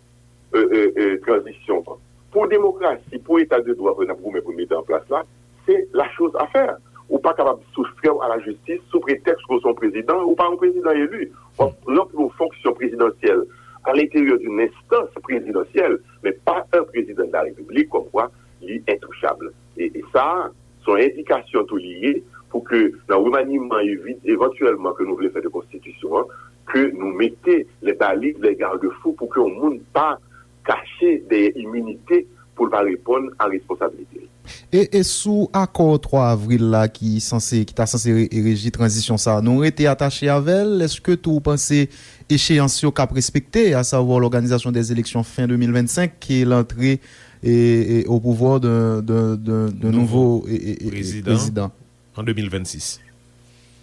e, e, e, tranzisyon an. Pou demokrasi, pou eta de dwa ke n ap goumen pou n mete an plas la, se la chose à faire. Ou pa kapab soustrè w a lajistis sou pretèks ke w se yon prezidan, ou pa yon prezidan eli. W ap ranpli yon fonksyon prezidansyèl à l'intérieur d'une instance présidentielle, mais pas un président de la République comme quoi li intouchable. E, e sa, se yon endikasyon tou li ye pou ke nan remaniman evi-, evantyèlman ke nou vle fè de konstitisyon an, ke nou mete les balises, les garde-fous pou ke yon moun pa kache dèyè iminite pou l pa reponn a responsablite l. E, e sou akò twa avril la ki sanse, ki ta sanse re-, reji tranzisyon sa a, nou rete atache avè l? Èske tou ou panse echeyans yo k ap respekte, à savoir l'organisation des élections fin de mil vennsenk, ke lantre e, e, au pouvoir d'un, d'un, d'un, d'un nouvo, e, e, e, prezidan. An de mil vennsis.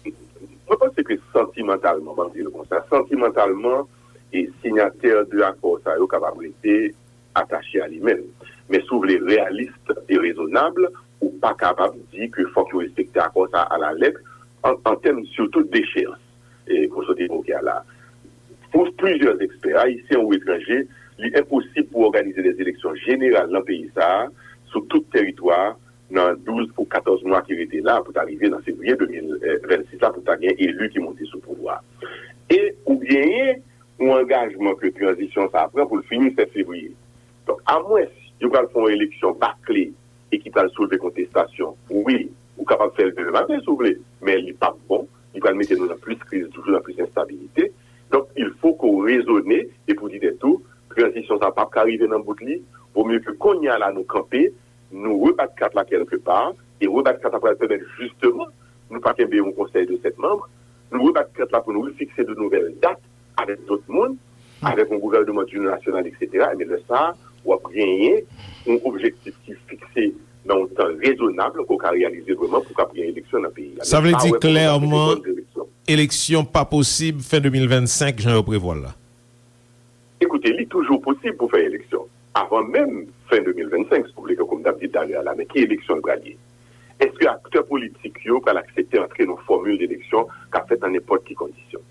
Mwen panse ke santimantalman, ban m di l konsa, santimantalman, e sinyatè de akò sa yo kapab rete atache a li menm. Men si w vle reyalis e rezonab, ou pa kapab di ke fòk yo respekte akò sa a la lèt, an, an tèm sitou decheyans, e, pou sot evoke a la. Pou plizyè ekspè, ayisyen ou etranje, li enposib pou òganize des élections générales nan peyi sa a, sou tout tèritwa a, nan douz pou katòz mwa ki rete la, pou ta rive nan fevriye de mil vennsis la, pou ta gen eli ki monte sou pouvwa a. E ou genyen yon angajman ke tranzisyon sa a pran pou l fini sèt fevriye. Donk, amwens yo pral fè yon eleksyon bakle e ki pral soulve kontestasyon, wi, ou kapab fè l demen maten si w vle, men li p ap bon, li pral mete nou nan plis kriz toujou, nan plis enstabilite. Donk, il faut que w rezone e pou di tèt ou, tranzisyon sa p ap ka rive nan bout li, vo mye ke kounye a la nou kanpe, nou rebat kat la kèlke pa, e rebat kat la pral pèmèt jisteman nou pa kenbe yon konsèy de sèt manm, nou rebat kat la pou nou refikse de nouvèl dat avèk dòt moun, avèk yon gouvènman dinyon nasyonal, etsetera. Ebyen, lè sa a, w ap genyen yon objektif ki fikse nan yon tan rezonab ke w ka reyalize vrèman pou w ka gen eleksyon nan peyi a. Sa vle di klèman, eleksyon pa posib fen de mil vennsenk, jan yo prevwa l la? Ekoute, li toujou posib pou fè eleksyon avan menm fen de mil vennsenk, si w vle, tankou m t ap di talè a la, men ki eleksyon l pral ye? Èske aktè politik yo pral aksepte antre nan fòmil eleksyon k ap fèt nan nenpòt ki kondisyon?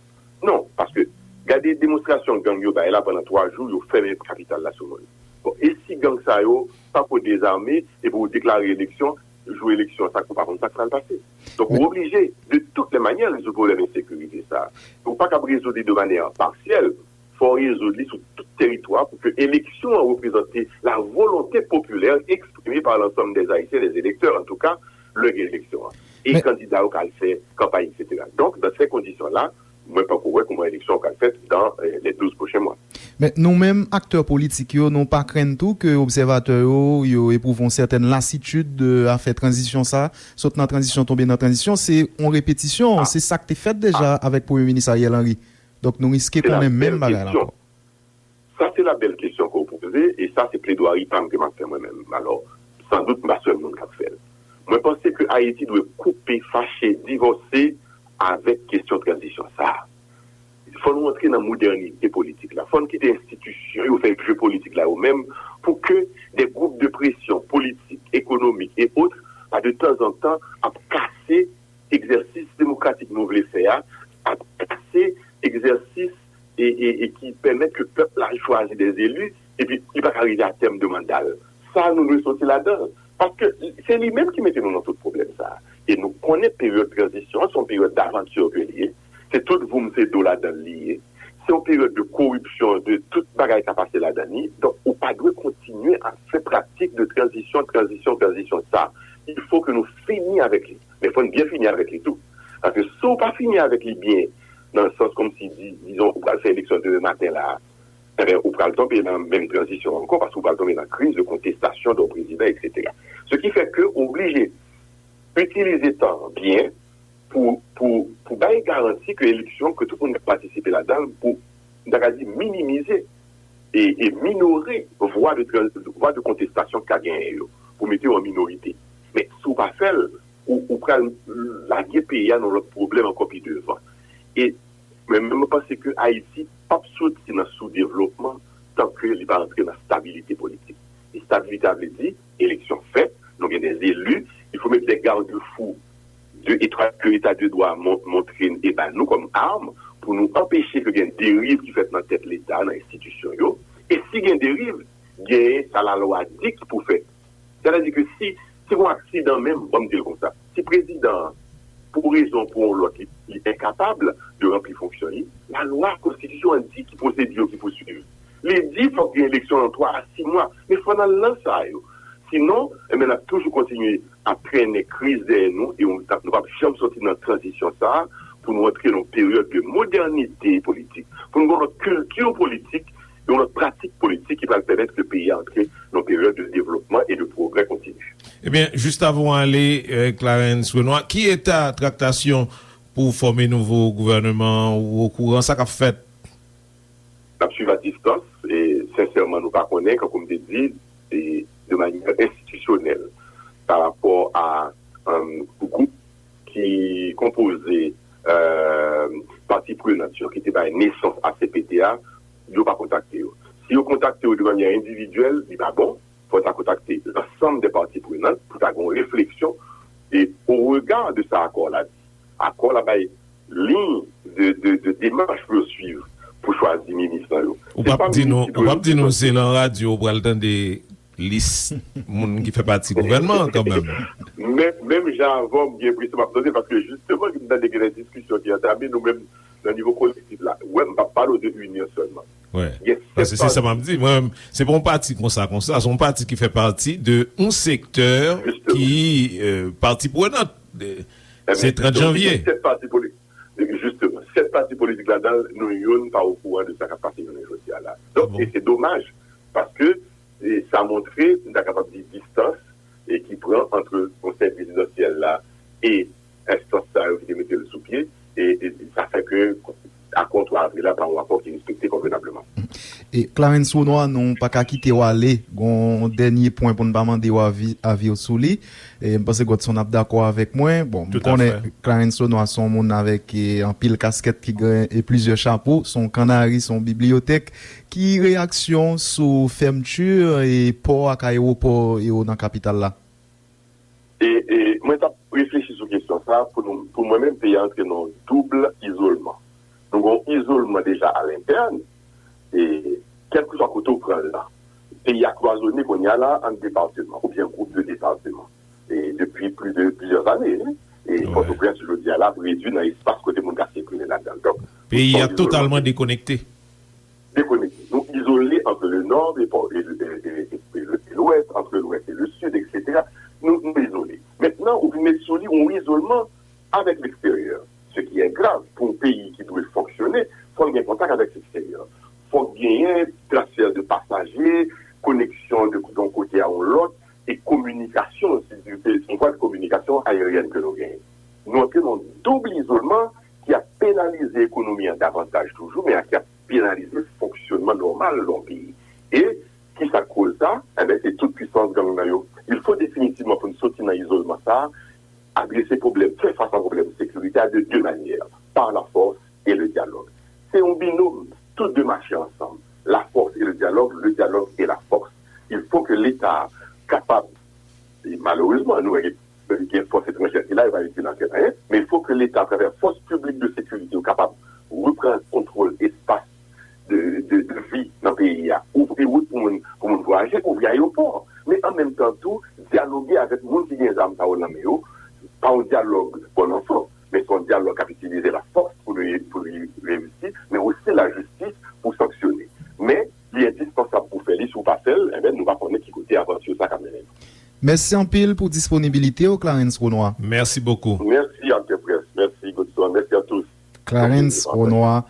Non, paske gade demonstrasyon gang yo bay la pandan twa jou, yo fèmen kapital la sou moun. Bon, e si gang sa yo pa ko dezame epi w deklare eleksyon, jou eleksyon, sa k ou pa konn sa k pral pase. Donk, ou oblije, de tout lè manyè, rezoud pwoblèm ensekirite sa a. Ou pa kab rezoud li de manyè pasyèl, fò w rezoud li sou tout teritwa pou ke eleksyon an reprezante la volonte popilè eksprime pa lansanm dè Ayisyen, dè elektè, antouka, lè gen eleksyon an. E kandida yo ka al fè kanpay, etsetera. Donk, dans ces conditions-là, mwen poko wè kòman eleksyon an pral fèt dans euh, les douze prochains mois. Men nou menm aktè politik yo, nou pa krenn tou ke obsèvatè yo, yo epwouve yon sètèn lasitid a fè tranzisyon sa, sot nan tranzisyon tonbe nan tranzisyon, se yon repetisyon, se sa k te fèt deja avèk Premye Minis Ariel Henry. Donk nou riske konnen menm bagay la ankò. Sa se la bèl kesyon ke w poze, e sa se pledwari pa m ke m ap fè mwen menm. Alò, sandout m pa sèl moun k ap fè l. Mwen panse ke Ayiti dwe koupe, fache, divòse avèk kesyon tranzisyon sa a. Fò nou antre nan modènite politik la. Fò n kite enstitisyon yo fè je politik la yo menm pou ke de gwoup de presyon politik, ekonomik e otre pa de tanzantan ap kase egzèsis demokratik nou vle fè a, ap kase egzèsis e, e, e ki pèmèt ke pèp la chwazi dè eli epi li pa ka rive a tèm de manda l. Sa nou dwe soti ladan l. Paske se li menm ki mete nou nan tout pwoblèm sa a. E nou konnen peryòd tranzisyon an se yon peryòd davanti ke li ye. Se tout voum se do ladan l li ye. Se yon peryòd de koripsyon, de tout bagay ka pase ladan li. Donk, ou pa dwe kontinye ap fè pratik de tranzisyon, tranzisyon, tranzisyon sa. Il faut que nou fini avèk li. Men fò n byen fini avèk li tou. Paske si w pa fini avèk li byen, nan sans kòmsi, di, dizon, ou pral fè eleksyon demen maten la, enben, ou pral tonbe nan menm tranzisyon ankò, paske ou pral tonbe nan kriz de kontestasyon de prezidan, etsetera. Ce qui fait que ou oblije itilize tan an byen pou, pou, pou bay garanti ke eleksyon, ke tout moun k ap patisipe ladan l, pou, m ta ka di, minimize e, e minore vwa de, vwa de kontestasyon k ka genyen yo, pou mete yo an minorite. Men, si w pa fè l, ou, ou pral lage peyi a nan lòt pwoblèm ankò pi devan. E men, men mwen panse ke Ayiti p ap soti nan soudevlopman tan ke li pa rantre nan stabilite politik. E stabilite a vle di, eleksyon fèt, nou gen dè eli, il faut mettre des garde-fous de eta, ke eta de dwa montre e ba nou kòm arm pou nou anpeche ke gen deriv ki fèt nan tèt Leta, nan enstitisyon yo. E si gen deriv, genyen sa lalwa di ki pou fèt. Sètadi ke si, si gon aksidan menm, ban m di l konsa, si prezidan an, pou yon rezon ou pou yon lòt, li, li enkapab de ranpli fonksyon li, lalwa, konstitisyon an di ki pwosedi yo ki pou swiv. Li di fòk gen eleksyon nan twa a sis mwa, men fò n al nan sa yo. Sinon, enben, n ap toujou kontinye ap trennen kriz dèyè nou e nou p ap janm soti nan tranzisyon sa a pou nou antre nan yon peryòd de modènite politik, pou nou gen yon lòt kilti politik, yon lòt pratik politik ki pral pèmèt ke peyi a antre nan yon peryòd de devlopman e de pwogrè kontini. Ebyen, jis avan w ale, Clarens Renois, ki eta traktasyon pou fòme nouvo gouvèneman an, ou okouran sa k ap fèt? N ap swiv a distans e sensèman nou pa konnen, kankou m te di, de manyè enstitisyonèl pa rapò a gwoup ki konpoze pati prenant yo ki te bay nesans a C P T a, yo pa kontakte yo. Si yo kontakte yo de manyè endividyèl, li pa bon. Fò ta kontakte lansanm de pati prenant pou ta gen yon refleksyon e o rega de sa akò la di. Akò la bay liy de, de, de demach pou yo swiv pou chwazi minis lan yo. Ou p ap di nou, ou p ap di nou se lan radyo ou pral tande lis moun ki fè pati gouvènman an kanmenm. Men, menm jan avè w, m gen enpresyon m ap tande, paske jisteman, m tande gen de diskisyon ki antame, nou menm, nan nivo kolektif la. Wè, m p ap pale w de inyon sèlman. Wi. Paske se sa m ap di. Mwen, se pa yon pati konsa, konsa. Se yon pati ki fè pati de yon sektè ki pati prenant. Se trant janvye. Sèt pati politik. Jisteman, sèt pati politik ladan l, nou youn pa okouran de sa k ap pase jounen jodi a la. Donk, e se domaj, paske e sa montre, m ta kapab di, distans e ki pran ant konsèy prezidansyèl la e enstans sa yo ki te mete l sou pye, e, e sa fè ke akò twa avril la pa yon akò ki respekte konvenableman. E Clarens Renois, nou pa ka kite w ale, gon dènye pwen pou n pa mande w avi, avi w sou li. E m panse Godson ap dakò avèk mwen. Bon, m konnen Clarens Renois se yon moun avèk e, anpil kaskèt ki gen e plizyè chapo, se yon kannari, se yon bibliyotèk. Ki reyaksyon w sou fèmti e pò ak ayewopò e yo nan kapital la? E, e mwen t ap reflechi sou kesyon sa a, pou nou, pou mwen menm, peyi a antre nan yon doub izolman. Nou gen yon izolman deja alentèn, e kèlkeswa kote w pran l la, peyi a klwazone kounye a la an depatman, oubyen gwoup de depatman. E depi plis de plizyè ane, e Pòtoprens, jodi a la, ap redui nan espas kote moun ka sikile ladan l. Donk, peyi a totalman dekonekte. Dekonekte. Nou izole entre le nord et, et, et, et, et, et l'ouest, entre l'ouest et le sud, et cetera. Nou, nou izole. Mentnan, ou vin met sou li yon izolman avèk leksteryè. Ce qui est grave pour un pays qui doit fonctionner, fò l gen kontak avèk leksteryè. Fò genyen transfè de pasaje, koneksyon de yon kote a yon lòt, e kominikasyon, se yon vwa de kominikasyon aeryèn ke nou genyen. Nou antre nan yon doub izolman ki ap penalize ekonomi an davantaj toujou, men ki ap penalize fonksyonman nòmal yon peyi. E ki sa k koz sa? Enben, se tout pwisans gang nan yo. Il faut définitivement pou n soti nan izolman sa a, adrese pwoblèm, fè fas a pwoblèm sekirite a de de manyè, par la force et le dialogue. Se yon binòm, tout de mache ansanm. La force et le dialogue, le dialogue et la force. Il faut que Leta kapab, e malerezman, nou wè gen fòs etranjè ki la, yo pa itil ankenn anyen, men il faut que Leta, atravè fòs piblik de sekirite, yo kapab reprann kontwòl espas de, de, de vi nan peyi a. Ouvri wout pou moun, pou moun vwayaje, ouvri ayewopò. Men an menm tan tou, dyaloge avèk moun ki gen zam sa yo nan men yo, pa yon dyalòg bòn anfan, men se yon dyalòg k ap itilize lafòs pou li, pou li reyisi, men osi lajistis pou sanksyone. Men, li endispansab pou fè li, si w pa fè l, enben, nou pa konnen ki kote avansye sa ka mennen nou. Mèsi anpil pou disponibilite w, Clarens Renois. Merci beaucoup. Merci, Alter Presse. Merci, Godson. Merci à tous. Clarens Renois,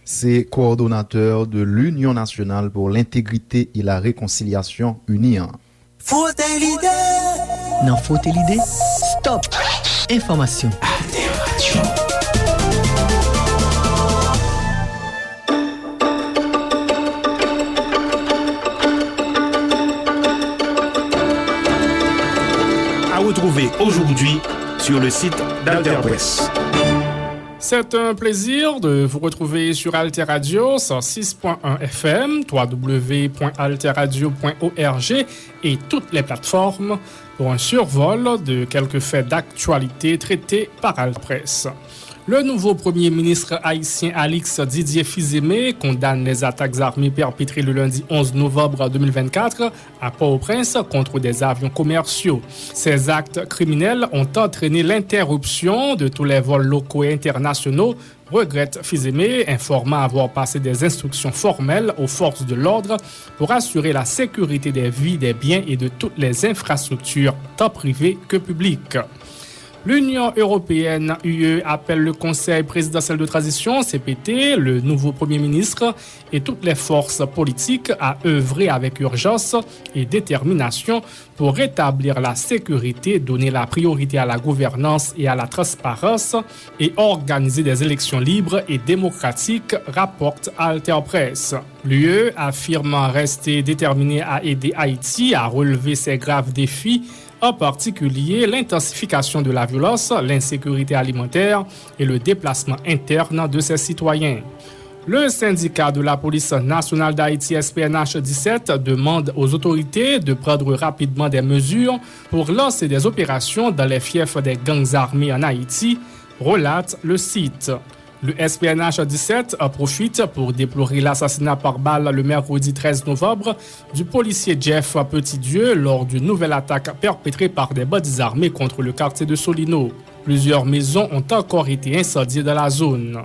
se coordonnateur de l'Union nationale pour l'intégrité et la réconciliation, uni an. Frote l'idée. Nan Frote l'idée, stop. Enfòmasyon. Alter Radio. À retrouver aujourd'hui sur le site d'Alter Presse. C'est un plaisir de vous retrouver sur Alter Radio cent six point un F M, trois W point alter radio point org et toutes les plateformes pour un survol de quelques faits d'actualité traités par Alter Presse. Le nouveau Premier ministre haïtien Alix Didier Fils-Aimé condamne les attaques armées perpétrées le lundi onze novembre deux mille vingt-quatre à Port-au-Prince contre des avions commerciaux. Ces actes criminels ont entraîné l'interruption de tous les vols locaux et internationaux, regrette Fils-Aimé, informant avoir passé des instructions formelles aux forces de l'ordre pour assurer la sécurité des vies, des biens et de toutes les infrastructures, tant privées que publiques. L'Union européenne, U E, appelle le Conseil présidentiel de transition, C P T, le nouveau Premier ministre et toutes les forces politiques à œuvrer avec urgence et détermination pour rétablir la sécurité, donner la priorité à la gouvernance et à la transparence et organiser des élections libres et démocratiques, rapporte Alter Presse. L'U E affirme rester déterminée à aider Haïti à relever ses graves défis, en particulier l'intensification de la violence, l'insécurité alimentaire et le déplacement interne de ses citoyens. Le syndicat de la police nationale d'Haïti, S P N H dix-sept, demande aux autorités de prendre rapidement des mesures pour lancer des opérations dans les fiefs des gangs armés en Haïti, relate le site. Le S P N H dix-sept profite pour déplorer l'assassinat par balle le mercredi treize novembre du policier Jeff Petitdieu lors d'une nouvelle attaque perpétrée par des bandits armés contre le quartier de Solino. Plusieurs maisons ont encore été incendiées dans la zone.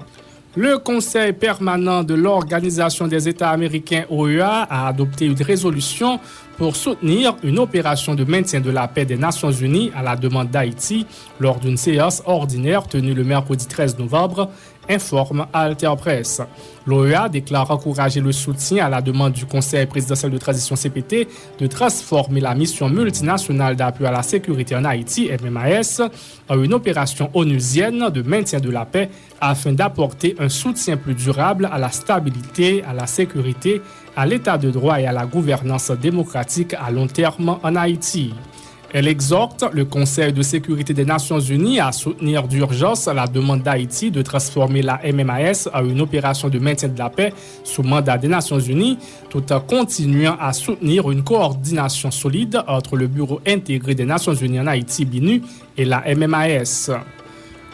Le Conseil permanent de l'Organisation des États américains, O E A, a adopté une résolution pour soutenir une opération de maintien de la paix des Nations Unies à la demande d'Haïti lors d'une séance ordinaire tenue le mercredi treize novembre, informe Alter Presse. L'O E A déclare encourager le soutien à la demande du Conseil présidentiel de transition, C P T, de transformer la mission multinationale d'appui à la sécurité en Haïti, M M A S, en une opération onusienne de maintien de la paix afin d'apporter un soutien plus durable à la stabilité, à la sécurité, à l'état de droit et à la gouvernance démocratique à long terme en Haïti. Elle exhorte le Conseil de sécurité des Nations Unies à soutenir d'urgence la demande d'Haïti de transformer la M M A S en une opération de maintien de la paix sous mandat des Nations Unies, tout en continuant à soutenir une coordination solide entre le Bureau intégré des Nations Unies en Haïti, BINUH, et la M M A S.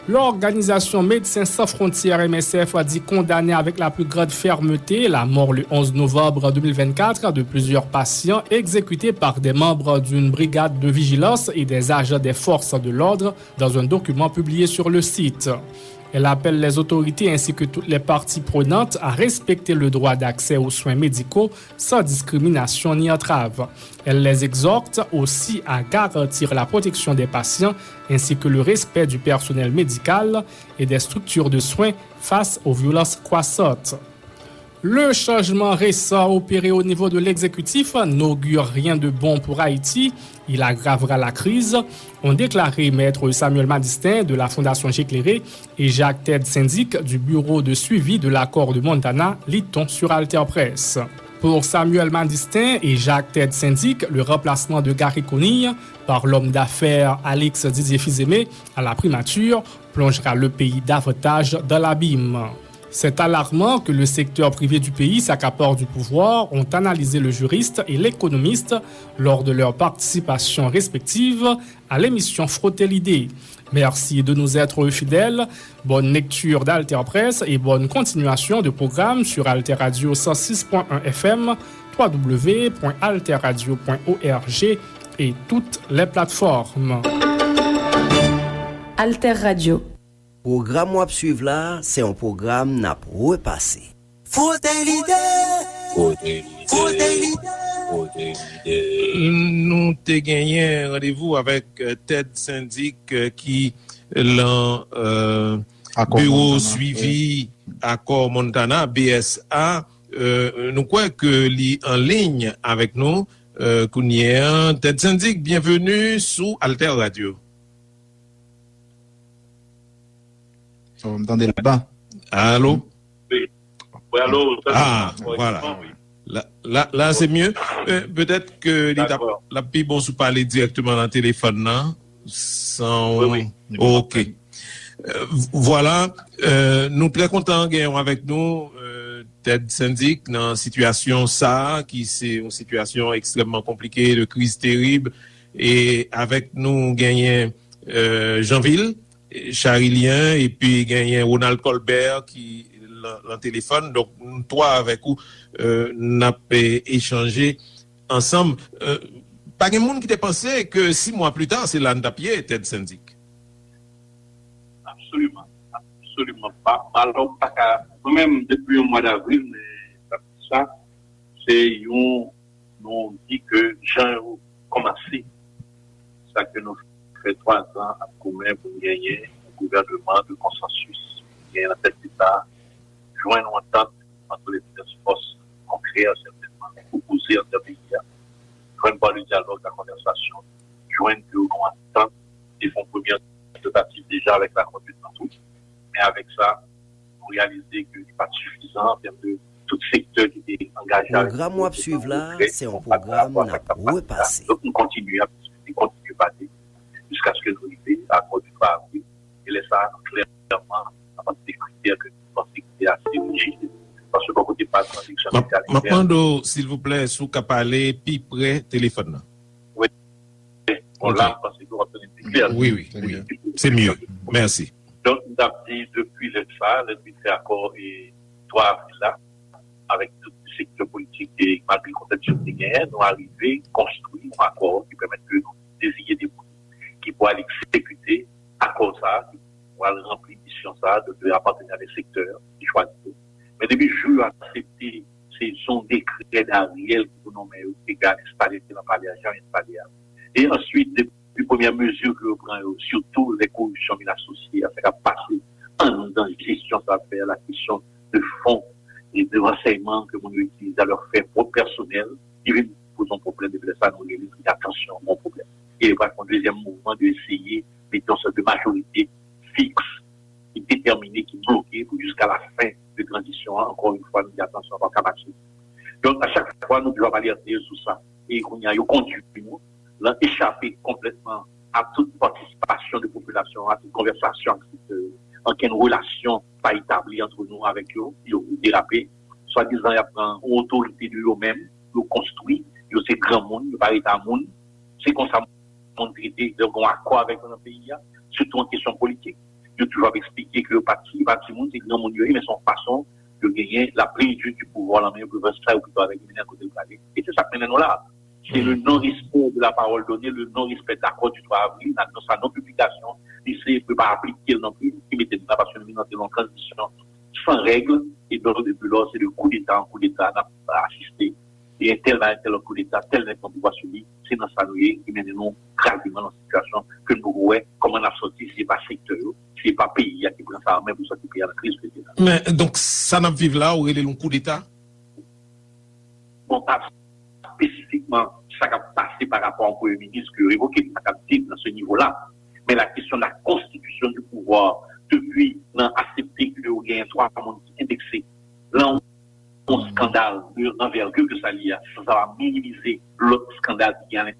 L'organisation Médecins Sans Frontières, M S F, a dit condamner avec la plus grande fermeté la mort le onze novembre deux mille vingt-quatre de plusieurs patients exécutés par des membres d'une brigade de vigilance et des agents des forces de l'ordre dans un document publié sur le site. Elle appelle les autorités ainsi que toutes les parties prenantes à respecter le droit d'accès aux soins médicaux sans discrimination ni entrave. Elle les exhorte aussi à garantir la protection des patients ainsi que le respect du personnel médical et des structures de soins face aux violences croissantes. Le changement récent opéré au niveau de l'exécutif n'augure rien de bon pour Haïti. Il aggravera la crise, ont déclaré Maître Samuel Madistin de la Fondation J'éclairé et Jacques Ted Syndic du Bureau de suivi de l'accord de Montana, lit-on sur AlterPresse. Pour Samuel Madistin et Jacques Ted Syndic, le remplacement de Garry Conille par l'homme d'affaires Alix Didier Fils-Aimé à la primature plongera le pays davantage dans l'abîme. C'est alarmant que le secteur privé du pays s'accapare du pouvoir, ont analysé le juriste et l'économiste lors de leur participation respective à l'émission Frotter l'idée. Merci de nous être fidèles. Bonne lecture d'Alter Presse et bonne continuation de programme sur Alter Radio cent six point un F M, trois W point alter radio point org et toutes les plateformes. Alter Radio. Pwogram w ap swiv la, se yon pwogram n ap repase. Frote lide! Frote lide! Frote lide! Nou te genyen randevou avèk Ted Syndic ki lan biwo swivi akò Montana, B S A. Nou kwè ke li an liy avèk nou kounye a. Ted Syndic, byenveni sou Alter Radio. Oh, m tande l ba. Alo? Wi. Wi, alo, ah, voilà. La, la, la c'est mieux. Euh, peut-être que li t ap pi bon si w pale direkteman nan telefòn nan. San... Wi, wi. Ok. Euh, voilà. Euh, nou trè kontan genyen w avèk nou, euh, Ted Syndic, nan sitiyasyon sa a, ki se yon sitiyasyon ekstrèmman konplike, de kriz terib. E avèk nou genyen euh, Janvil Charilyen, epi genyen Ronald Colbert ki lan, lan telefòn. Donk, nou twa avèk ou, euh, n ap, euh, echanje ansanm. Euh, pa gen moun ki te panse ke sis mwa pli ta, se la n t ap ye, Ted Syndic. Absoliman. Absoliman pa. Alò, m pa ka, mwen menm, depi yon mwa davril, men, sa, se yon, nou di ke jan yo kòmanse, sa ke nou fè twa zan ap goumen pou n genyen yon gouvènman de konsansis, pou n genyen nan tèt leta, jwenn yon antant ant lè divès fòs kontrè, sètènman, opoze anndan peyi a, jwenn pa le dyalòg, la konvèsasyon, jwenn ke yo gen yon antant, te fè yon premyè tantativ deja avèk la kondwit nan tou. Men avèk sa, nou reyalize ke li pa t sifizan an tèm de tout sektè ki te angaje avèk nou. Pwogram w ap swiv la, se yon pwogram n ap repase. Donk, nou kontinye ap diskite, kontinye pale, jiskaske nou rive a kondwit pa avril. E lè sa a, nou klèman ap antre kritè ke nou panse ki te ase rejije. Paske bò kote pa tranzisyon... M ap mande w, silvouplè, si w ka pale pi pre telefòn nan. Wi. Bon, la, m panse ke w ap tande m pi klè. Wi, wi, wi. Se mye. Mèsi. Donk, m t ap di, depi lè sa, lè n fin fè akò e twa avril la, avèk tout sektè politik e malgre kontradiksyon ki te genyen, nou arive konstwi yon akò ki pèmèt ke nou deziye de moun ki pou al egzekite akò sa a, ki pou al ranpli misyon sa a, donk yo apateni a de sektè ki chwazi yo. Men depi jou yo aksepte se yon dekrè Dariel ki pou nonmen yo, dekrè a enstale nan palè a, jan yo enstale a. E answit, depi premyè mezi ke yo pran yo, sitou lè koripsyon vin asosye a sa k ap pase anndan jesyon sa afè a, la kesyon de fon e de ransèyman ke moun yo itilize a lè fè pwòp pèsonèl, li vin poze yon pwoblèm, epi lè sa nou rele, nou di atansyon, gen yon pwoblèm. E li pral fè yon dezyèm mouvman de eseye mete yon sòt de majorite fiks ki detèmine, ki bloke pou jiska la fen de tranzisyon an. Ankò yon fwa, nou di atansyon, pa ka mache. Donk, a chak fwa, nou toujou ap alète yo sou sa. E kounye a, yo kondui nou lan echape konplètman a tout patisipasyon de popilasyon an, a tout konvèsasyon ak sektè yo. Ankenn relasyon pa etabli ant nou avèk yo, yo derape. Swadizan y ap pran yon otorite de yo menm, yo konstwi, yo se granmoun, yo pa rete a moun. Se konsa moun trete, lè yo gen yon akò avèk yo nan peyi a, sitou an kesyon politik, yo toujou ap eksplike ke yo pa ti, pa timoun, se granmoun yo ye, men se yon fason yo genyen la plenitid di pouvwa nan men yo pou yo fè sa yo pito avèk li, mennen kote l prale. E se sa k mennen nou la. Se le non-respect de la parole donnée, le non-respect de l'accord du trois avril, nan sa non-piblikasyon, li se yo pa aplike l non plis, ki mete n la, paske nou vin antre nan yon tranzisyon san règ, e lò, depi lò, se de koudeta an koudeta n ap asiste. E entèl bay entèl lòt koudeta, tèl nèg pran pouvwa sou li, se nan sa nou ye, ki mennen nou krazeman nan sitiyasyon ke nou poko wè kòman n ap sòti, si se pa sektè yo, si se pa peyi a ki pran sa an men pou sòti peyi a nan kriz ke l ye la. Men, donk, sa n ap viv la, ou rele l yon koudeta? Bon, pa espesifikman sa k ap pase pa rapò a yon premye minis ke yo revoke, m pa ka di nan se nivo la. Men la kesyon de la konstitisyon di pouvwa, depi nan aksepte ke yo genyen twa moun ki endekse lan yon skandal de lanvègi ke sa li a, sa, sa va minimize lòt skandal ki gen alantou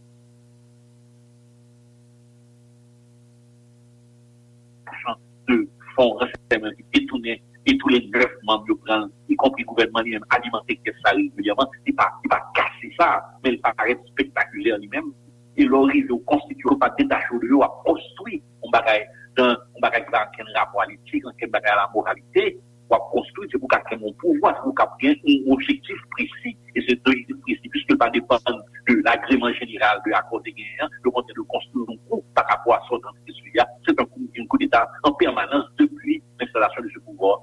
de fon ransèyman ki detounen, e tou le nèf manm yo pran, ikonpri gouvènman li menm alimante kès sa regilyèman, li pa, li pa kase sa, men li parèt spektakilè li menm. E lè w rive w konstitye, w pa detache w de yo, w ap konstwi yon bagay, dan yon bagay ki pa gen okenn rapò a letik, okenn bagay a la moralite, w ap konstwi, se pou w ka kenbe yon pouvwa, se pou w ka gen yon objektif presi, e se objektif presi, piske l pa depann de lagreman jeneral de akò te genyen an, yo kontan de konstwi yon kou pa rapò a sa w t antre sou li a, se tankou yon koudeta an pèmanans depi lenstalasyon de se pouvwa.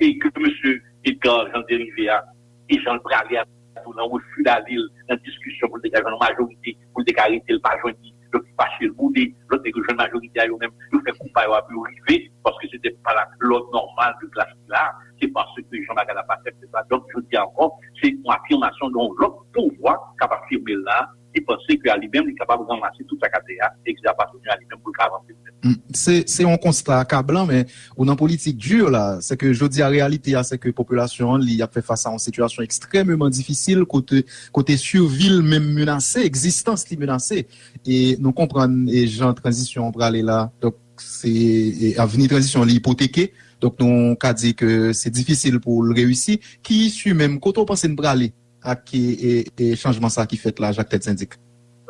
E ke mesye Edgar Jean derive a, e jan l prale a tou, nan refi dale l nan diskisyon pou l te ka jwenn yon majorite, pou l te ka rete, l pa jwenn li, lòt li fache, l boude, lòt nèg yo jwenn majorite a, yo menm, yo fè kou pa yo a pou yo rive, paske se te pa la lòd nòmal de klas ki la, se paske jan bagay la pa fèt, se sa. Donk, jodi a ankò, se yon afimasyon de yon lòt pouvwa k ap afime l la, ki panse ke a li menm, li kapab ranmase tout sa k atè a, e ki apateni a li menm pou l ka avanse. Mm, se, se yon konsta akablan, men ou nan politik di la, se ke jodi a reyalite a, se ke popilasyon an, li ap fè fas a yon sitiyasyon ekstrèmeman difisil, kote, kote sivi l menm menase, egzistans li menase. E nou konprann, e jan tranzisyon an prale la, donk se, e avni tranzisyon li ipoteke, donk nou ka di ke se difisil pou l reyisi. Ki isi menm, kote w panse n prale ak, e, e, e chanjman sa ki fèt la, Jacques Ted Syndic?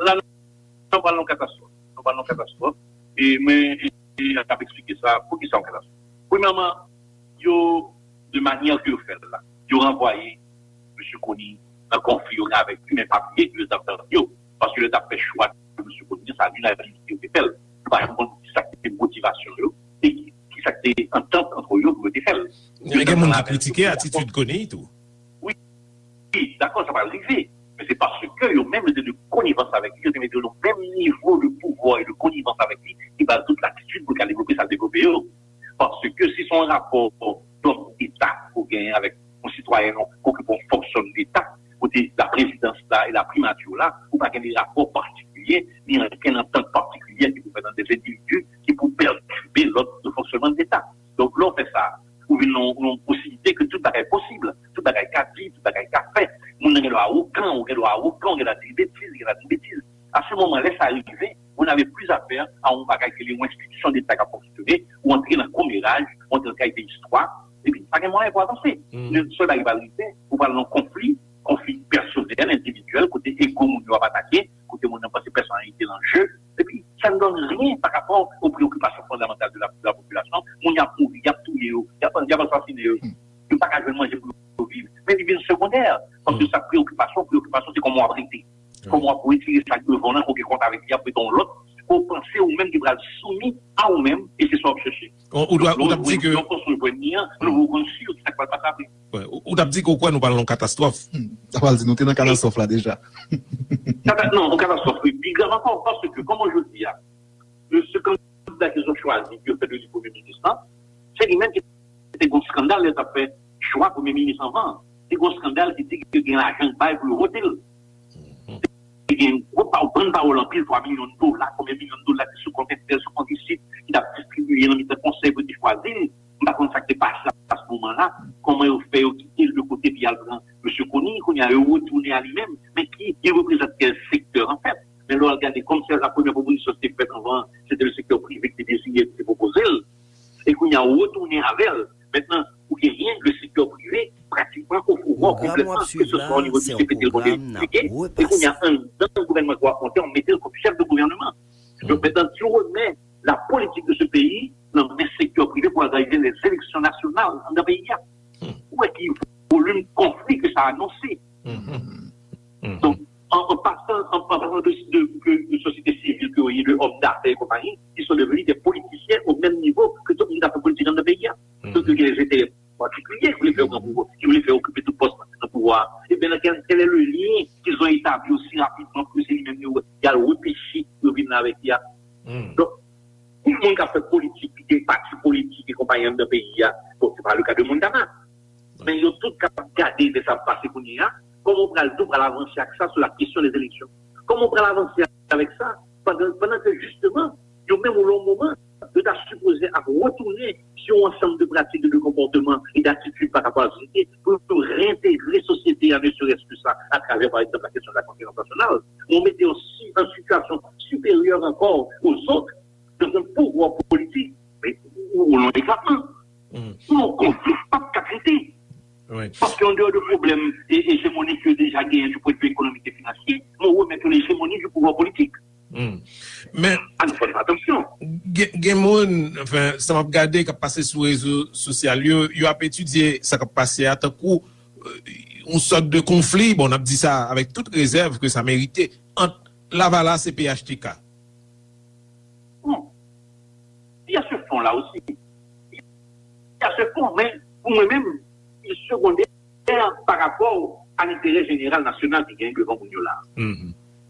La, nou pral nan katastwòf. Nou pral nan katastwòf. E, men, e, e, n ap eksplike sa. Poukisa yon katastwòf? Premyèman, yo, de manyè ke yo fè l la, yo ranvwaye mesye Conille nan konfli yo gen avèk li, men pa bliye ke yo t ap tann yo. Paske lè yo t ap fè chwa de mesye Conille, sa linanimite yo te fè l. Yo pa janm konn kisa ki te motivasyon yo, e ki, kisa ki te antant ant yo pou yo te fè l. Yo gen moun ki kritike atitid Conille tou. Wi, wi, dakò, sa pral rive. Men se paske yo menm, yo te de konivans avèk li, yo te mete yo nan menm nivo de pouvwa e de konivans avèk li, ki ba l tout latitid pou l ka devlope sa l devlope yo. Paske si se yon rapò dòm eta ou genyen avèk yon sitwayen, non, ki okipe yon fonksyon deta, kote la prezidans la e la primati la, ou pa gen de rapò patikilye, ni ankenn antant patikilyè ki pou fèt ant de endividi ki pou pètibe lòd de fonksyonman deta. Donk, lè w fè sa, ou vin nan yon posiblite ke tout bagay posib, tout bagay ka di, tout bagay ka fèt. Moun nan gen dwa awogan, ou gen dwa awogan, ou gen dwa di betiz, ou gen dwa di betiz. A se moman, lè sa rive, vous n'avez plus affaire à yon bagay ke li yon enstitisyon deta k ap fonksyone, ou antre nan komeraj, ou antre nan kalite istwa, epi pa gen mwayen pou avanse. Men sèl bagay ki pral rive, ou pral nan konfli, konfli pèsonèl, endividyèl, kote ego moun yo ap atake, kote moun nan panse pèsonalite l an je, epi ça ne donne rien par rapport aux préoccupations fondamentales de la, de la population. Moun y ap mouri, y ap touye yo, y ap, y ap asasine yo. Yo pa ka jwenn manje pou yo viv, men li vin segondè, paske sa k preyokipasyon, preyokipasyon se kòman w ap rete. Kòman w ap retire sa k devan w lan, ke w gen kont avèk li, ap mete yon lòt, ke w panse ou menm ki pral soumi a ou menm, e se sa w ap chèche. Ou, ou dwe, ou t ap di ke lè w panse w jwenn li an, lè w konn si ki sa k pral pase apre. Ou, ou t ap di ke w kwè nou pral nan yon katastwòf. Hmm, sa pral di nou te nan katastwòf la deja. Kata-, non, yon katastwòf, wi, pi grav ankò, paske kòman jodi a, se kandida ke yo chwazi, yo fè de li premye minis lan, se li menm ki te gen yon skandal lè l t ap fè chwa premye minis anvan an. Te gen yon skandal ki di ke gen lajan k bay pou yo vote l. Te gen gwo pa-, bann pawòl anpil, twa milyon dola, konbyen milyon dola ki sou kont entèl, sou kont isit, ki t ap distribiye nan mitan konsèy pou yo te chwazi l. M pa konn sa k te pase a se moman la, kòman yo fè yo kite l de kote epi y al pran mesye Conille, kounye a yo retounen a li menm, men ki, ki reprezante kèl sektè anfèt. Men lè w al gade gade, kòm se la premyè pwopozisyon ki te fèt anvan, se te le sektè prive ki te deziye, ki te pwopoze l, e kounye a, ou retounen avè l. Mentnan, ou genyen le sektè prive, pratikman, ouvwa konplètman, ke se swa o nivo di C P T, l konn eksplike, e kounye a, anndan gouvènman ke w ap monte, w mete l kòm chèf de gouvènman. Donk, mentnan, tu remets la politique de ce pays nan men sektè prive pou òganize lè zeleksyon nasyonal anndan peyi a. Ou wè ki volim konfli ke sa anonse. Donk, an, an pasan, an, an pasan de, de, de, de sosyete sivil ke yo ye, de òm dafè e konpayi, ki son deveni de politisyen o menm nivo ke tout moun ki ta fè politik anndan peyi a. Donk, yo gen lè enterè patikilye ki vle fè yo pran pouvwa, ki vle fè yo okipe tout pòs nan pouvwa a. Ebyen, nan kèl, kèl è le lyen ki zon etabli osi rapidman pou se li menm yo, y al repeche, yo vin la avèk li a? Donk, tout moun k ap fè politik, ki gen pati politik e konpayi anndan peyi a, bon, se pa le ka de Montana. Men yo tout k ap gade de sa k ap pase kounye a, kòman w pral di w pral avanse ak sa sou la kesyon de eleksyon? Kòman w pral avanse avèk sa pandan, pandan ke jisteman, yo menm ou lon moman, yo ta sipoze ap retounen sou yon ansanm de pratik e de konpòteman e datitid pa rapò a sosyete pou yo reentegre sosyete a, ne serait-ce que ça, atravè, par exemple, la question de la conférence nationale. Ou mete yo si, an sitiyasyon siperyè ankò aux autres, dans un pouvoir politique, men ou, ou lon eklatman. Ou lon konfli k p ap ka trete. Paske an deyò de pwoblèm e, ejemonik yo deja genyen du point de vue économique et financier, men ou remèt yo l'hégémonie du pouvoir politique. Men, ann fè atansyon. Gen, gen moun, anfen, sa m ap gade k ap pase sou rezo sosyal yo, yo ap etidye sa k ap pase a tankou euh, yon sòt de konfli, bon, n ap di sa avèk tout rezèv ke sa merite, ant Lavalas e P H T K. Bon, il y a ce fond-là aussi. Il y a ce fond, men pou mwen menm, li segondè pa rapò a lenterè jeneral nasyonal ki genyen devan moun yo la.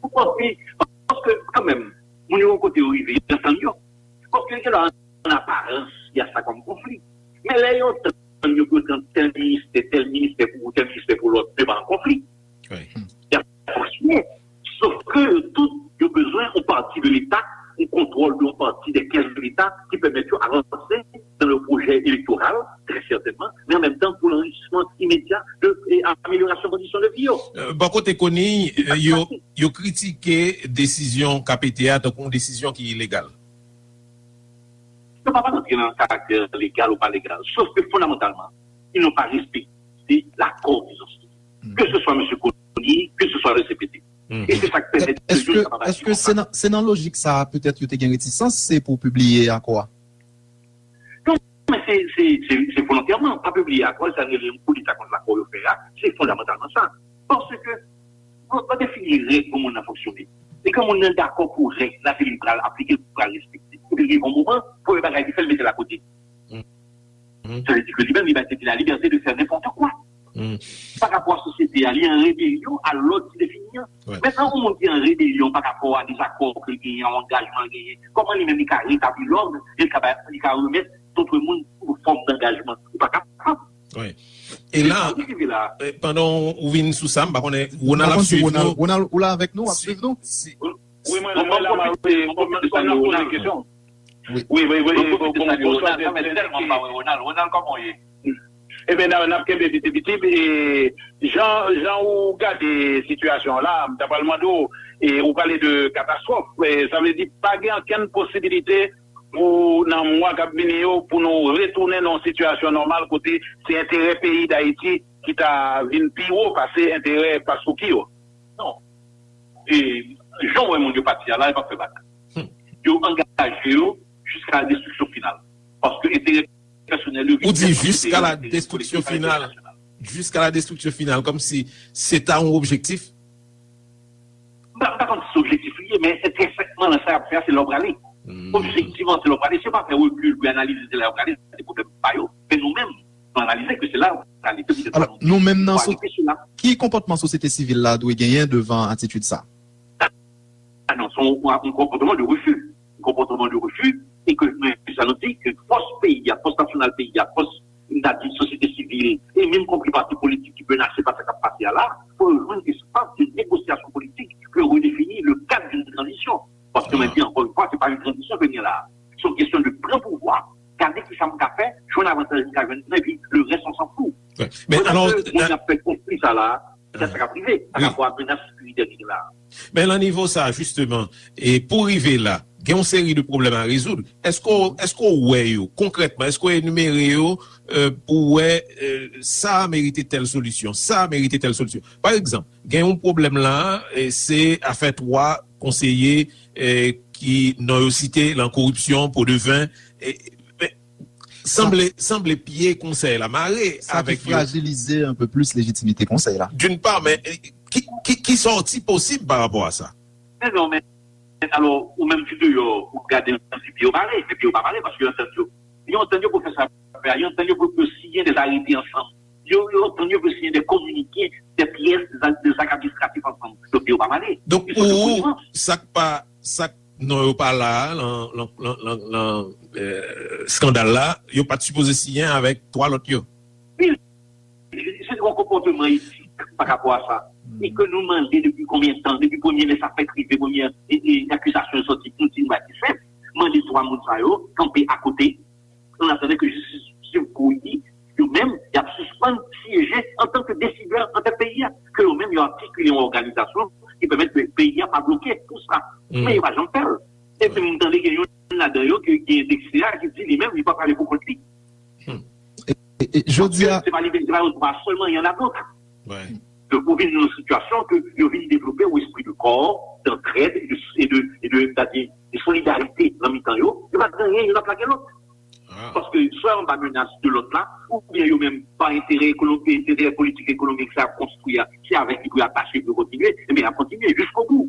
Ou konprann? Paske, kanmenm, moun yo kote yo rive, y ap tann yo. Paske, gen lè, an aparans, y a sa kòm konfli. Men lè yo tann yo pou yo tann tèl ministè, tèl ministè pou ou, tèl ministè pou lòt, yo pa an konfli. Y ap fonksyone. Sof ke yo tout, yo bezwen yon pati de Leta, yon kontwòl de yon pati de kès de Leta ki pèmèt yo avanse dans le projet électoral, très certainement, men an menm tan pou lanrichisman imedya de e amelyorasyon kondisyon de vi yo. Bò kote Conille, yo, yo kritike desizyon K P T a tankou yon desizyon ki ilegal. Yo pa pa rantre nan karaktè legal ou pa legal, sof ke fondamantalman, ils n'ont pas respecté l'accord qu'ils ont signé. Que ce soit M. Conille, que ce soit le C P T. E se sa k pèmèt ke yo kapab aji konsa. Èske se nan lojik sa a petèt yo te gen retisans, se pou pibliye akò a? Non, men se, se, se, se volontèman. Pa pibliye akò, sa rele yon koudeta kont lakò yo fè a, se fondamantalman sa. Paske, bon, nou defini règ pou moun nan fonksyone. E ke moun nan dakò pou règ la, se li pral aplike, li pral respekte. Epi gen yon moman, premye bagay li fè, l mete l akote. Sa vle di ke li menm, li bay tèt li la libète de fè nenpòt kwa. Pa rapò a sosyete a, li an rebelyon a lòd ki defini an. Mentnan, yon moun ki an rebelyon pa rapò a dezakò ke l genyen, a yon angajman l genyen, kòman li menm li ka retabli lòd, e li ka bay, li ka remèt dòt moun yon fòm dangajman? Ou pa kapab. E la, pandan ou vin sou sa, m pa konnen, Ronald ap swiv nou. Ronald, ou la avèk nou, w ap swiv nou? Wi, mwen la, mwen la, mwen la poze kesyon. Wi, wi, wi, wi, bon, bon, bonswa, Dènzèl. Ronald, kòman w ye? Ebyen, n ap kenbe piti piti. Jan, jan ou gade sitiyasyon an la, m ta pral mande w, ou pale de katastwòf. Sa vle di, pa gen okenn posibilite pou, nan mwa k ap vini yo, pou nou retounen nan yon sitiyasyon nòmal kote se enterè peyi Dayiti ki ta vin pi wo pase enterè Paspouki yo? Non. E jan w wè moun yo pati a la, yo p ap fè bak. Yo angaje yo jiska la destriksyon final. Paske enterè pèsonèl yo vin... Ou di jiska la destriksyon final. Jiska la destriksyon final, kòmsi se ta yon objektif? M pa, m pa konn si se objektif li ye, men entrensèkman, nan sa y ap fè a, se la w prale. Objektivman, se la w prale. Si yo pa fè rekil pou yo analize se la yo prale, se pwoblèm pa yo. Men nou menm, nou analize ke se la yo prale. Alò, nou menm nan ki konpòtman sosyete sivil la dwe genyen devan atitid sa? A non, se yon, yon konpòtman de refi. Yon konpòtman de refi, e ke mwen, sa nou di ke fòs peyi a, fòs nasyonal peyi a, fòs, m ta di, sosyete sivil, e menm konpri pati politik ki menase pa sa k ap pase a la, fò yo jwenn espas de negosyasyon politik pou yo redefini le cadre d'une transition. Paske mwen di ankò yon fwa, se pa yon tranzisyon ke n gen la. Se yon kesyon de pran pouvwa, gade kisa m ka fè, jwenn avantaj m ka jwenn, epi le reste on s'en fout. Pandan ke moun y ap fè konfli sa la, se sa k ap rive, pa rapò a menas sekiritè ki gen la. Men nan nivo sa, jisteman, e pou rive la, gen yon seri de pwoblèm a rezoud. Èske w, èske w wè yo konkrètman? Èske w enimere yo, euh, pou wè, euh, sa a merite tèl solisyon, sa a merite tèl solisyon? Pa egzanp, gen yon pwoblèm la, e se afè twa konseye, e ki non yo site lan koripsyon, Podevin, e, men, sanble, sanble pye konsèy la mare. Sa ki avèk yo. Frajilize un peu plus lejitimite konsèy la. D'une part, men, e, ki, ki, ki sòti posib pa rapò a sa? Men non, men, alò, ou menm ki deyò, ou gade yon ti pye yo mare, men pye yo pa mare, paske yo antann yo. Yo antann yo pou fè sa, yo antann yo pou, pou siyen de arete ansanm. Yo, yo antann yo pou siyen de kominike, de pyès, de zak administratif ansanm. Donk, pye yo pa mare. Donk, pou ou, sa k pa, sa k non yo pa la a, lan, lan, lan, lan, lan, euh, eskandal la, yo pa t sipoze siyen avèk twa lòt yo. Wi, se yon konpòtman etik pa rapò a sa. E ke nou mande depi konbyen tan, depi premye lè sa fèk rive, premye, e, e, akizasyon yo sòti, nou di nou pa ti senp, mande twa moun sa yo kanpe akote, an atandan ke jistis swiv kou li, yo menm, y ap sispann siyeje antanke desidè nan tèt peyi a, ke yo menm, yo atikile yon òganizasyon ki pèmèt ke peyi a pa bloke pou sa. Men yo pa janm fè l. Epi m tande gen youn ladan yo ki, ki endekse a, ki di li menm, li pa prale pou kont li. E, e, e, jodi a, se pa li, se pa yo twa sèlman, y en a dòt. Donk, ou vin nan yon sitiyasyon ke yo vin devlope yon espri de kò, d'antrèd e de, e de, e de, sètadi, de solidarite nan mitan yo. Yo pa gen anyen, youn ap lage lòt. Paske swa yo anba menas de lòt la, oubyen yo menm, pa enterè ekonomik, enterè politik ekonomik sa y ap konstwi a, se avèk li pou y atache, pou yo kontinye, ebyen, y ap kontinye jiskobou.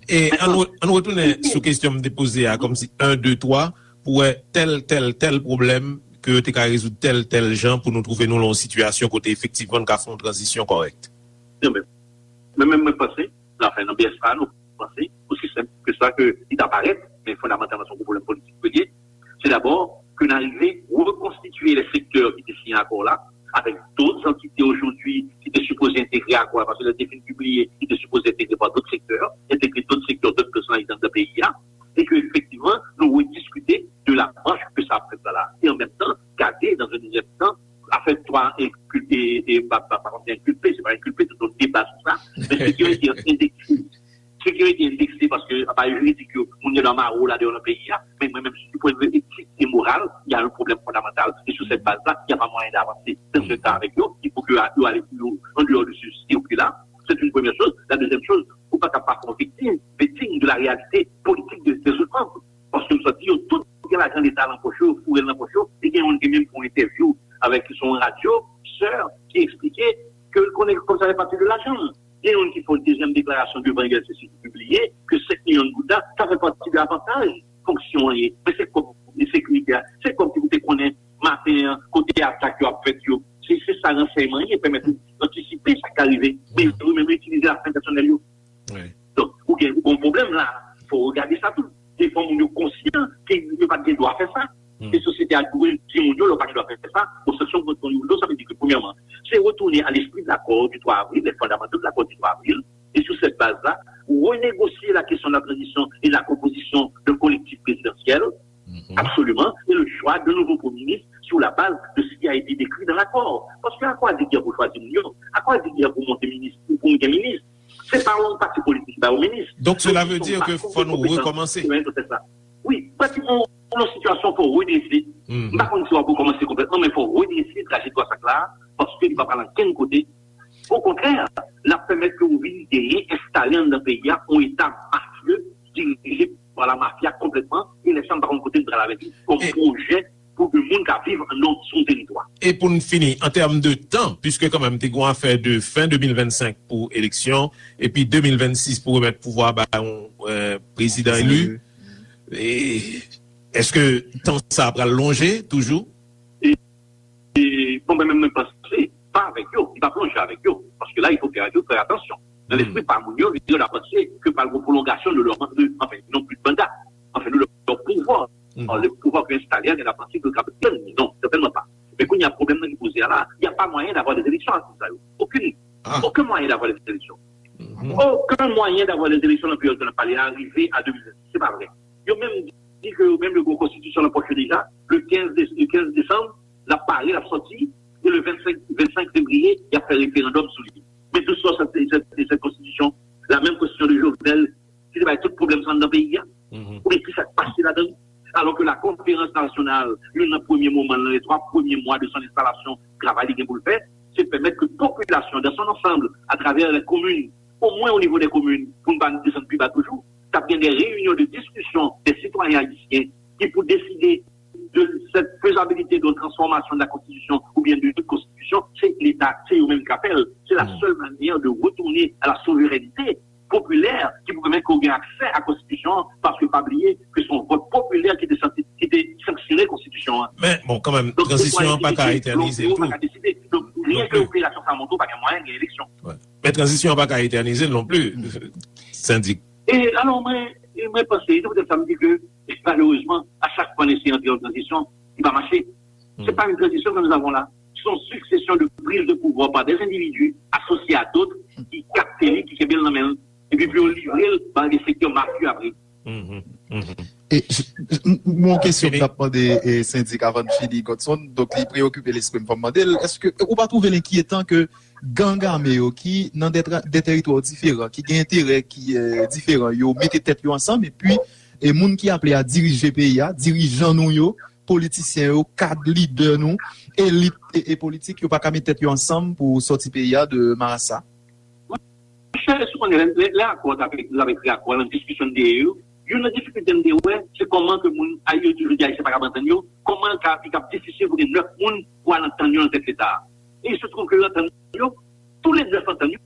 E ann, ann retounen sou kesyon m te poze a, kòmsi un, deux, trois, pou wè tèl, tèl, tèl pwoblèm ke yo te ka rezoud tèl, tèl jan pou nou twouve nou lan yon sitiyasyon kote efektivman n ka fè yon tranzisyon kòrèk. Non, men, men, men mwen panse, anfen, nan B S A, nou panse, osi senp ke sa, ke li ta parèt, men fondamantalman, se yon gwo pwoblèm politik ke l ye. Se dabò ke n arive rekonstitiye lè sektè ki te siyen akò la, avèk dòt antite ojodwi ki te sipoze entegre akò a, paske lè l te fin pibliye, li te sipoze entegre pa dòt sektè, entegre dòt sektè, dòt pèsonalite anndan peyi a, e ke efektivman, nou rediskite de la manch ke sa ap fèt la la. E an menm tan, gade, dans un deuxième temps, afè twa enkilpe, e, pa, pa, pa, enkilpe, se pa enkilpe, se yon deba sou sa, men sekirite an endekse. Sekirite endekse paske, anba jiridik yo, moun yo nan mawo la deyò nan peyi a, men mwen menm, sou pwen de vi etik e moral, y a un problème fondamental, e sou cette base là, y a pas moyen d'avancer dans ce cas avec yo, il faut que yo ale, yo, en dehors de ce circuit là, c'est une première chose. La deuxième chose, ou pa ka pa fè yon victime, victime de la réalité politique de, de ce Paske m santi yo tout gen lajan Leta nan pòch yo, yo foure l nan pòch yo, e gen youn ki menm fè yon entèvyou avèk sou yon radyo, sè, ki eksplike ke l konnen kòb sa fè pati de lajan l. Gen youn ki fè yon dezyèm deklarasyon devan L C C ki pibliye ke senk milyon goud la, sa fè pati de avantaj fonksyon an ye. Men se kòb sekirite a, se kòb ki pou te konnen maten an, kote atak yo ap fèt yo. Se, se sa ransèyman ye, pèmèt ou antisipe sa k ka rive. Men yo menm yo itilize afè pèsonèl yo. Donk, ou gen, ou gen yon pwoblèm la. Fò w gade sa tou. Defwa moun yo konsyan ke yo pa t gen dwa fè sa. E sosyete a dwe di moun yo, lè w pa gen dwa fè sa, bon, sanksyon kont moun yo, sa vle di ke, premyèman, se retounen a lespri de l'accord du trois avril, les fondamentaux de l'accord du trois avril, et sur cette base-là, renégocier la question de la transition et la composition d'un collectif présidentiel, absolument, et le choix d'un nouveau premier ministre sur la base de ce qui a été décrit dans l'accord. Paske akò a di gen pou chwazi moun yo, akò a di gen pou monte minis, pou, pou gen minis. Se pa yon pati politik ki ba yo minis. Donk, cela veut dire que fò nou rekòmanse. Wi, pratikman, yon sitiyasyon fò redrese. M pa konn si w ap rekòmanse konplètman, men fò redrese trajektwa sa k la, paske li pa pral ankenn kote. Okontrè, l ap pèmèt ke w vin genyen, enstale anndan peyi a, yon eta mafye, dirije pa la mafya konplètman, e lè sa, m pa konn kote m pral avèk li, kòm pwojè pou ke moun ka viv anndan sou yon teritwa. E pou n fini, an tèm de tan, piske kanmenm te gen yon afè de fen de mil vennsenk pou eleksyon, epi de mil vennsis pou remèt pouvwa ba yon, euh, prezidan eli, e èske tan sa pral lonje toujou? E, e, bon, mwen menm, mwen panse, pa avèk yo, li p ap lonje avèk yo, paske la, il faut que yo fè atansyon. Nan lespri pa moun yo, yo ta panse ke pral gen pwolongasyon de lè, de, anfen, non plis de manda, anfen, de lè pouvwa. Or, le pouvoir ki enstale a, gen ta panse ke l ka pèdi, non, sètènman pa. Men kounye a, pwoblèm nan ki poze a la, y a pas moyen d'avoir des élections à cause sa yo. Aucune. Aucun moyen d'avoir des élections. Aucun moyen d'avoir des élections nan peryòd ke n ap pale a, rive a de mil vennsis. Se pa vre. Yo menm di ke yo menm, yo gen yon konstitisyon nan pòch yo deja. Le kenz de, le kenz desanm, l ap pare, l ap sòti, e le vennsenk, vennsenk fevriye, y ap fè referandòm sou li. Men tou sòt sèt, sèt, sèt konstitisyon, la menm konstitisyon de alors que la conférence nationale, youn nan premye moman, nan les trois premiers mois de son installation, travay li gen pou l fè, se pèmèt ke popilasyon, dans son ensemble, à travers les communes, au moins au niveau des communes, pou n pa desann pi ba toujou, t ap gen des réunions de discussion des citoyens haïtiens qui pour décider de cette faisabilité d'une transformation de la Constitution ou bien d'une autre Constitution, c'est l'État, c'est eux-mêmes qui appellent. C'est la seule manière de retourner à la souveraineté populaire qui permet qu'on ait accès à la Constitution, parce que pas oublier que c'est un vote populaire qui était, santi- qui était sanctionné la Constitution. Hein. Men bon, kanmenm, tranzisyon an pa ka etènize l tou. Donc, rien que l'opération Samonto, pas moyen de l'élection. Men tranzisyon an pa ka etènize l non pli, Sendik. E alò, mwen, mwen panse, se poutèt sa m di ke, malerezman, a chak fwa n eseye antre an tranzisyon, li pa mache. Se pa yon tranzisyon ke nou avon la. Se yon siksesyon de priz de pouvwa pa de endividi asosye a dot ki kapte li, ki kenbe l nan men l, epi pou yo livre l ba de sektè mafye apre. E, m gen yon kesyon m t ap mande e, Sendik avan n fini, Godson. Donk, li preokipe lespri m, fò m mande l. Èske ou pa twouve l enkyetan ke gang ame yo ki nan de, de teritwa diferan, ki gen enterè ki e, diferan, yo mete tèt yo ansanm, epi e, moun ki aple a dirije peyi a, dirijan nou yo, politisyen yo, kad lidè nou, elit e, e politik, yo pa ka mete tèt yo ansanm pou sòti peyi a de marasa? Monchè, si w konnen, lè, lè akò t ap, t ap ekri akò a, nan diskisyon n te ye yo, youn nan difikilte n te wè, se kòman ke moun, a, yo toujou di Ayisyen pa kab antann yo, kòman l ka, li ka difisil pou gen nèf moun pou al antann yo nan tèt Leta a. E il se trouve ke yo antann yo, tou le nèf antann yo,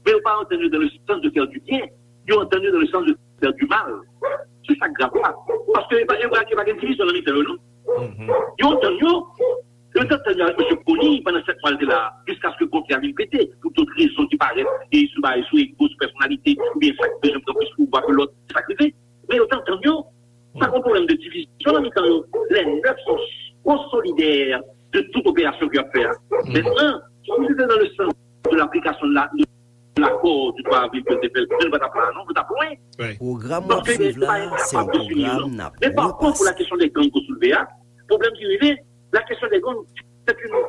men yo pa antann yo dans le sens de faire du bien, yo antann yo dans le sens de faire du mal. Se sa k grav la. Paske yo pa, yo pa, yo pa gen divizyon nan mitan yo, non. Yo antann yo, yo t antann yo avèk mesye Conille pandan sèt mwa l te la, jiskaske konfli a vin pete, pou tout rezon ki parèt, e sou bagay, sou ego, sou pèsonalite, oubyen sa k bezwen pran plis pouvwa ke lòt, se sa k rive. Men yo t antann yo, pa gen pwoblèm de divizyon nan mitan yo. Les neuf sont co-solidaires de toute opération que y ap fè a. Maintenant, si c'était dans le sens de l'application de la, de l'accord du trois avril ke yo te fè, nou pa t ap la, non, nou t ap lwen. Pwogram w ap swiv la, se yon pwogram n ap repase. Men pa kont pou la kesyon de gang ke w soulve a, pwoblèm ki rive, la kesyon de gang, se ke yo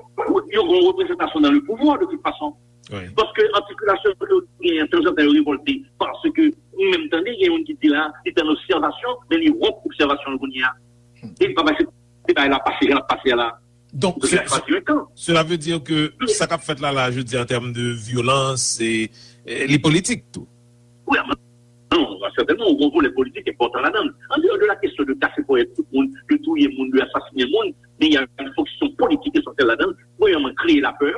gen yon reprezantasyon nan le pouvwa de tout fason. Paske atikilasyon ke yo genyen, tanzantan yo revòlte, paske ou menm tande, gen youn ki di la, li t an obsèvasyon, men li wont obsèvasyon l kounye a. E li p ap aksepte bagay la pase jan l ap pase a la. Donk, cela veut dire que sa k ap fèt la, la, je veux dire, en termes de violence, e, e, li politik tou. Wi, non, sètènman, ou gen yon volè politik enpòtan ladan l. An deyò de la kesyon de kase ponyèt tout moun, de touye moun, de asasinen moun, men y a une fonction politique essentielle ladan l. Premyèman, kreye lapè,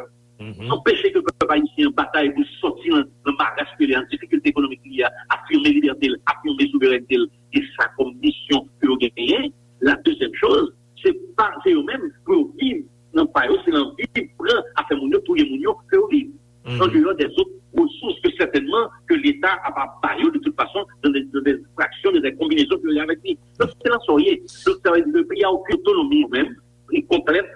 anpeche ke pèp ayisyen an batay pou sòti nan, nan maras ke li an, difikilte ekonomik li a, afime libète l, afime souverènte l, e sa kòm misyon ke yo genyen. La dezyèm choz, se pa, se yo menm pou yo viv nan pa yo, se nan viv, pran afè moun yo, touye moun yo, ke yo viv. An deyò dèzòt resous ke sètènman ke Leta ap ap ba yo de tout fason, dans des, dans des fractions, dans des combinaisons ke yo gen avèk li. Donk, se nan sa w ye. Donk, sa vle di ke peyi a okenn otonomi menm, li konplèt,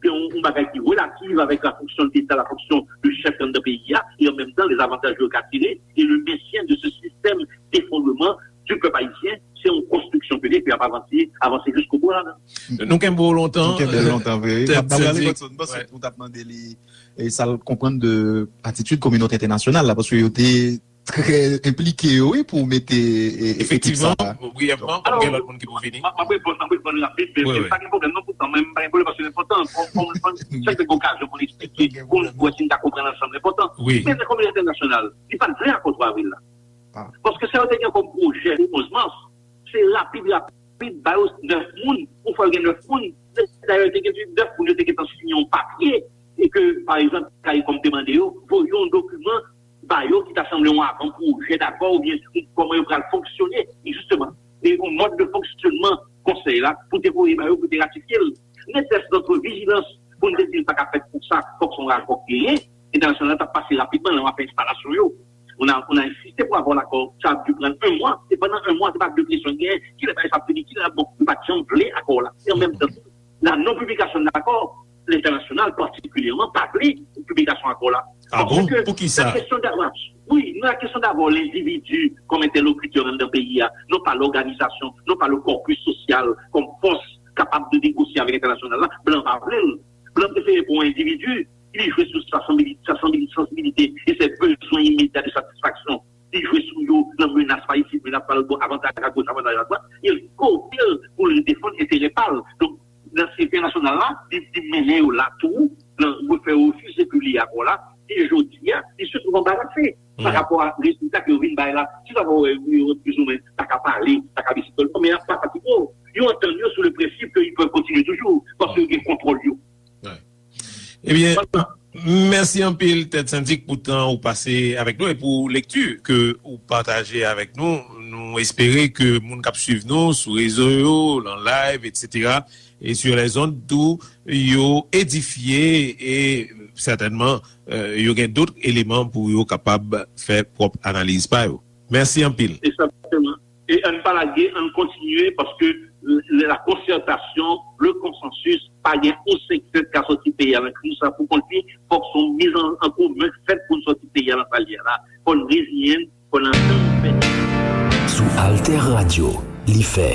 gen yon, yon bagay ki relatif avec la fonction de l'État, la fonction de chef anndan peyi a, et en même temps les avantages yo ka tire, et le maintien de ce système d'effondrement du peuple haïtien, se yon konstriksyon ke li, epi ap avanse, avanse jiskobou la. Nou kenbe w lontan. Nou kenbe l lontan, vre. N ap rale Godson, m panse ou t ap mande li e sa l konprann de atitid kominote entènasyonal la, paske yo te trè enplike yo, wi, pou mete e, e, ekip sa a. Efektivman, briyèvman, pou gen lòt moun ki pou vini. M ap reponn, m ap reponn rapid, men pa gen pwoblèm non, poutan, men pa gen pwoblèm paske l enpòtan, fò, fò, fò, chak lè gen okazyon pou n eksplike, pou n wè si n ta konprann ansanm, l enpòtan. Men nan kominote entènasyonal, li pa t vle akò twa avril la. Paske sa yo te gen kòm pwojè le onz mas, se rapid, rapid, ba yo nèf moun, yon fwa yo gen nèf moun, dayè te gen nèf moun, yo te gentan siyen yon papye, e ke, pa egzanp, CARICOM te mande yo, voye yon dokiman ba yo ki ta sanble yon avan pwojè dakò oubyen kòman yo pral fonksyone, e jisteman, e yon mòd de fonksyonman konsèy la, pou te voye ba yo, pou te ratifye l. Nètès notre vijilans pou n te di l pa ka fèt konsa, fòk se yon rapò k genyen, entènasyonal la t ap pase rapidman lè w ap fè enstalasyon yo. On a, on a insisté pour avoir l'accord. Ça a dû prendre un mois. Et pendant un mois, se pa de presyon ki genyen. Kilè bagay sa ap fini? Kilè l ap bon? Yo pa t janm vle akò la. E an menm tan tou, la non-publication de l'accord, lentènasyonal patikilyèman pa vle piblikasyon akò la. Ah bon? Poukisa? La question d'abord, oui, la question d'abord, lendividi kòm entèlokitè anndan peyi a, non pa lòganizasyon, non pa le corpus social kòm fòs kapab de negosye avèk entènasyonal la, blan pa vle l. Blan prefere pran yon endividi, li jwe sou sa sansibilite e se bezwen imedya de satisfaksyon. Li jwe sou yo nan menas pa isit, menas pa lòtbò, avantaj agoch, avantaj adwat, e l kote l pou l defann enterè pa l. Donk, nan sekirite nasyonal la, li, li mennen yo la tou, nan refè refij de publier accord la, e jodi a, li sot anbarase pa rapò a rezilta ke yo vin bay la. Si sa pa wè, yo plizoumwen ta ka pale, ta ka bese kò l, men pa fatige yo. Yo antann yo sou le prensip ke ils peuvent continuer toujours, paske yo gen kontwòl yo. Ebyen, mèsi anpil, Tèt Sendik, pou tan ou pase avèk nou e pou lekti ke ou pataje avèk nou. Nou espere ke moun k ap swiv nou sou rezo yo, nan live, etsetera, e sur les ondes tou, yo edifye e sètènman, euh, yo gen dòt eleman pou yo kapab fè pwòp analiz pa yo. Mèsi anpil. Egzakteman. E ann pa lage, ann kontinye, paske la concertation, le consensus, pa gen yon sèk tèt ka soti peyi a nan kriz sa pou kont li, fòk se yon miz an, an komen fèt pou n soti peyi a nan sa l ye a la. Fò n reziyen n, fò n antann nou fè. Sou Alter Radio, li fè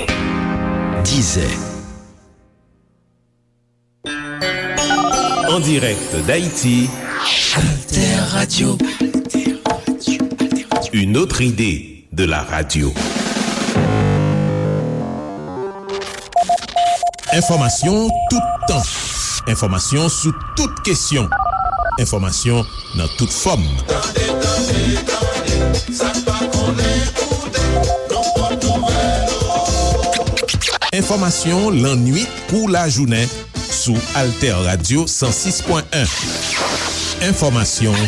dizè. En direct d'Haïti, Alter Radio. Une autre idée de la radio. Enfòmasyon toutan. Enfòmasyon sou tout kesyon. Enfòmasyon nan tout fòm. Tande, tande, tande, sa n pa konnen koute, nou pot nouvèl. Enfòmasyon lannwit kou lajounen sou Alter Radio san sis pwen en. Enfòmasyon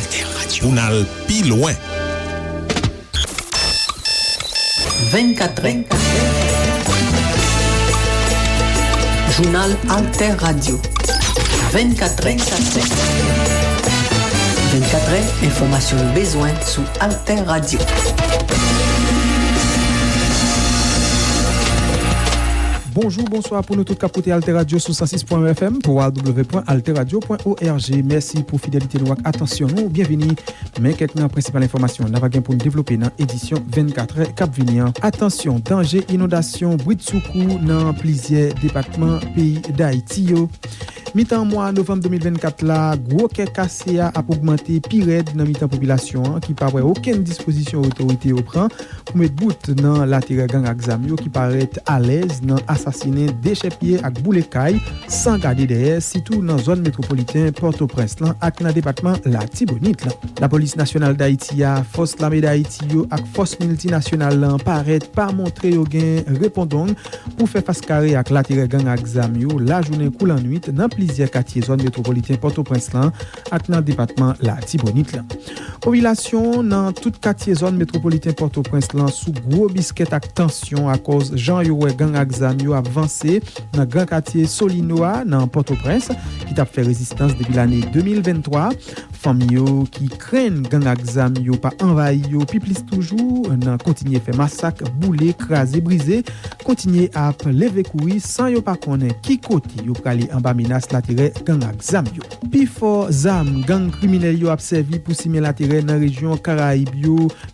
pou n al pi lwen. Vennkatrè. Jounal Alter Radio. Vennkatrè. Vennkatrè, enfòmasyon nou bezwen sou Alter Radio. Bonjou, bonswa pou nou tout k ap koute Alter Radio sou san sis pwen en F M, w w w pwen alter radio pwen o r g. Mèsi pou fidelite nou ak atansyon nou. Byenvini. Men kèk nan prensipal enfòmasyon n ava gen pou n devlope nan edisyon vennkatrè k ap vini an. Atansyon, danje inondasyon britsoukou nan plizyè depatman peyi Dayiti yo. Mitan mwa novanm de mil vennkat la, gwo kè kase a ap ogmante pi rèd nan mitan popilasyon an ki pa wè okenn dispozisyon otorite yo pran pou met bout nan laterè gang ak zam yo ki parèt alèz nan asasinen, dechèpiye ak boule kay san gade dèyè, sitou nan zòn metwopoliten Pòtoprens lan ak nan depatman Latibonit lan. Lapolis Nasyonal Dayiti a, Fòs Lame Dayiti yo ak fòs miltinasyonal lan parèt pa montre yo gen repondong pou fè fas kare ak laterè gang ak zam yo lajounen kou lannwit nan plizyè katye zòn metwopoliten Pòtoprens lan ak nan depatman Latibonit lan. Popilasyon nan tout katye zòn metwopoliten Pòtoprens lan sou gwo biskèt ak tansyon akòz jan yo wè gang ak zam yo ap vanse nan gran katye Solino a nan Pòtoprens, ki t ap fè rezistans depi lane de mil venntwa. Fanmi yo ki krenn gang ak zam yo pa anvayi yo pi plis toujou nan kontinye fè masak, boule, kraze, brize, kontinye ap leve kouri san yo pa konnen ki kote yo prale anba menas laterè gang ak zam yo. Pifò zam gang kriminèl yo ap sèvi pou simen laterè nan rejyon Karayib yo